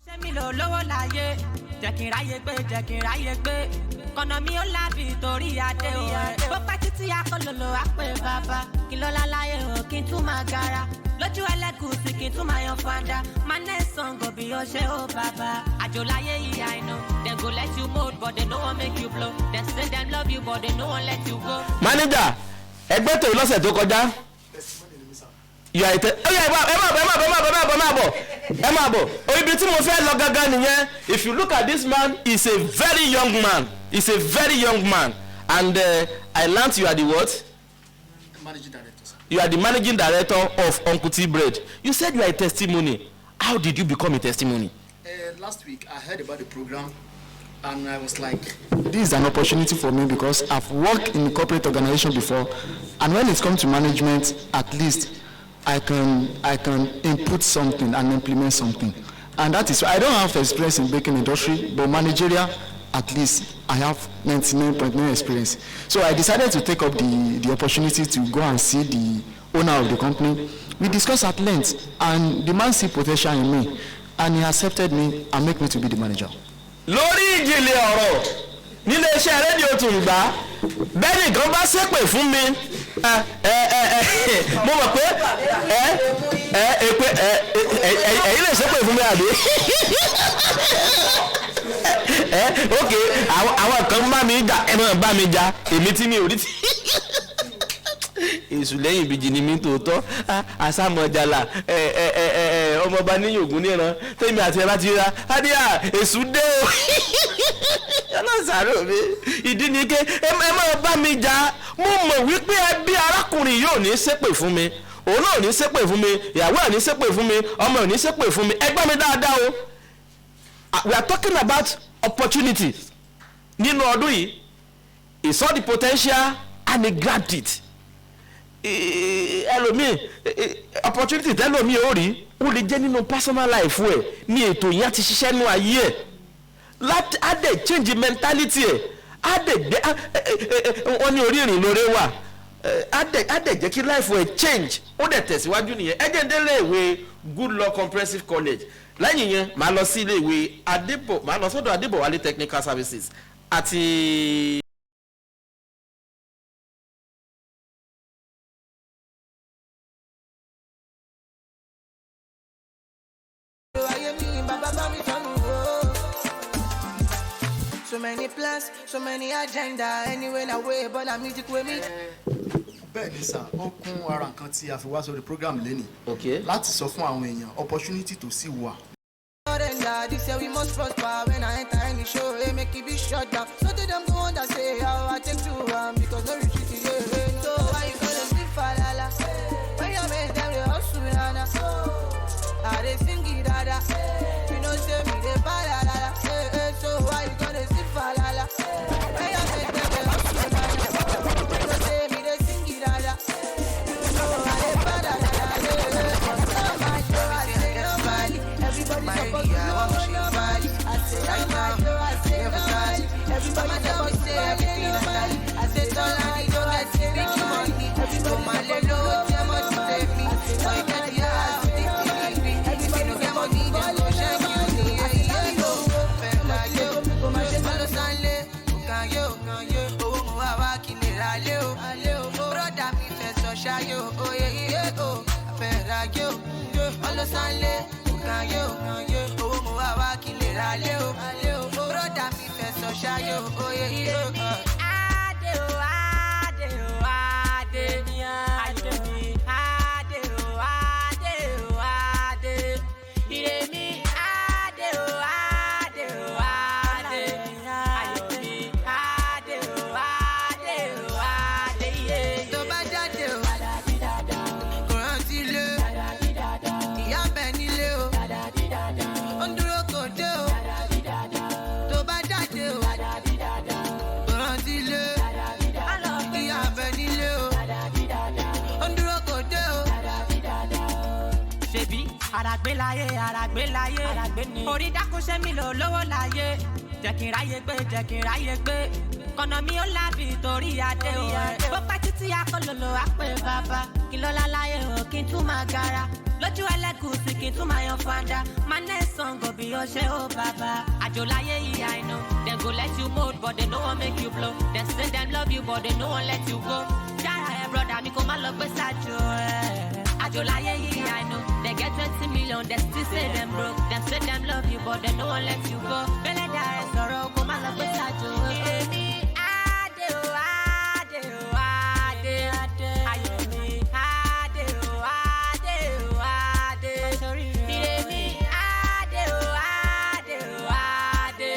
Ṣé mi lò lówó láyé? Jẹ́ kí n ráyè gbé, jẹ́ kí n ráyè gbé. Kọ̀nà mi ó lábì torí adé o. Bó pẹ́ títí akólòlò á pé bàbá. Kí ló láláyé o, kí n tún máa gara. Lójú ẹlẹ́gùsì kí n tún máa yan fanda. My next song go be o ṣe o bàbá. Àjò láyé yìí, I know. Dem go let you mold but they no wan make you blow. Dem say dem love you but they no wan let you go. Manager, ẹgbẹ́ tó lọ́sẹ̀ tó kọjá yà ìtẹ ẹ yà, ẹ máa bọ̀, ẹ máa bọ̀, ẹ máa bọ̀, ẹ máa bọ̀, ẹ máa bọ̀. Ibi tí mo fẹ́ lọ gangan nìyẹn. If you look at this man, he's a very young man, he's a very young man, and I learnt you are the what? Managing director, sir. You are the managing director of Uncle T Bread. You said you are a testimony. How did you become a testimony? Last week I heard about the program and I was like, this is an opportunity for me, because I've worked in corporate organization before, and when it comes to management, at least I can input something and implement something. And that is, I don't have experience in baking industry, but managerial, at least I have 99.9 experience. So I decided to take up the opportunity to go and see the owner of the company. We discussed at length, and the man see potential in me, and he accepted me and make me to be the manager. Lórí ìjìnlẹ̀ ọ̀rọ̀ nílé iṣẹ́ rédíò Tùǹgbà, bẹ́ẹ̀ nìkan bá ṣépè fún mi, ẹ ẹ ẹ mo mọ̀ pé ẹ ẹ èpè ẹ ẹ ẹ̀yin lè ṣépè fún mi, àbí? Ẹ ok, àwọn kan bá mi jà, ẹ máa bá mi jà. Èmi tí mi ò rí tí èṣù lẹ́yìn ìbejì ni mi tòótọ́, àsàmọ̀jàlá ẹ ẹ ẹ ẹ ọmọọba níyògùn níran tẹ́mi àti ẹ bá ti ra adíà èṣù dé o, ọlọ́sàárò mi. Ìdí ni ké ẹ máa bá mi jà, mo mọ̀ wípé ẹbí arákùnrin yóò ní ṣépè fún mi, òun náà ò ní ṣépè fún mi, ìyàwó ẹ̀ ní ṣépè fún mi, ọmọ ẹ̀ ní ṣépè fún mi. Ẹ gbọ́ mi dáadáa o. We are talking about opportunities nínú ọdún yìí. He saw the potential and he grabbed it. Ẹlòmíì, opportunity tẹlòmíì ó rí, ó lè jẹ́ nínú personal life ẹ̀ ní ètò yẹn ti ṣiṣẹ́ nínú ayé ẹ̀ láti á dẹ̀ change mentality ẹ̀, á dẹ̀ gbé wọ́n ní orí ìrìn lóore wà, á dẹ̀ jẹ́ kí life ẹ̀ change, ó dẹ̀ tẹ̀síwájú nìyẹn. Ẹ jẹ́ ń délé ìwé Good Luck Comprehensive College. Lẹ́yìn yẹn, màá lọ sí ilé ìwé Adébọ̀, màá lọ sọ́dọ̀ Adébọ̀wálé Technical Services àti. Ayé mi, bàbá bá mi tọ́nu o. So many plans, so many agenda. Anyway, na way, but na music wey me. Bẹ́ẹ̀ ni sà, ó kún ara nǹkan tí a fi wá sórí program lẹ́nìí láti sọ fún àwọn èèyàn opportunity tó sì wà. Surrender, this year we must prosper. When I enter any show, hey, make it be shut down. So they them go under say how I take to because no retreat, yeah. So why you gonna sleep for la? When your men them they hustle nana, I dey sing it dada. You know say me dey ba la la la. Hey, hey, so why you gonna sleep for la la? When your men them they hustle nana, you know say me dey sing it dada. You know I dey ba la la la. Hey, hey. No my joy, I say normally. Everybody supposed to know normally. I say right now, I say normally. Everybody supposed to say normally. I say totally, don't get big money. Everybody my lelo, tell me to take me. So you get the house, if you no get money, then go shake you. Yeah, yeah, yo. Fẹ́ láyé o, má lọ sálé, kàn yó, owó mo wá wá kí lè ra lé o. Brọ́dà mi fẹ́ sọ ṣáyé o, oyè iye o, fẹ́ ráyé o. Má lọ sálé, kàn yó, owó mo wá wá kí lè ra lé o. Brọ́dà mi fẹ́ sọ ṣáyé o, oyè iye o. Adé o, adé o, adé ayé mi. Adé o, adé o, adé ire mi. Adé o, adé o, adé ayọ̀ mi. Adé o, adé o, adé iye. Tó bá jáde o, kò rántí ilé. Ìyá bẹ nílé o, Àràgbé láyé, àràgbé láyé, orí dákúnṣe mi lò lówó láyé. Jẹ́ kí n ráyè gbé, jẹ́ kí n ráyè gbé. Kọ̀nà mi ó lábì torí adé o. Bó pẹ́ títí akólòlò á pè bàbá. Kí ló láláyé o, kí n tún máa gara. Lójú ẹlẹ́gùsì kí n tún máa yan fanda. My next song go be o ṣé o bàbá. Àjò láyé yìí I know. Dem go let you mold but they no wan make you blow. Dem say dem love you but they no wan let you go. Jára ẹ brother mi kò má lọ gbé ṣáájú ẹ. Àjò láyé yìí I know. They get 20 million, they still say them broke. Dem say dem love you but they no wan let you go. Bẹ́lẹ́dà ẹ sọ̀rọ̀ kó má lọ gbé ṣáájú ẹ. Èmi adé o, adé o, adé. Ayọ̀ mi adé o, adé o, adé. Ire mi adé o, adé o, adé.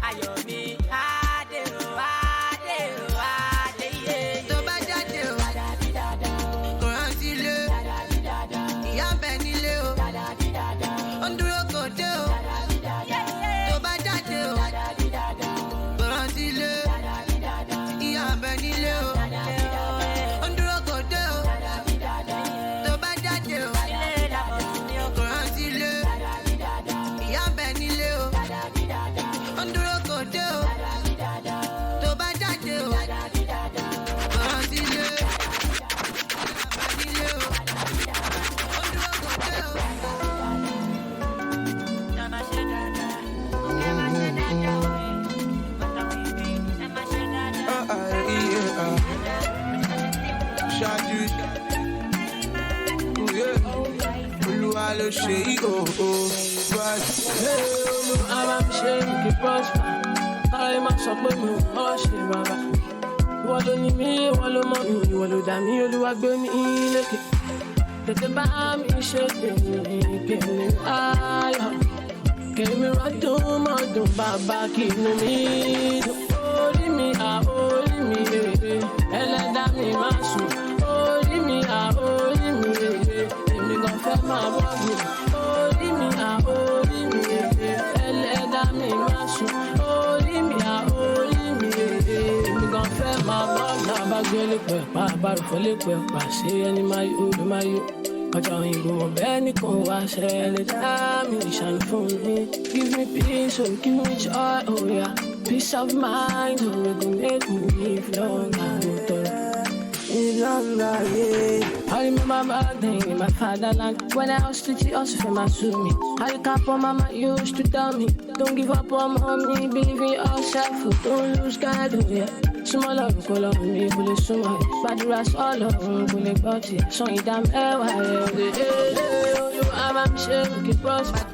Ayọ̀ mi adé o, adé o, adé. Tó bá jáde o, kò rántí ilé. Ìyá ń bẹ nílé o, ó ń dúró kò dé o. Tó bá jáde o, kò rántí ilé. Ìyá ń bẹ nílé o, ó ń dúró kò dé o. Tó bá jáde o, kò rántí ilé. Ìyá ń bẹ nílé o, ó ń dúró kò dé o. Tó bá jáde o, kò rántí ilé. Nílé o, ó ń dúró kò dé o. Ṣáájú Olúwa ló ṣe ìhòòhò bọ́ọ̀sì. Mo ara mi ṣe kí prosper. Káyé má sọ pé mi ò mọ̀ ṣe bàbá. Ìwọ ló ní mí, ìwọ ló mọ̀ mi, ìwọ ló dá mi, Olúwa gbé mi lékè. Tètè bá mi ṣe tèmi, kèmí ayọ̀. Kèmí rọ́dún mọ́dún bàbá kí inú mi dùn. Orí mi à orí mi èrè, ẹlẹ́dàá mi máa sùn. Orí mi à orí mi èrè, èmi gan fẹ́ máa bọ́ mi. Orí mi à orí mi èrè, ẹlẹ́dàá mi máa sùn. Orí mi à orí mi èrè, èmi gan fẹ́ máa bọ́ mi. Bàbá gbélé pẹ̀ pa, àbárùfọ́ lè pẹ̀ pa, ṣé ẹni máa yó ló máa yó. Ọjà òyìnbó mọ̀ bẹ́ẹ̀ ni kò wá ṣẹlẹ̀ dá mi ìṣàánú fún mi. Give me peace, oh, give me joy, oh yeah. Peace of mind, oh, it go make me live longer, mo tọrọ. Live longer, yeah. I remember back then in my fatherland when I was teaching us from my me. I look up on mama used to tell me, don't give up on mommy, believe in yourself, oh, don't lose God, oh yeah. Súnmọ́ lọ́run kó lọ́run mi kò lè súnmọ́ ẹ̀. Gbàdúrà sọ́lọ́run kò lè gbọ́ tiẹ̀. Sàn ìdá mẹ́wàá rẹ̀. Olúwa bá mi ṣe kí prosper.